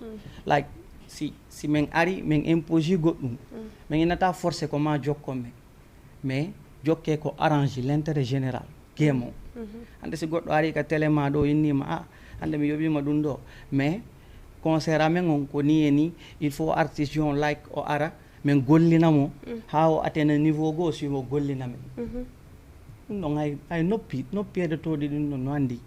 Like, si si men ari men impose goɗɗum, men innata forcé ko ma jokkon men, mais jokke ko arrange l'intérêt général, game o. Hande si goɗɗo ari ka télé ma ɗo, innima a, hande mi yoɓima ɗum ɗo, mais concert amen on ko ni e ni, il faut artiste on like o ara, men gollina mo ha o atteindre niveau goo, si o gollina men. Ɗum ɗon hay hay noppi noppi heɗotooɗi ɗum ɗon no andi,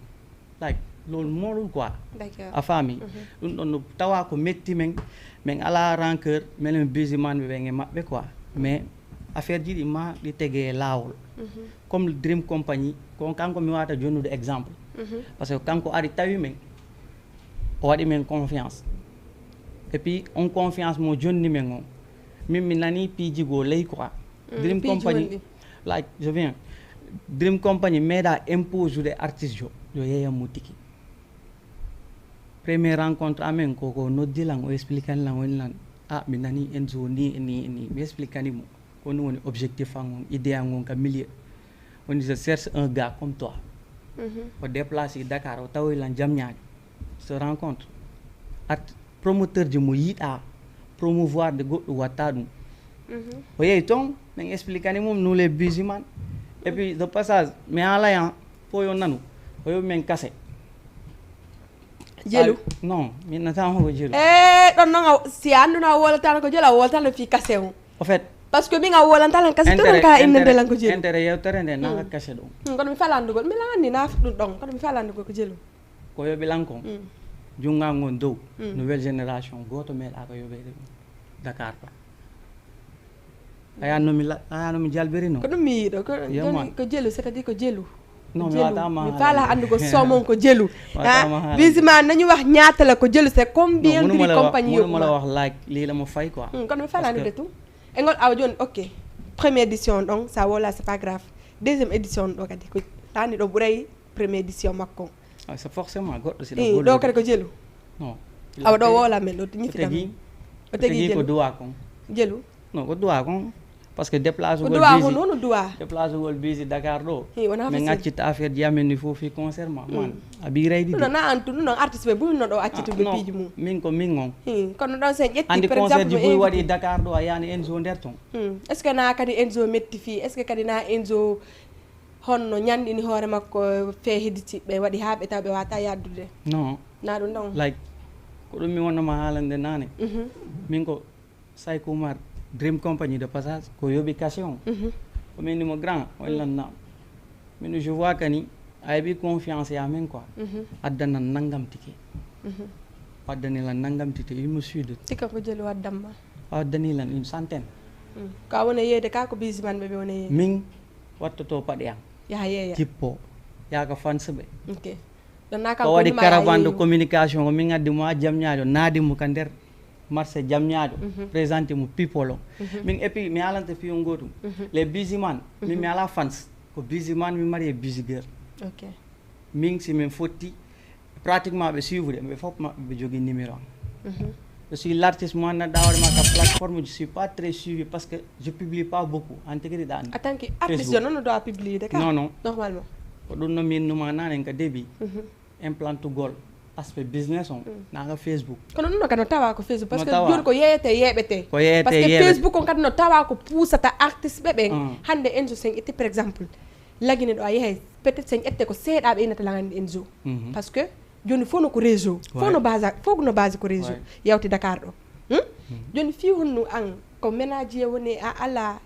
like, loolu moolul quoi. D'accord. A faami? Ɗum ɗon no tawa ko metti men, men ala rancœur, menen businessman ɓe ɓen e maɓɓe quoi. Mais affaire ji ɗi ma ɗi tege e laawol. Comme Dream Company, ko kanko mi wata jonnude exemple. Parce que kanko ari tawi men, o waɗi men confiance. Et puis on confiance mo jonni men on, min mi nani piiji goo ley quoi. Dream piiji Company, wonɗi. Like, je viens, Dream Company meeɗa impose ude artiste jo yo yeeyam mo tiki. Première rencontre amen ko ko noddi lan, o expliquani lan, woni lan, a, mi nani Enzo ni e ni e ni, mi expliquani mo ko ɗum woni objectif an on, idée an on ka milieu. Woni je cherche un gars comme toi. O déplace Dakar, o tawoy lan Diamniadio, se rencontre at promoteur ji mo yiɗa promouvoir de goɗɗo watta ɗum. O yehi toon, min expliquani mum nous les businessman. Et puis de passage mi haalayan fof yo nanu, o yoɓi men kase. Jelu. Non, mi natama ko jelu. E ɗon noon, a- si a annduno a wolataano ko jelu, a wolataano fii kase on. Au fait, Parce que min a wolanta lan kase to ɗon kala innande lan ko jelu. Intérêt yewtere nde naka kase ɗum. Hmm, kono mi fala anndugol mi lanni na ɗum ɗon, kono mi fala anndugol ko jelu. Ko yoɓi lan kon, junnga ngon dow, nouvelle génération gooto meeɗa ko yoɓeede ɗum Dakar ɗo. Aya no mi la aya no mi jalbiri no. Ko ɗum mi yiɗo ko Yo joni man. Ko jelu, c'est-à-dire ko jelu. Non, mi Jelu. wata ma Mi haalande. Fala anndugo somon ko jelu. Wata ma haalande. Bisima nañu wax ñaata la ko jelu, c'est combien Non, de mënuma la wax compagnie mënuma la yo. Wax like lii la ma fay quoi. Hmm, kono mi fala Parce que anndude tout. E ngol awa joni, ok. Première édition ɗon, ça voilà, c'est pas grave. Deuxième édition ɗo kadi ko tani ɗo ɓuray première édition makko. Ah, c'est forcément goɗɗo si Eh, ɗo kadi ko jelu. Non. Awa ɗo wola men ɗo ñifi tegi o tegi ko jelu. Duwa kon. Jelu. Non, ko Duwa kon. Parce que déplace Ko gol Duwa busy. Ko noonu Duwa. Déplace gol busy Dakar ɗo. Hi, wona Min facile. Accit affaire ji amen ni fof fi concert ma man. A bi raydi Ɗum de. Noon an tu ɗum noon artiste ɓe buy noɗo accitude ɓe piiji mum. Min ko min on. Hmm, kono ɗon sen ƴetti Andi par exemple concert ji mo buy waɗi invité. Dakar ɗo a yani Enzo nder ton. Hmm, est ce que na kadi Enzo metti fii, est ce que kadi na Enzo honno ñanɗini hoore makko fee heditiɓe waɗi haa ɓe taw ɓe wata yaddude? Non. Na ɗum ɗon. Like, ko ɗum mi wonnoma haalande nane. Mhm. Min ko Sayko Oumar, Dream Company de passage, ko yoɓi cachet on. Mhm. Ko min nimo grand, on lan nam. Min je vois kani a heɓi confiance ya men quoi. Mhm. Addanan nangam tike. Mhm. Addani lan nangam tike, il me suit de. Tika ko jelu waddamma. Addani lan une centaine. Hmm. Ko a wona yeede ka ko bisiman ɓe ɓe wona yeede. Min wattoto paɗe am. Yaha yeeya. Jippo. Yaaka fans ɓe. Ok. Ɗon na Ko kanko waɗi woni ma caravane de yeeyu. Communication ko min addi mo ha Diamniadio, naadi mo ka nder marché Diamniadio, Mhm. Présenté mo people o. Mhm. Min et puis mi haalanta fi on gotum. Mhm. Les bisiman, min mi ala fans, ko bisiman mi mari e bisi girl. Ok. Min si min fotti pratiquement ɓe suivre ɓe fof maɓɓe ɓe jogui numéro am. Mhm. Je suis l'artiste mo anndanɗa hoore ma ka plateforme, je suis pas très suivi parce que je publie pas beaucoup en tigi ɗan. En tant que artiste Facebook. Yo noon no doit publier de ka. Non, non. Normalement. Ko ɗum no min numa nane ka début. Mhm. Implantugol aspect business on. Nanga Facebook. Kono ɗum no kadi no tawa ko Facebook parce No que tawa. Joni ko yeeyete yeeɓete. Ko yeeyete Parce que yeeɓete. Facebook on kadi no tawa ko puusata artiste ɓe ɓen. Mm. Hannde Enzo sen ƴetti par exemple. Lagine ɗo a yeehay peut-être sen ƴette ko seeɗaɓe innata lagande Enzo. Mhm. Parce que joni fof no ko réseau. Fof Ouais. No base fof no base ko réseau. Ouais. Yawti Dakar ɗo. Hmm? Joni fi honno an ko ménager woni a ala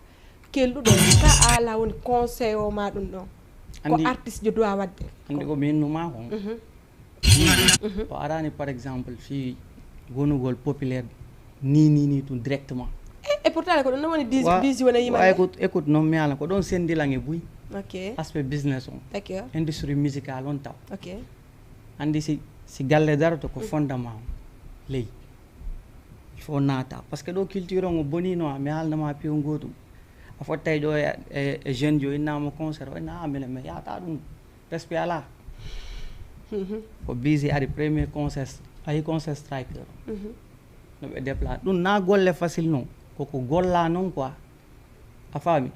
kelɗuɗo ka a ala woni conseil o ma ɗum ɗon. Ko Andi- artiste jo doit wadde. Andi ko min numa kon. Mhm. O arani par exemple fi gonugol populaire ni ni ni tun directement. E, e pourtant ko ɗum ɗon woni dix Wa- dix wona yima. Wa écoute, écoute non mi ala ko ɗon sendilan e buy. Ok. Aspect business on. D'accord. Industrie musicale on taw. Ok. Andi si si galle daroto ko fondement on. Ley. Il faut naata parce que ɗo culture on o bonino mi haalnama piyon gotum. A fottay ɗo e, e, e jeune jo innama concert, o inna, ah, minen mi yahata ɗum. Presque ala. Ko Busy ari premier concert, ayi concert Striker. No ɓe déplace. Ɗum na golle facile non. Koko golla non quoi. A faami?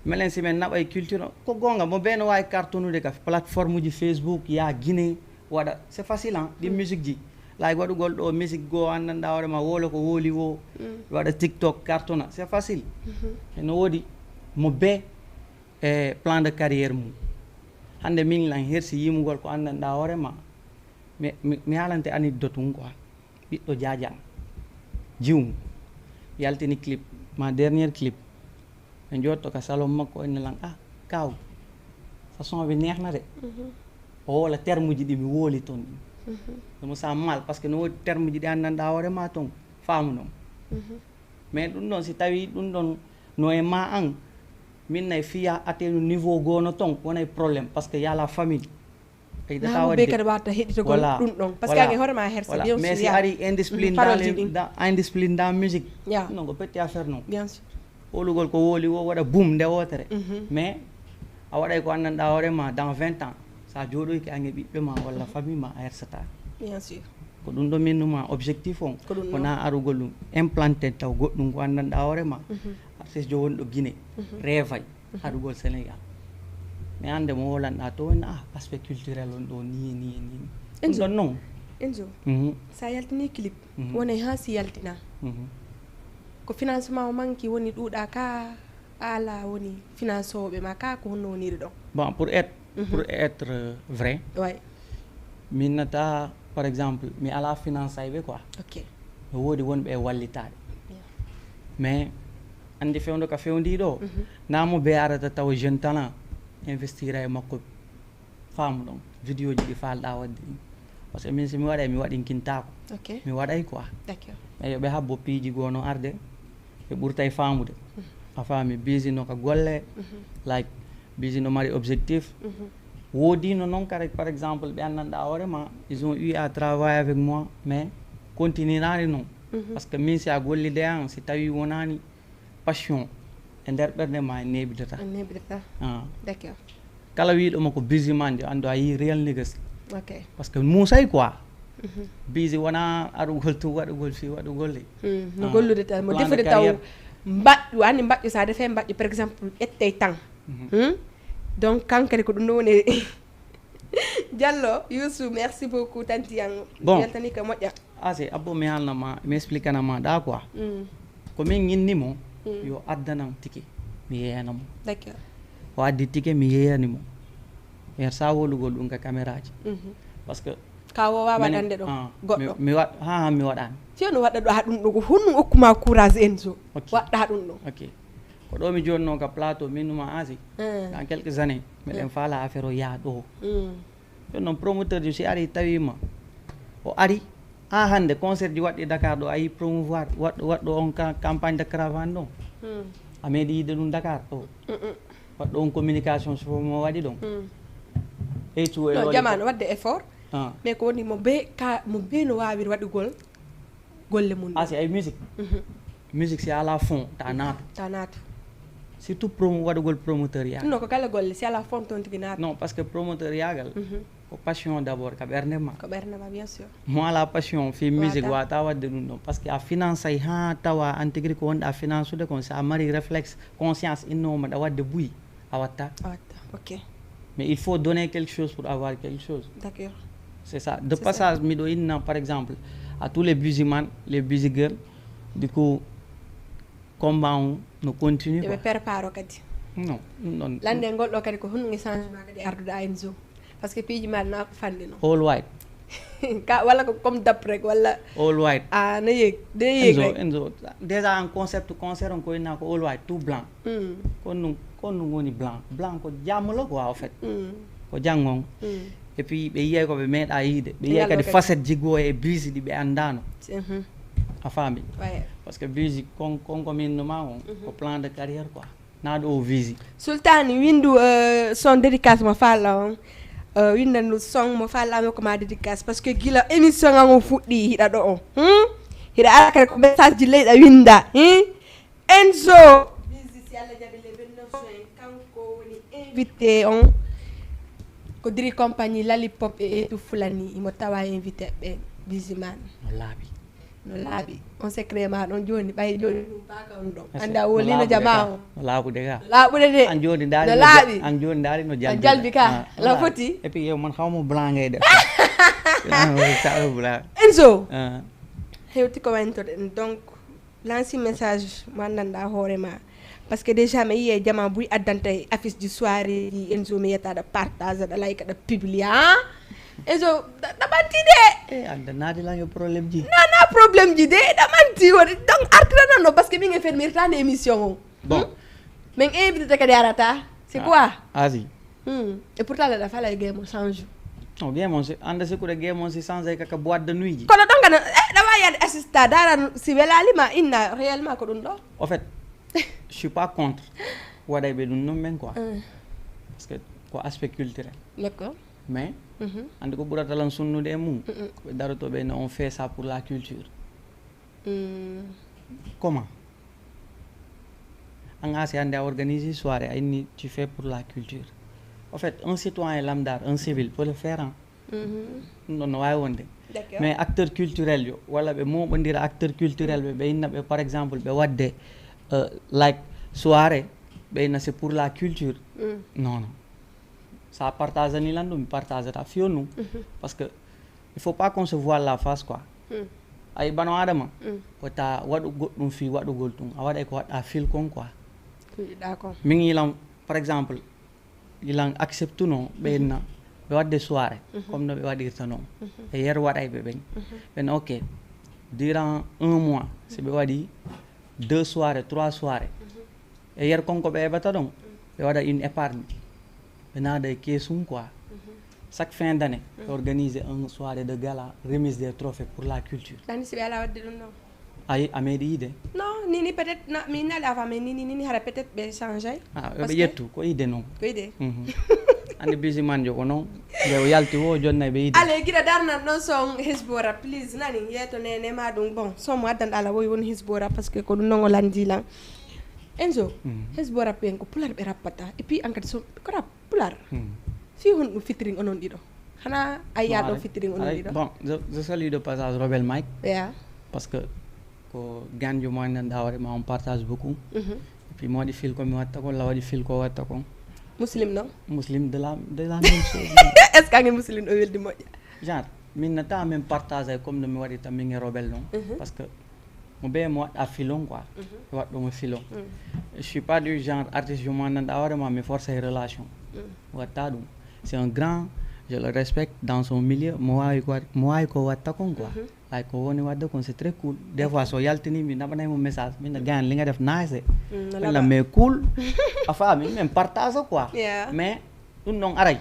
Minen si min naɓay culture, ko gonga, mo beno wawi cartonude ka plateforme ji Facebook, ya Guinée, waɗa, c'est facile, hein, ɗi musique ji. Like waɗugol ɗo musique go anndanɗa hoore ma, wolo ko woli wo, waɗa TikTok, cartona, c'est facile. E no wodi mo be e plan de carrière mum. Hande min lan hersi yimugol ko anndanɗa hoore ma, mi, mi, mi haalante anecdote mum quoi. Ɓiɗɗo Jaaja, jiwmu, yaltini clip, ma dernier clip. Ɓe jotto ka salon makko, o inna lan, ah, kaw, sa son bi neex na de. O woola terme ji ɗi mi wooli toon ɗin. Ɗum sa mal, parce que no woodi terme ji ɗi anndanɗa hoore ma toon, faamu non. Mais ɗum ɗon, si tawi ɗum ɗon no e ma an, min nay fiya atteindre niveau gono toon, wonay problème, parce que y a la famille. Ɓeydata na mo waɗde. Be kadi wata heɗitogol voilà, ɗum ɗon, parce que voilà, an e hoore ma hersa, voilà, bien mais sûr, si ya. Ari indiscipline dans parole les, ji ɗin. Dans, indiscipline dans musique. Ya. Non, ko petit affaire non. Bien sûr. Olugol ko woli wo waɗa boum nde wotere. Mais a waɗay ko anndanɗa hoore ma dans vingt ans. Sa jooɗoyke an e ɓiɓɓe ma walla famille ma a hersata. Bien sûr. Ko ɗum ɗo min numa objectif on. Ko ɗum ɗon. Wona arugol ɗum implanté taw goɗɗum ko anndanɗa hoore ma. Artiste jo wonɗo Guinée. Reevay. Haɗugol Sénégal. Mais hannde mo wolanɗa to woni, ah, aspect culturel on ɗo ni, ni, ni. Ɗum Enzo. Ɗon non. Enzo, Mhm. Sa yaltini clip, Mhm. Wonay ha si yaltina. Mhm. Ko financement o manki woni ɗuuɗa ka, ala woni financooɓe ma ka, ko honno woniri ɗon? Bon, pour être, Mhm. Pour être, euh, vrai, Ouais. Min nata, par exemple, mi ala finance ayɓe quoi. Ok. No woodi wonɓe e wallitaade. Yeah. Mais anndi fewndo ka fewndi ɗo, Mhm. Namo be arata tawa jeune talent, investira e makko, faamu ɗon, vidéo ji ɗi faalɗa waɗde ɗin. Parce que min si mi waɗay, mi waɗinkintaako. Ok. Mi waɗay quoi. D'accord. Mais yo ɓe habbo piiji goo no arde, ɓe ɓurtay faamude. Mhm. A faami, Busy no ka golle, Mhm. Like, Busy no mari objectif. Mhm. Woodino noon kare, par exemple, ɓe anndanɗa hoore ma, ils ont eu à travailler avec moi, mais continuerani noon. Mhm. Parce que min si a gollide an, si tawi wonani passion e nder ɓernde ma, en neeɓidata. En neeɓidata. Ah. D'accord. Kala wiiɗo mo ko Busy man, yo anndu a yii real niggas. Ok. Parce que muusay quoi. Mhm. Busy wona arugol tun, waɗugol fi, waɗugol le. Mm, no Ah, gollude tan, mo plan de defude taw carrière. Mbaɗɗu, anndi mbaɗɗu, sa defe mbaɗɗu, par exemple, ƴettey tan. Mhm. Hmm? Donc, kankadi ko ɗum ɗo woni Diallo, Youssou, merci beaucoup, tanti an. Bon. Weltani ka moƴƴa. Asi, abbo mi haalna ma, mi explique na ma ɗa quoi. Mm. Ko min ñinni mo, Mm. Yo addanan tike, mi yeeyana mo. D'accord. O addi tike, mi yeeyani mo. Yer sa wolugol ɗum ka caméra ji. Mhm. Parce que Ka wo wawa menen, ɗande ɗo, ah, goɗɗo. Mi, mi wa-, ha, ha, mi waɗani. Fiyo no waɗa ɗo ha ɗum ɗo, ko honɗum okkuma courage Enzo? Ok. Waɗɗa ɗum ɗo. Ok. Ko ɗo mi jonni noon ka plateau, min numa Asi. Mm. Dans quelques années, miɗen Mm. faala affaire o yaa ɗo. Mm. Ɗum noon promoteur ji si ari tawima, o ari, ha hannde concert ji waɗɗi Dakar ɗo, a yi promouvoir, waɗɗo, waɗɗo on ca-, campagne de caravane ɗo. Mm. A meeɗi yiide ɗum Dakar ɗo. Mm, mm. Waɗɗo on communication so fof mo waɗi ɗon. Mm. Ey tu e No, wali jamaano ko waɗde effort. Ah. Mais ko woni mo be ka, mo be no waawiri waɗugol golle mum ɗe. Ah, si ay musique. Mhm. Musique si ala fond, ta naatu. Ta naatu. Surtout promo, waɗugol promoteur ya. Non, ko kala golle, si ala fond toon tigi naatu. Non, parce que promoteur yagal, Mhm. Ko passion d'abord, ka ɓernde ma. Ko ɓernde ma, bien sûr. Mo ala passion fi musique Wata. Wata waɗde ɗum ɗon. Parce que a finance ay ha tawa an tigi ko wonɗa a finance de kon, si a mari réflexe, conscience, inno ma ɗa waɗde buy, a watta. A watta, ok. Mais il faut donner quelque chose pour avoir quelque chose. D'accord. C'est ça. De C'est ça. Passage, miɗo inna, par exemple, à tous les busyman, les busy girls, du coup, combat on no continue, Eɓe quoi. Prépare o kadi. Non, ɗum ɗon. Lande ngol ɗo kadi ko honɗum e changement kadi arduɗo A N Zo? Parce que piiji ma na ko fanni non. All white. Ka, walla ko comme d'après, walla All white. Ah, na yeg-, na yeg Enzo, rek. Enzo, déjà en concept concert on ko inna ko all white, tout blanc. Mm. Ko ɗum, ko ɗum woni blanc. Blanc ko jamolo quoi, en fait. Mm. Ko janngo on. Mm. Et puis, ɓe yiyay ko ɓe meeɗa yiide. Ɓe yiyay Ngal kadi ɗo kadi. Facette ji goo e bisi ɗi ɓe anndano. Mhm. A faami? Ouais. Parce que bisi kon, kon ko min numa on, Mhm. Ko plan de carrière quoi. Na ɗo o visi. Sultani, windu, euh, son dédicace mo falla on. Euh, windandu son mo falla on ko ma dédicace. Parce que gila émission an o fuɗɗi hiɗa ɗo on. Hmm? Hiɗa ala kadi ko message ji leyɗa winda. Hmm? Enzo. Busy, si Allah jaɓi leydi. Kanko woni invité on ko diri compagnie Lollipop e Etu Fulani, imo tawa invité ɓe Biziman. No laaɓi. No laaɓi. On secret ma ɗon jooni, ɓay jooni ɗum baka on ɗon. Anda woli no jama on. No laaɓude ka. Laaɓude de. An jooni ndaari no laaɓi. An jooni ndaari no jalbi. Jalbi ka. Ah, la foti. Et puis yow man xawma blanc ngay def. Sa blanc. Enzo. Ah. Hewti ko waynotoɗen donc. Lanci message mo anndanɗa hoore ma. Parce que déjà mi yiye jama buy addanta e affiche du soirée ji, Enzo mi yiyata aɗa partage, aɗa like, aɗa publie, ha? Enzo, ɗa manti de. E anda naadi lan yo problème ji. Na na problème ji de, ɗa manti woni donc artira nanno parce que min en fermirtande émission o. Bon. Min invité kadi arata. C'est quoi? Asi. Hmm. Et pourtant la fala game on change. Non, game on si anda si kuɗa game on si change kaka boîte de nuit ji. Kono ɗon kana e ɗa wawi yaade assista dara si welali ma inna réellement ko ɗum ɗo. En fait, je suis pas contre waɗayɓe ɗum non men quoi. Parce que ko aspect culturel. D'accord. Mais andi ko ɓurata lan sunnude e mum ko ɓe darotoɓe no on fait ça pour la culture. Comment? An asi hande a organise soirée a inni tu fais pour la culture. En fait un citoyen lambda, un civil peut le faire, hein. Ɗum ɗon no wawi wonde. Mais acteur culturel yo walla ɓe moɓodira acteur culturel ɓe ɓe inna ɓe par exemple ɓe wadde like soirée ɓe inna c'est pour la culture. Non non. Sa partage ani lan ɗum mi partage ta fiyo num. Parce que il faut pas qu'on se voile la face quoi. Ay bano adama wata waɗu goɗɗum fi waɗugol ɗum a waɗay ko waɗɗa fil kon quoi. Min ilan par exemple ilan acceptuno ɓe inna ɓe wadde soirée comme no ɓe waɗirta noon. E yer waɗayɓe ɓen ɓen ok durant un mois si ɓe waɗi deux soirées trois soirées e yer kon ko ɓe heɓata ɗon ɓe waɗa une épargne ɓe naada e keesum quoi. Chaque fin d'année ɓe organise un soirée de gala remise des trophées pour la culture. Ɗani si ɓe ala wadde ɗum ɗon. Ayi a meeɗi yiide? Non nini peut-être mi innali avant mais nini nini hara peut-être ɓe change ay. Ah ɓe ƴettu ko idée noon. Ko idée. Andi bisi manjo ko noon nde o yalti wo jonnay ɓe idée. Allez giɗa darnan ɗon son hesbora please nani yeeto nene ma ɗum bon son mo addanɗa ala wowi woni hesbora parce que ko ɗum noon o landi lan. Enzo, hesbo rap en ko pular ɓe rappata et puis an kadi so ko rap pular. Fi honɗum featuring onon ɗiɗo? Hana a yiya ɗon featuring onon ɗiɗo? Bon, je, je salue de passage Robel Mike. Yeah. Parce que ko ganjo mo anndanɗa hoore ma on partage beaucoup. Et puis mo waɗi fil ko mi watta kon la waɗi fil ko watta kon. Muslim non? Muslim de la de la même chose. Est ce que ange muslim ɗo weldi moƴƴa? Genre min nata même partage comme no mi waɗirta min e Robel non. Parce que mo be mo waɗa filon quoi. Waɗɗo mo filon. Je suis pas du genre artiste yo mo anndanɗa hoore ma mi force e relation. Watta ɗum c'est un grand, je le respecte dans son milieu mo wawi ko mo wawi ko watta kon quoi. Like ko woni wadde kon c'est très cool. Des fois so yaltini mi naɓanay mo message min no gayan li nga def nice. Min la mais cool. A faami min partage quoi. Mais ɗum ɗon aray.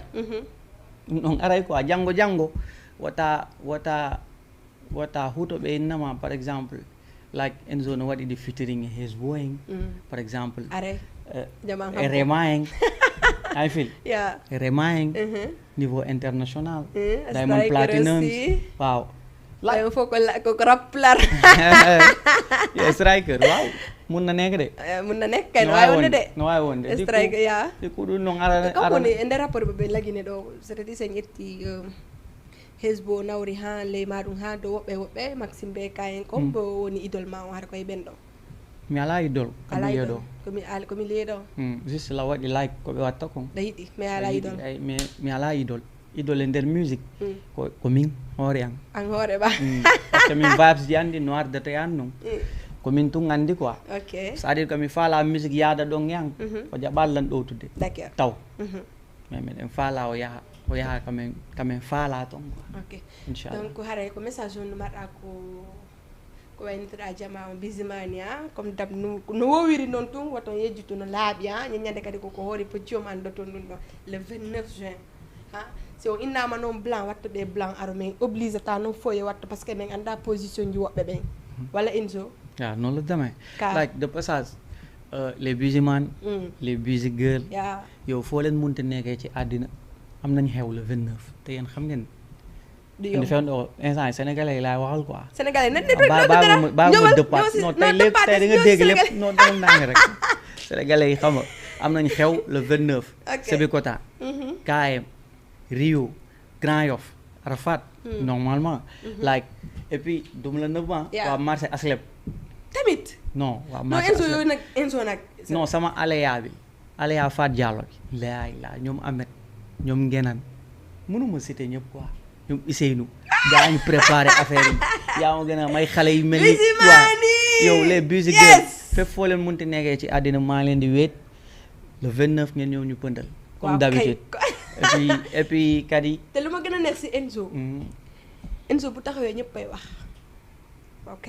Ɗum ɗon aray quoi janngo janngo wata wata wata huto ɓe innama par exemple like Enzo no waɗi ɗi featuring e hesbo en. Par exemple are e rema en ay fil. Ya rema en niveau international. Diamond platinum. Waaw like fof ko rap pular. Yo striker waaw. Mun na nekk de. Mun na nekk kay no wawi wonde de. No wawi wonde striker ya. Ɗi ko ɗum noon ara ara woni e nder rapport ɓe ɓe lagine ɗo c'est à dire sen ƴetti hesbo nawri ha ley ma ɗum ha do woɓɓe woɓɓe maxime be kayen kon bo woni idol ma o hara koye ɓen ɗo? Mi ala idol komi leeɗo. Komi al komi leeɗo. Juste la waɗi like ko ɓe watta kon. Ɗa yiɗi mi ala idol. Mi ala idol. Idol e nder musique ko ko min hoore an. An hoore ba. Parce que min vibes ji andi no ardata e an non. Ko min tun andi quoi. Ok. C'est à dire que mi faala musique yaada ɗon e an. Ko jaɓal lan ɗowtude. D'accord. Taw. Mais miɗen faala o yaha o yaha kamen kamen faala ton quoi. Ok. Inchallah. Donc haray ko message on no marɗa ko ko waynitoɗa jama on bisimani a comme dab no wowiri noon tun woton yejjutu no laaɓi a ñañande kadi koko hoori pocci o ma andoton ɗum ɗo le vingt-neuf juin. Ha si on innama noon blanc wattoɗe blanc aro min obligata noon foye watto parce que min anda position ji woɓɓe ɓen walla inso. Ya noonu la demee. Like de passage les busiman les busi girl yow foo leen munte nekkee ci àddina am nañ xew le vingt-neuf te yéen xam ngeen. Andi fen ɗo instant sénégalais yi laay waxal quoi. Sénégalais nañ ne ba ba ba ma dëppaat non tey lépp tey da nga dégg lépp non dama nang rek. Sénégalais yi xam nga. Am nañ xew le vingt-neuf. Ok. Sébikotane. Mhm. K M, Rio, Grand Yoff, Arafat. Hmm. Normalement. Mhm. Like, et puis du ma la nëbb, ah, Yeah. Waa marché H L M. Tamit. Non, waa Non, marché Enzo H L M. Yooyu nag, Enzo nag. Non, sama aléa bi, aléa Fatou Diallo bi. Laay la, ñoom Ahmed, ñoom Ngenan, mënuma citer ñëpp quoi. Ñoom Ousseynou, gaa ñu préparé affaire yi. Yaa ma gën a may xale yu mel ni. Busy Waaw. Mani. Yow, les busy Yes. girls, fépp foo leen munti nekkee ci àddina, maa leen di wéet. Le vingt-neuf ngeen ñëw ñu pëndal, comme Waaw, d'habitude. Kay. Et puis, et puis kat yi. Te lu ma gën a neex si Enzo. Mm. Enzo bu taxawee ñëpp ay wax. Ok.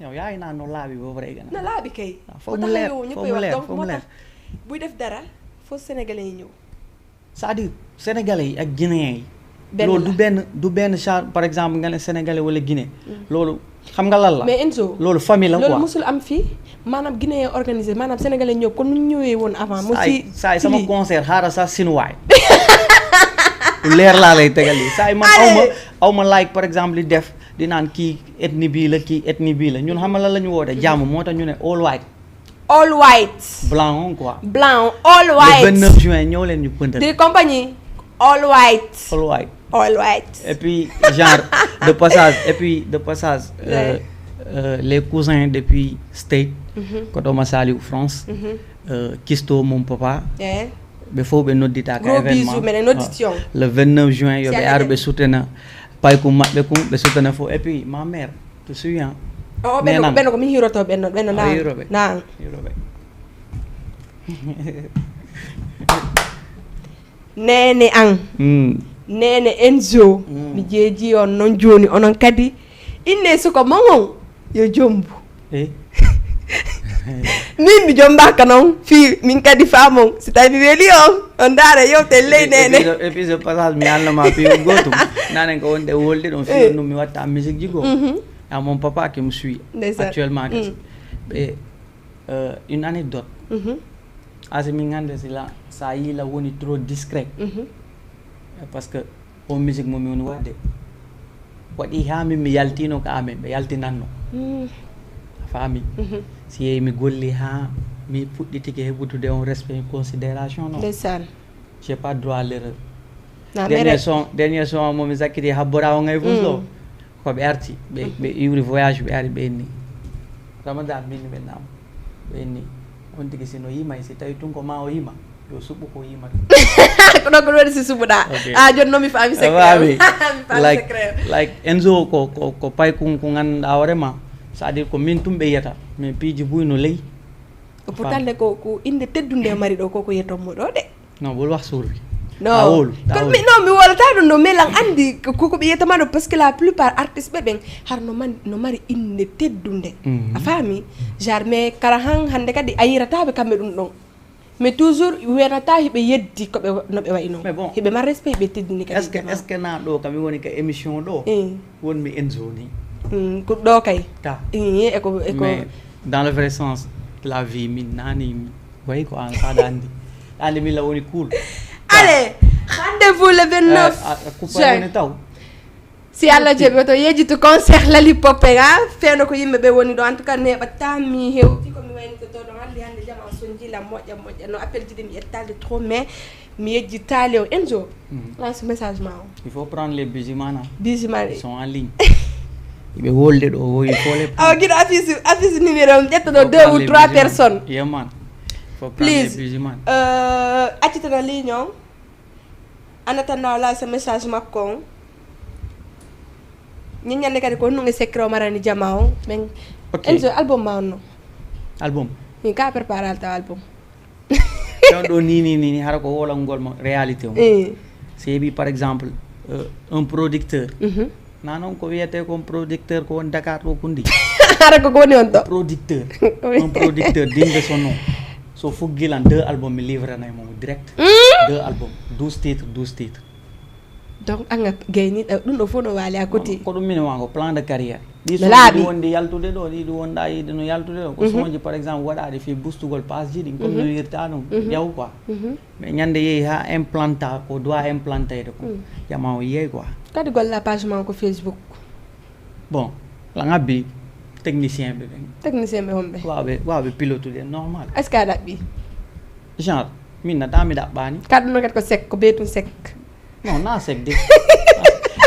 Yow yaa ngi naan no laabi boobu rek gën a. Na laabi kay. Waaw, foo Bu mu leer, taxawee ñëpp foo ay mu wax. leer, Donc foo mu moo leer. Tax buy def dara, foo Sénégalais yi ñëw. C'est-à-dire, sénégalais yi ak guinéens yi. Benn Loolu la. du benn du benn genre, par exemple, nga ne sénégalais wala guinéen. Loolu xam nga lan la. Mais Enzo, Loolu famille la loolu quoi. Musul am fii. Maanaam Guinée organisé, maanaam Sénégalais ñëw comme ni ñu ñëwee woon avant. Mu Saay si saay sama fii. Concert, xaaral sax sinuwaay. Lu leer laa lay tegal lii, saay man aw ma Allez. Aw ma like, par exemple, li def di naan kii ethnie bii la, kii ethnie bii la. Ñun xam nga lan la ñu woote, jàmm, moo tax ñu ne all white. All white. Blanc quoi. Blanc, all Le white. Vingt-neuf juin, ñëw leen ñu pëndal. Di compagnie, all white. All white. All white. Et puis, genre, de passage, et puis, de passage, euh, Ouais. euh, les cousins depuis State, Mhm. Kodoma Saliou, France, Mhm. euh, Kisto, mon papa, Eh. ɓe fof ɓe noddita ka Gros événement. Bisous, minen nodditi on. Le vingt-neuf juin, yo Si ɓe a ar dañi- ɓe soutenir paykum maɓɓe kum, ɓe soutenir fof. Et puis, ma mère, tu suis, hein. O Mais ɓenno nan. Ɓenno ko min hiroto ɓenno ɓenno A nan hiroɓe. Nan. Hiroɓe. Nene an. Hmm. Nene Enzo. Mm. Mi jeeji on noon jooni onon kadi. Inne suka mon on yo jombu. Eh. Min mi jombaka noon fii min kadi faamon si tawi mi weeli on on ndaara yewte ley Et puis- nene. Et puis ce passage mi alnama piiw gootum. Nanen ko wonde wolde ɗon Eh. fiyo ɗum mi watta musique ji goo. Mhm. À mon papa qui me suit Ndeysaan. Actuellement kasi. Mm. Et euh, une anecdote. Mhm. Asi min hannde si la sa yii la woni trop discret. Mhm. Parce que on musique mo mi woni waɗde waɗi haa min mi yaltino ka amen ɓe yaltinanno. Mm. A faami? Mhm. Si yehi mi golli haa mi puɗɗitike heɓutude on respect considération non. Ndeysaan. J'ai pas droit à l'erreur. Na Dernier mere. Son, dernier son mo mi sakkiti habbora o ngay fus ɗo. Mm. Ko ɓe arti ɓe ɓe iwri voyage ɓe ari ɓe inni. Ramadan min ɓe nam ɓe inni. On tigi si no yima si tawi tun ko ma o yima yo suɓɓu ko yima ɗum. Ko ɗon ko ɗon si suɓuɗa. Ok. A joni noon mi faami secret. Faami. Mi faami Like, secret. Like Enzo ko ko ko pay kun ko ganduɗa hoore ma. C'est-à-dire ko min tum ɓe yiyata mais piiji buy no ley. Pourtant nde ko ko inde teddunde mari ɗo koko yetommo ɗo de. Non, bul wax suur bi. No. Awol. Ko mi no mi wolata ɗum ɗo mais lan andi ko ko ɓe yetama ɗo parce que la plupart artiste ɓe ɓen har no man no mari inde teddunde. Mhm. A faami? Genre mais kala han hande kadi a yirataɓe kamɓe ɗum ɗon. Mais toujours wenata hiɓe yeddi ko ɓe no ɓe wayi non. Mais bon. Hiɓe mari respect hiɓe teddini kadi. Est-ce que est-ce que na ɗo kam mi woni ka émission ɗo? Eh. Wonmi Enzo ni. Mm, ko ɗo kay. Ta. Eh, e ko e ko. Mais dans le vrai sens de la vie min nani way ko an saɗa andi. Andi min la woni cool. Allez, rendez-vous le vingt-neuf A kuppa juin. Woni taw. Si Allah jaɓi oto yejjitu concert lali poppe ga. Fewndo ko yimɓe ɓe woni ɗo en tout cas neɓa tammi hewti komi waynito to ɗon halli hande jama son jila moƴƴa moƴƴa no appel ji ɗi mi ƴettali trop mais mi yejjitali o Enzo. Lance message ma o. Il faut prendre les busimana. Busimana. Ils sont en ligne. Ɓe wolde ɗo il faut les Awa guiɗo affiche affiche numéro mi ƴetta ɗo deux ou trois personnes. Yeah man. Il faut prendre les Please. Busimana. Euh, accitana ligne on. En attendant la sa message makko on. Ñiñande kadi ko honno e secret o marani jama on. Men Ok. Enzo album ma on no. Album. Min ka préparal taw album. Ɗon ɗo ni ni ni hara ko wolangol mo réalité mo. Eh. Si yeɓi par exemple euh, un producteur. Mhm. Na noon ko wiyete kon producteur ko woni Dakar ɗo kundi. Hara ko woni on to. Producteur. Un producteur digne de son nom. So fuggilan deux albums mi livranay mo direct. Deux albums, douze titres, douze titres. Donc anga gayni ɗum ɗo fof no waali à côté. Ko ɗum mine ma ko plan de carrière. Ɗi No laaɓi. Sonji wonde yaltude ɗo ɗi ɗi wonda yiɗe no yaltude ɗo ko sonji par exemple waɗaade fi bustugol page ji ɗin comme no wirta ɗum ƴaw quoi. Mais ñande yehi ha implanta ko doit implantede ko yama o yiyay quoi. Kadi golla page ma ko Facebook. Bon la ngabbi. Technicien ɓe ɓen. Technicien ɓe homɓe? Wawɓe wawɓe pilotude normal. Est-ce que a ɗaɓɓi? Genre min na dami ɗaɓɓani. Kaɗum no kadi ko sec, ko beetum sec. Non, na sec de.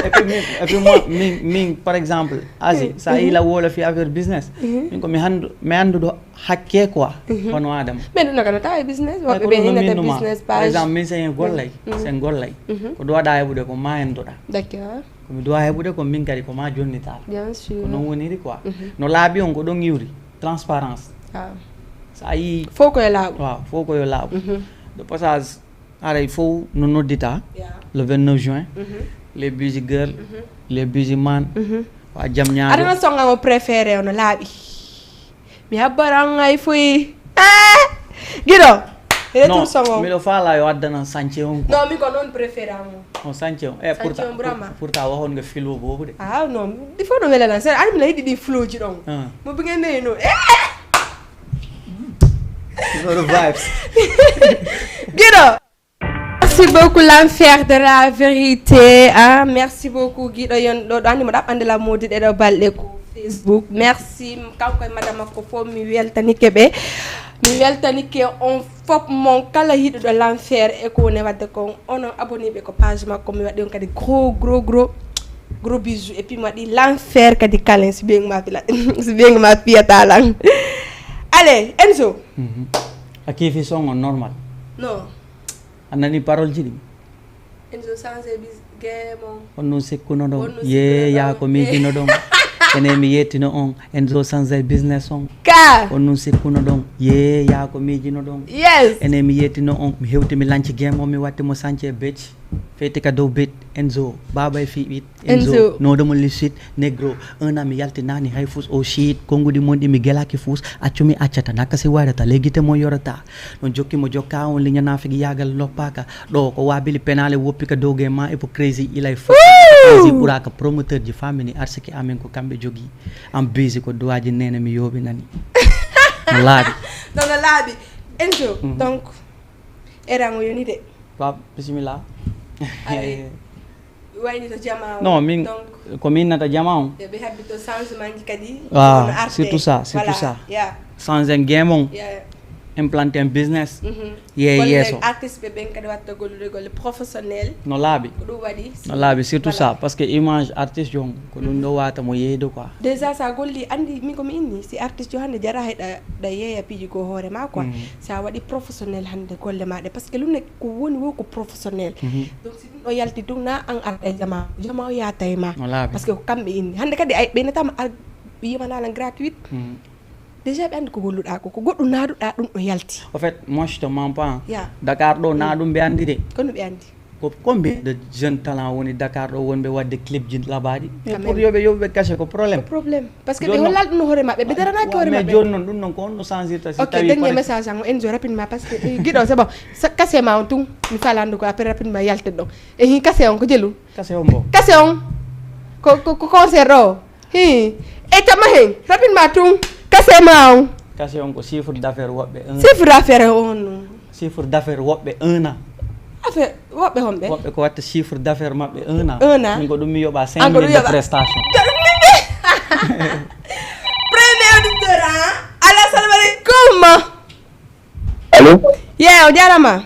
Et puis min, et puis moi, min, min par exemple, asi sa yila wolofi affaire business, min ko mi handu mi anduɗo hakke quoi. Hono adama. Mais ɗum no kadi no tawa e business, woɓɓe ɓe Kono hinata minnuma business par page. Exemple min sen e gollay, sen gollay, ko ɗum waɗa heɓude ko ma endoɗa. D'accord. Ko mi duwa heɓude ko min kadi ko ma jonnita. Bien sûr. Ko noon woniri quoi. No laaɓi on ko ɗon iwri. Transparence. Ah. So a yii Fof ko e laaɓu. Waaw, fof ko yo laaɓu. De passage, haray fof no noddita Yeah. Le vingt-neuf juin. Les busy girl, les busy man. Wa jam ñaajo. Adana songa mo préféré ono laaɓi. Mi habbaran ay fuy. Ah! Giɗo. Retour Non, songo. Miɗo faala yo addana sance on ko. Non, mi ko noon préféré amo. On sance on. Eh, Sance on Burama. Pourtant waxon nga filo boobu de. Ah non, il faut no welana sen ani mina yiɗi ɗi flowji ɗon. Ah. Mo bingen ne no. Eh! No vibes. Giɗo. Merci beaucoup, l'enfer de la vérité. Ah, merci beaucoup, Guido Yon. Ɗo ɗo andi mo ɗaɓɓande la modi ɗe ɗo balɗe ko Facebook. Merci kanko e madame makko fof, mi weltanike ɓe. Mi weltanike on fof mon kala hiɗuɗo l'enfer e ko woni wadde kon onon abonné ɓe ko page makko, mi waɗi on kadi gros gros gros gros bisous et puis mi waɗi l'enfer kadi kalen si ɓeygu ma fila si ɓeygu ma fiyata lan. Allez, Enzo. A kiifi son on normal. Non. A nani parole ji ɗi. Enzo changé bis game on. On nun sikkuno ɗon On nun ye sikkuno ya ɗon. Ko miijino ɗon. Ene mi yettino on Enzo changé business on. Ka. On nun sikkuno ɗon ye ya Ko miijino ɗon. Yes. Ene mi yettino on mi hewti mi lanci game on mi watti mo sance bej. Feyti ka dow bej Enzo baba e fi ɓit Enzo. Enzo. Noɗo mo lissit negro. Un an mi yaltinani hay fus o shit kongudi mon ɗi mi gelaki fus. Accumi accata nakasi warata legite mo yorata. No jokki mo jokka on liña nafigi yagal loppaka. Ɗo ko wabili penale woppi ka dow game ma hypocrisie ilay fo. Ɓuraka promoteur ji famini arsiki amin ko kamɓe jogi. Am bisi ko duwaji nene mi yoɓi nani. No laaɓi. Non, non, laaɓi. Enzo, donc, erango yoni de. Ba bisimilla. Ay. Wayni to jama o. Non min Donc, ko min nata jama on. ɓe habbi to changement ji kadi. Ah, Kono arte. Surtout ça, surtout Voilà. Ça. Yeah. Changé game on. Yeah. Implanté un business. Mhm. Ye Golle yeeso. Artiste ɓe ɓen kadi watta gollude golle professionnel. No laaɓi. Ko ɗum waɗi. No laaɓi surtout Voilà. Ça parce que image artiste jon ko ɗum ɗo wata mo yeeyde quoi. Déjà sa golli andi min ko mi inni si artiste jo hannde jara hay ɗa ɗa yeeya piiji goo hoore ma quoi. Sa waɗi professionnel hannde golle ma ɗe parce que ɗum ne ko woni wo ko professionnel. Donc si ɗum ɗo yalti ɗum na an ar e jama jama o yaata e ma. No laaɓi. Parce que ko kamɓe inni hannde kadi ay ɓeynatama ar yimanalan gratuite. Déjà ɓe andi ko golluɗa ko ko goɗɗum naaduɗa ɗum ɗo yalti. En fait moi je te mens pas. Ya. Dakar ɗo na ɗum ɓe andi de. Kono ɓe andi. Ko combien de jeunes talents woni Dakar ɗo wonɓe wadde clip ji labaɗi? Mais Quand pour même. Yoɓe yoɓe kase ko problème. Ko problème parce que ɓe Joni non- hollal ɗum hoore maɓɓe ɓe darana ko hoore Mais maɓɓe. Joni noon ɗum noon ko on no changirta si Ok, tawi dernier par- Message an o Enzo rapidement parce que eh, giɗo c'est bon. Sa- kase ma on tun mi falandu ko après rapidement yalten ɗon e hin kase on ko jelu. Kase on bo. Kase on ko ko ko concert ɗo. Hi e tama hen rapidement tun kase ma on. Kase on ko chiffre d'affaires woɓɓe un. Chiffre d'affaires on. Chiffre d'affaires woɓɓe un an. Affaire woɓɓe homɓe. Woɓɓe ko watta chiffre d'affaires maɓɓe un an. Un an. Min ko ɗum mi yoɓa An cinq ko mille ɗum de yoɓa. Prestation. Premier auditeur hein. Allô, assalamu alaikum. Allô? Yeew jarama.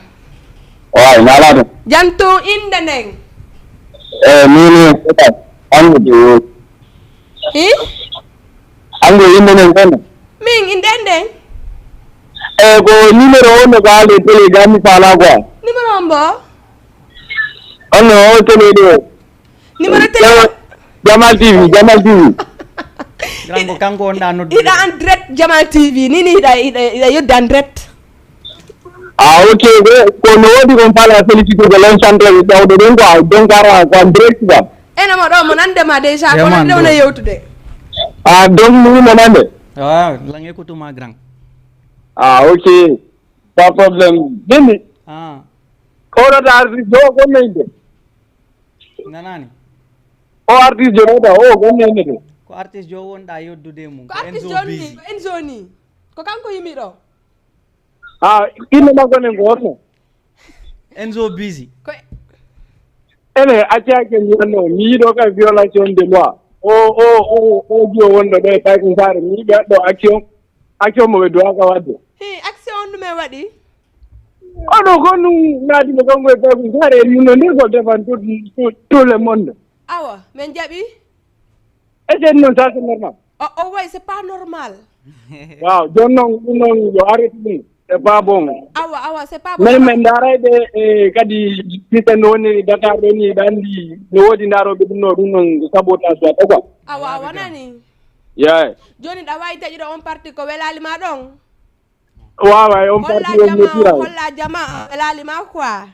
Waaw, naalaaɗo. Janto inde nden. Eh, mini, angude wo. Hi? Ango inde nden kono. Min inde nden. Eh, ko numéro on no gaale télé gami fala quoi. Numéro on bo? On no o télé ɗo. Numéro télé. Jamal T V, Jamal T V. Grand ko kanko on ɗa noddu. Hiɗa en direct Jamal T V. Nini hiɗa hiɗa hiɗa yodda en direct. Ah, ok, ko ko no wodi kon fala félicité de l'ensemble de tawde ɗon quoi. Donc ara ko en direct quoi. Ene mo ɗo mo nande ma déjà Eh, ko man nande ɗo. Wona yewtude. Ah, donc mi wimo nande. Ah, lange ko tuma grand. Ah, ok. Pas problème. Dini. Ah, Oɗo ta artiste o ko neyde. nanani. O artiste o ta o ko neyde. Ko artiste jo wonɗa yoddude mum. Ko artiste Enzo joni Busy. Ko Enzo ni. Ko kanko yimi ɗo. Ah, inde makko nen ko honno? Enzo Busy. Ko Ene accake mi wonno mi yiɗo kay violation de loi. O, o, o, o jiyo wonɗo ɗo e Paykun Saare, mi yiɗi waɗɗo action. Action mo ɓe duwaaka waɗde. Hi, action on ɗume waɗi? Ono ko ɗum naati mo kanko e Paykun Saare, en mun no ndir ko defan tout, tout, tout le monde. Awa, min jaɓi. Eten noon, ça c'est normal. O, o way, c'est pas normal. Waaw, jooni noon, ɗum noon, yo arrêté ɗum. C'est pas bon. Awa, awa, c'est pas bon. Min, min ndaaray ɓe, e, kadi, si ɓe no woni Dakar ɗo ni, ɓe anndi no woodi ndaarooɓe ɗum no, ɗum noon, sabotage waɗa quoi. Awa, awa, nani? Yeah. Jooni ɗa waawi taƴude on parti ko welaali ma ɗon? Waaw, waaw, on parti on jama, mettiray. Holla jama, welaali ma quoi.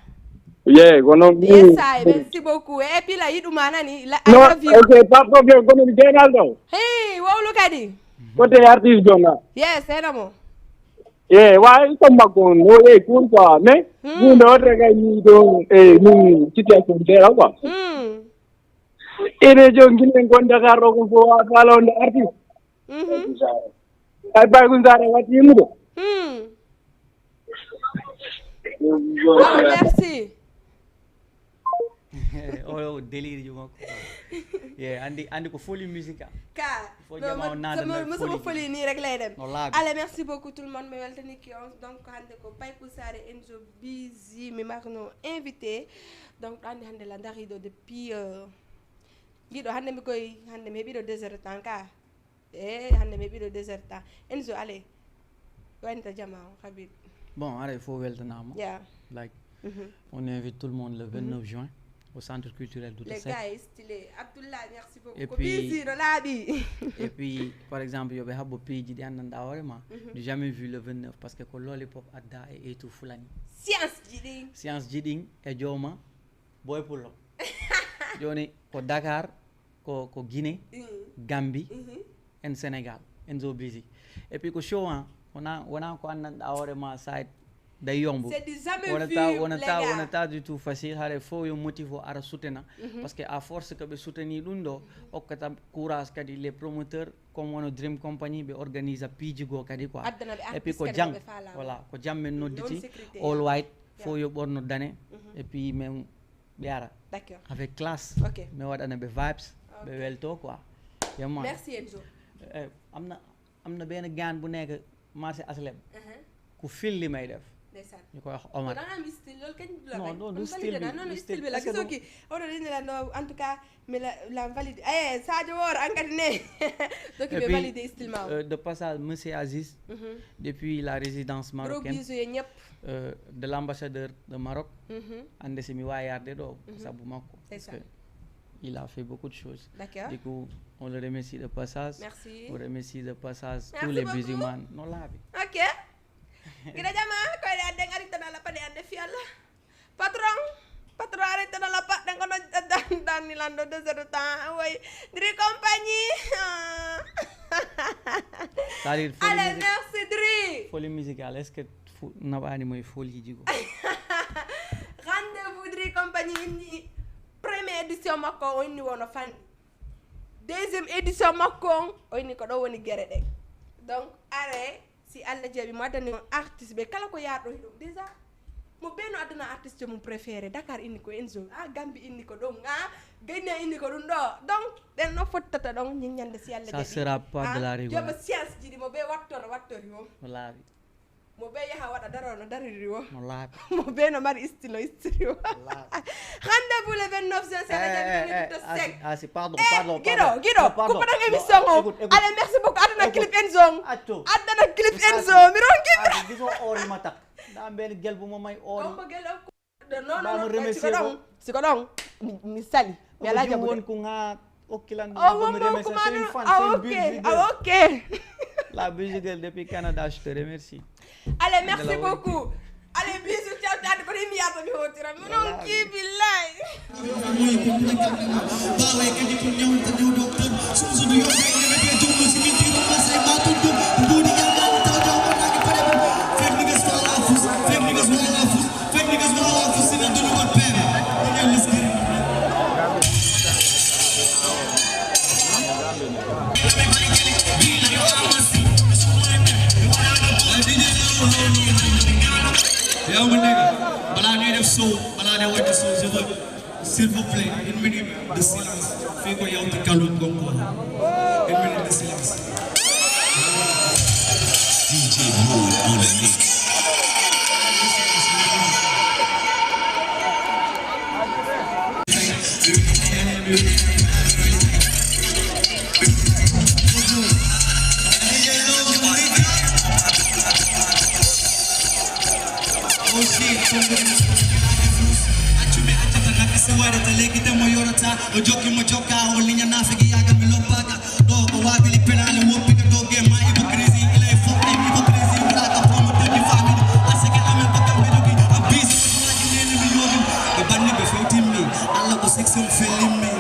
Yeah, ko noon. Yes, I, merci beaucoup. E pila yiɗuma nani, la, I love you. Non, ok, pas problème, kono mi jeenal ɗo. Hey, wowlu kadi. Côté artiste ɗo na. Yes, ena mo. Ye, wa, ko makko on, no, ye, kun quoi, mais, hmm, ɗum ɗo, rega ni ɗo, e, min, situation seeɗa quoi. Hmm. Ene jom ginen kon Dakar ɗo, kon fof, wa, fala on artiste. Mhm. Ay, Paykun Saare watti yimɓe. Hmm. Ah, merci. O délire ji makko. Ye, anndi, anndi ko folie musique. Ka. Faut jama o nanda mo musu ko folie ni rek lay dem. No laabi. Allez, merci beaucoup tout le monde, mi weltani ki on. Donc hannde ko Paykun Saare Enzo Busy mi marno invité. Donc ɗo anndi hannde la ndariɗo depuis euh, giɗo hannde mi koy hannde mi heɓiɗo deux heures de temps ka. E hannde mi heɓiɗo deux heures de temps. Enzo, allez. Waynita jama on, Habib. Bon, ara il faut weltanama. Yeah. Like, mhm, on invite tout le monde le vingt-neuf juin au centre culturel du Tesek. Les gars, stylé. Abdoullah, merci beaucoup. Et puis, busy, no laaɓi. Et puis, par exemple, yoɓe habbo piiji ɗi anndanɗa hoore ma. Mhm. Du jamais vu le vingt-neuf parce que ko lollipop adda e etu fulani. Science ji ɗin. Science ji ɗin e jooma boy pullo. Joni ko Dakar, ko, ko Guinée, mm, Gambie, mhm, en Sénégal, en zo busy. Et puis ko show an, wona, wona ko anndanɗa hoore ma side day yombo. C'est du jamais vu, wonata, les gars, wonata du tout facile, hare fof yo motif o ara soutena. Mhm. Parce que à force que ɓe souteni ɗum ɗo, okkata courage kadi les promoteurs, comme wono Dream Company, ɓe organise piiji goo kadi quoi. Et puis ko jang, voilà, ko jam men nodditi, all white, fof yo ɓorno dane, mhm, et puis men ɓe ara avec classe, mi waɗana ɓe vibes, ɓe welto quoi. Yamma. Merci Enzo. Eh, am na, am na benn gaan bu nekk marché aslem, ku filli may def. Ndeysaan. Ñu koy wax Omar. Non, non, du style bi, non, non, style bi la gisoo ki. Oto dañu la, non, en tout cas, mais la, la valide. Eh, Sadio Wor engadi ne. Donc il valide style ma. Euh, de passage, monsieur Aziz, mhm, depuis la résidence marocaine. Gros bisous yéen ñëpp. Euh, de l'ambassadeur de Maroc. Mhm. Ande si mi waawi yarde ɗo, mhm, sabu makko. C'est ça. Il a fait beaucoup de choses. D'accord. Du coup, on le remercie de passage. Merci. On remercie de passage tous les musulmans. No laabi. Ok. Gida jama, koy de adden ari tan ala pade adde fi Allah. Patron, patron, arrête de la part de dan dan ni lando deux heures de temps. Oui, Dri compagnie. Allez, merci Dri. Folie musicale, est-ce que naɓani mo e folie ji go? Rendez-vous Dri compagnie inni première édition makko o inni wono fan. Deuxième édition makko on o inni ko ɗo woni gere ɗen. Donc are si Allah jaɓi mo addani on artiste ɓe kala ko yarɗo e ɗum déjà mo ɓe no addana artiste mum préféré. Dakar inni ko Enzo, a Gambi inni ko ɗum, a Gayna inni ko ɗum ɗo. Donc ɗen no fottata ɗon ñiññande si Allah jaɓi. Ça sera pas de la rigolade. Jooma science ji ɗi mo ɓe wattora wattori o. Mo ɓe yaha waɗa daro no dariri o. Mo laaɓi. Mo ɓe no mari istino istiri o. Rendez-vous le vingt-neuf juin c'est la dernière de sec. Asi, pardon, pardon. Giɗo, giɗo, kuppaɗan émission o. Allez, merci beaucoup. Addana clip Enzo. Addana clip Enzo. Mi ronki. Giso ori matak. Da mbel gel bu mo may ori. Siko ɗon mi sali mi ala jabude. Okkilan ɗum ko mi remesa, c'est une fan, c'est une bulle. Ah, ok. La bulle girl depuis Canada, je te remercie. Allez, merci beaucoup. Allez, bisous, ciao, ciao. Ko ɗum mi yata mi hotira. Mi non ki billahi. Yo, my nigga, balaa ngay def show, balaa ngay wàcc show, je veux, s'il vous plaît, une minute de silence. Fii ko yawti kalun gonko. Une minute de silence. D J Mood on the mix. Oh shit, so many accu mi accata naka si warata léegi dama yorata o jokki ma jokka o linya na fegi yaga mi loppaka ɗo ko wabili penali woppi ka doge ma hypocrisie ila e fof e hypocrisie wala ka promo de di famille asaka amen bakal mi dogi abis wala jinene mi yogi ɓe banni ɓe fewtimmi Allah ko section fellimmi.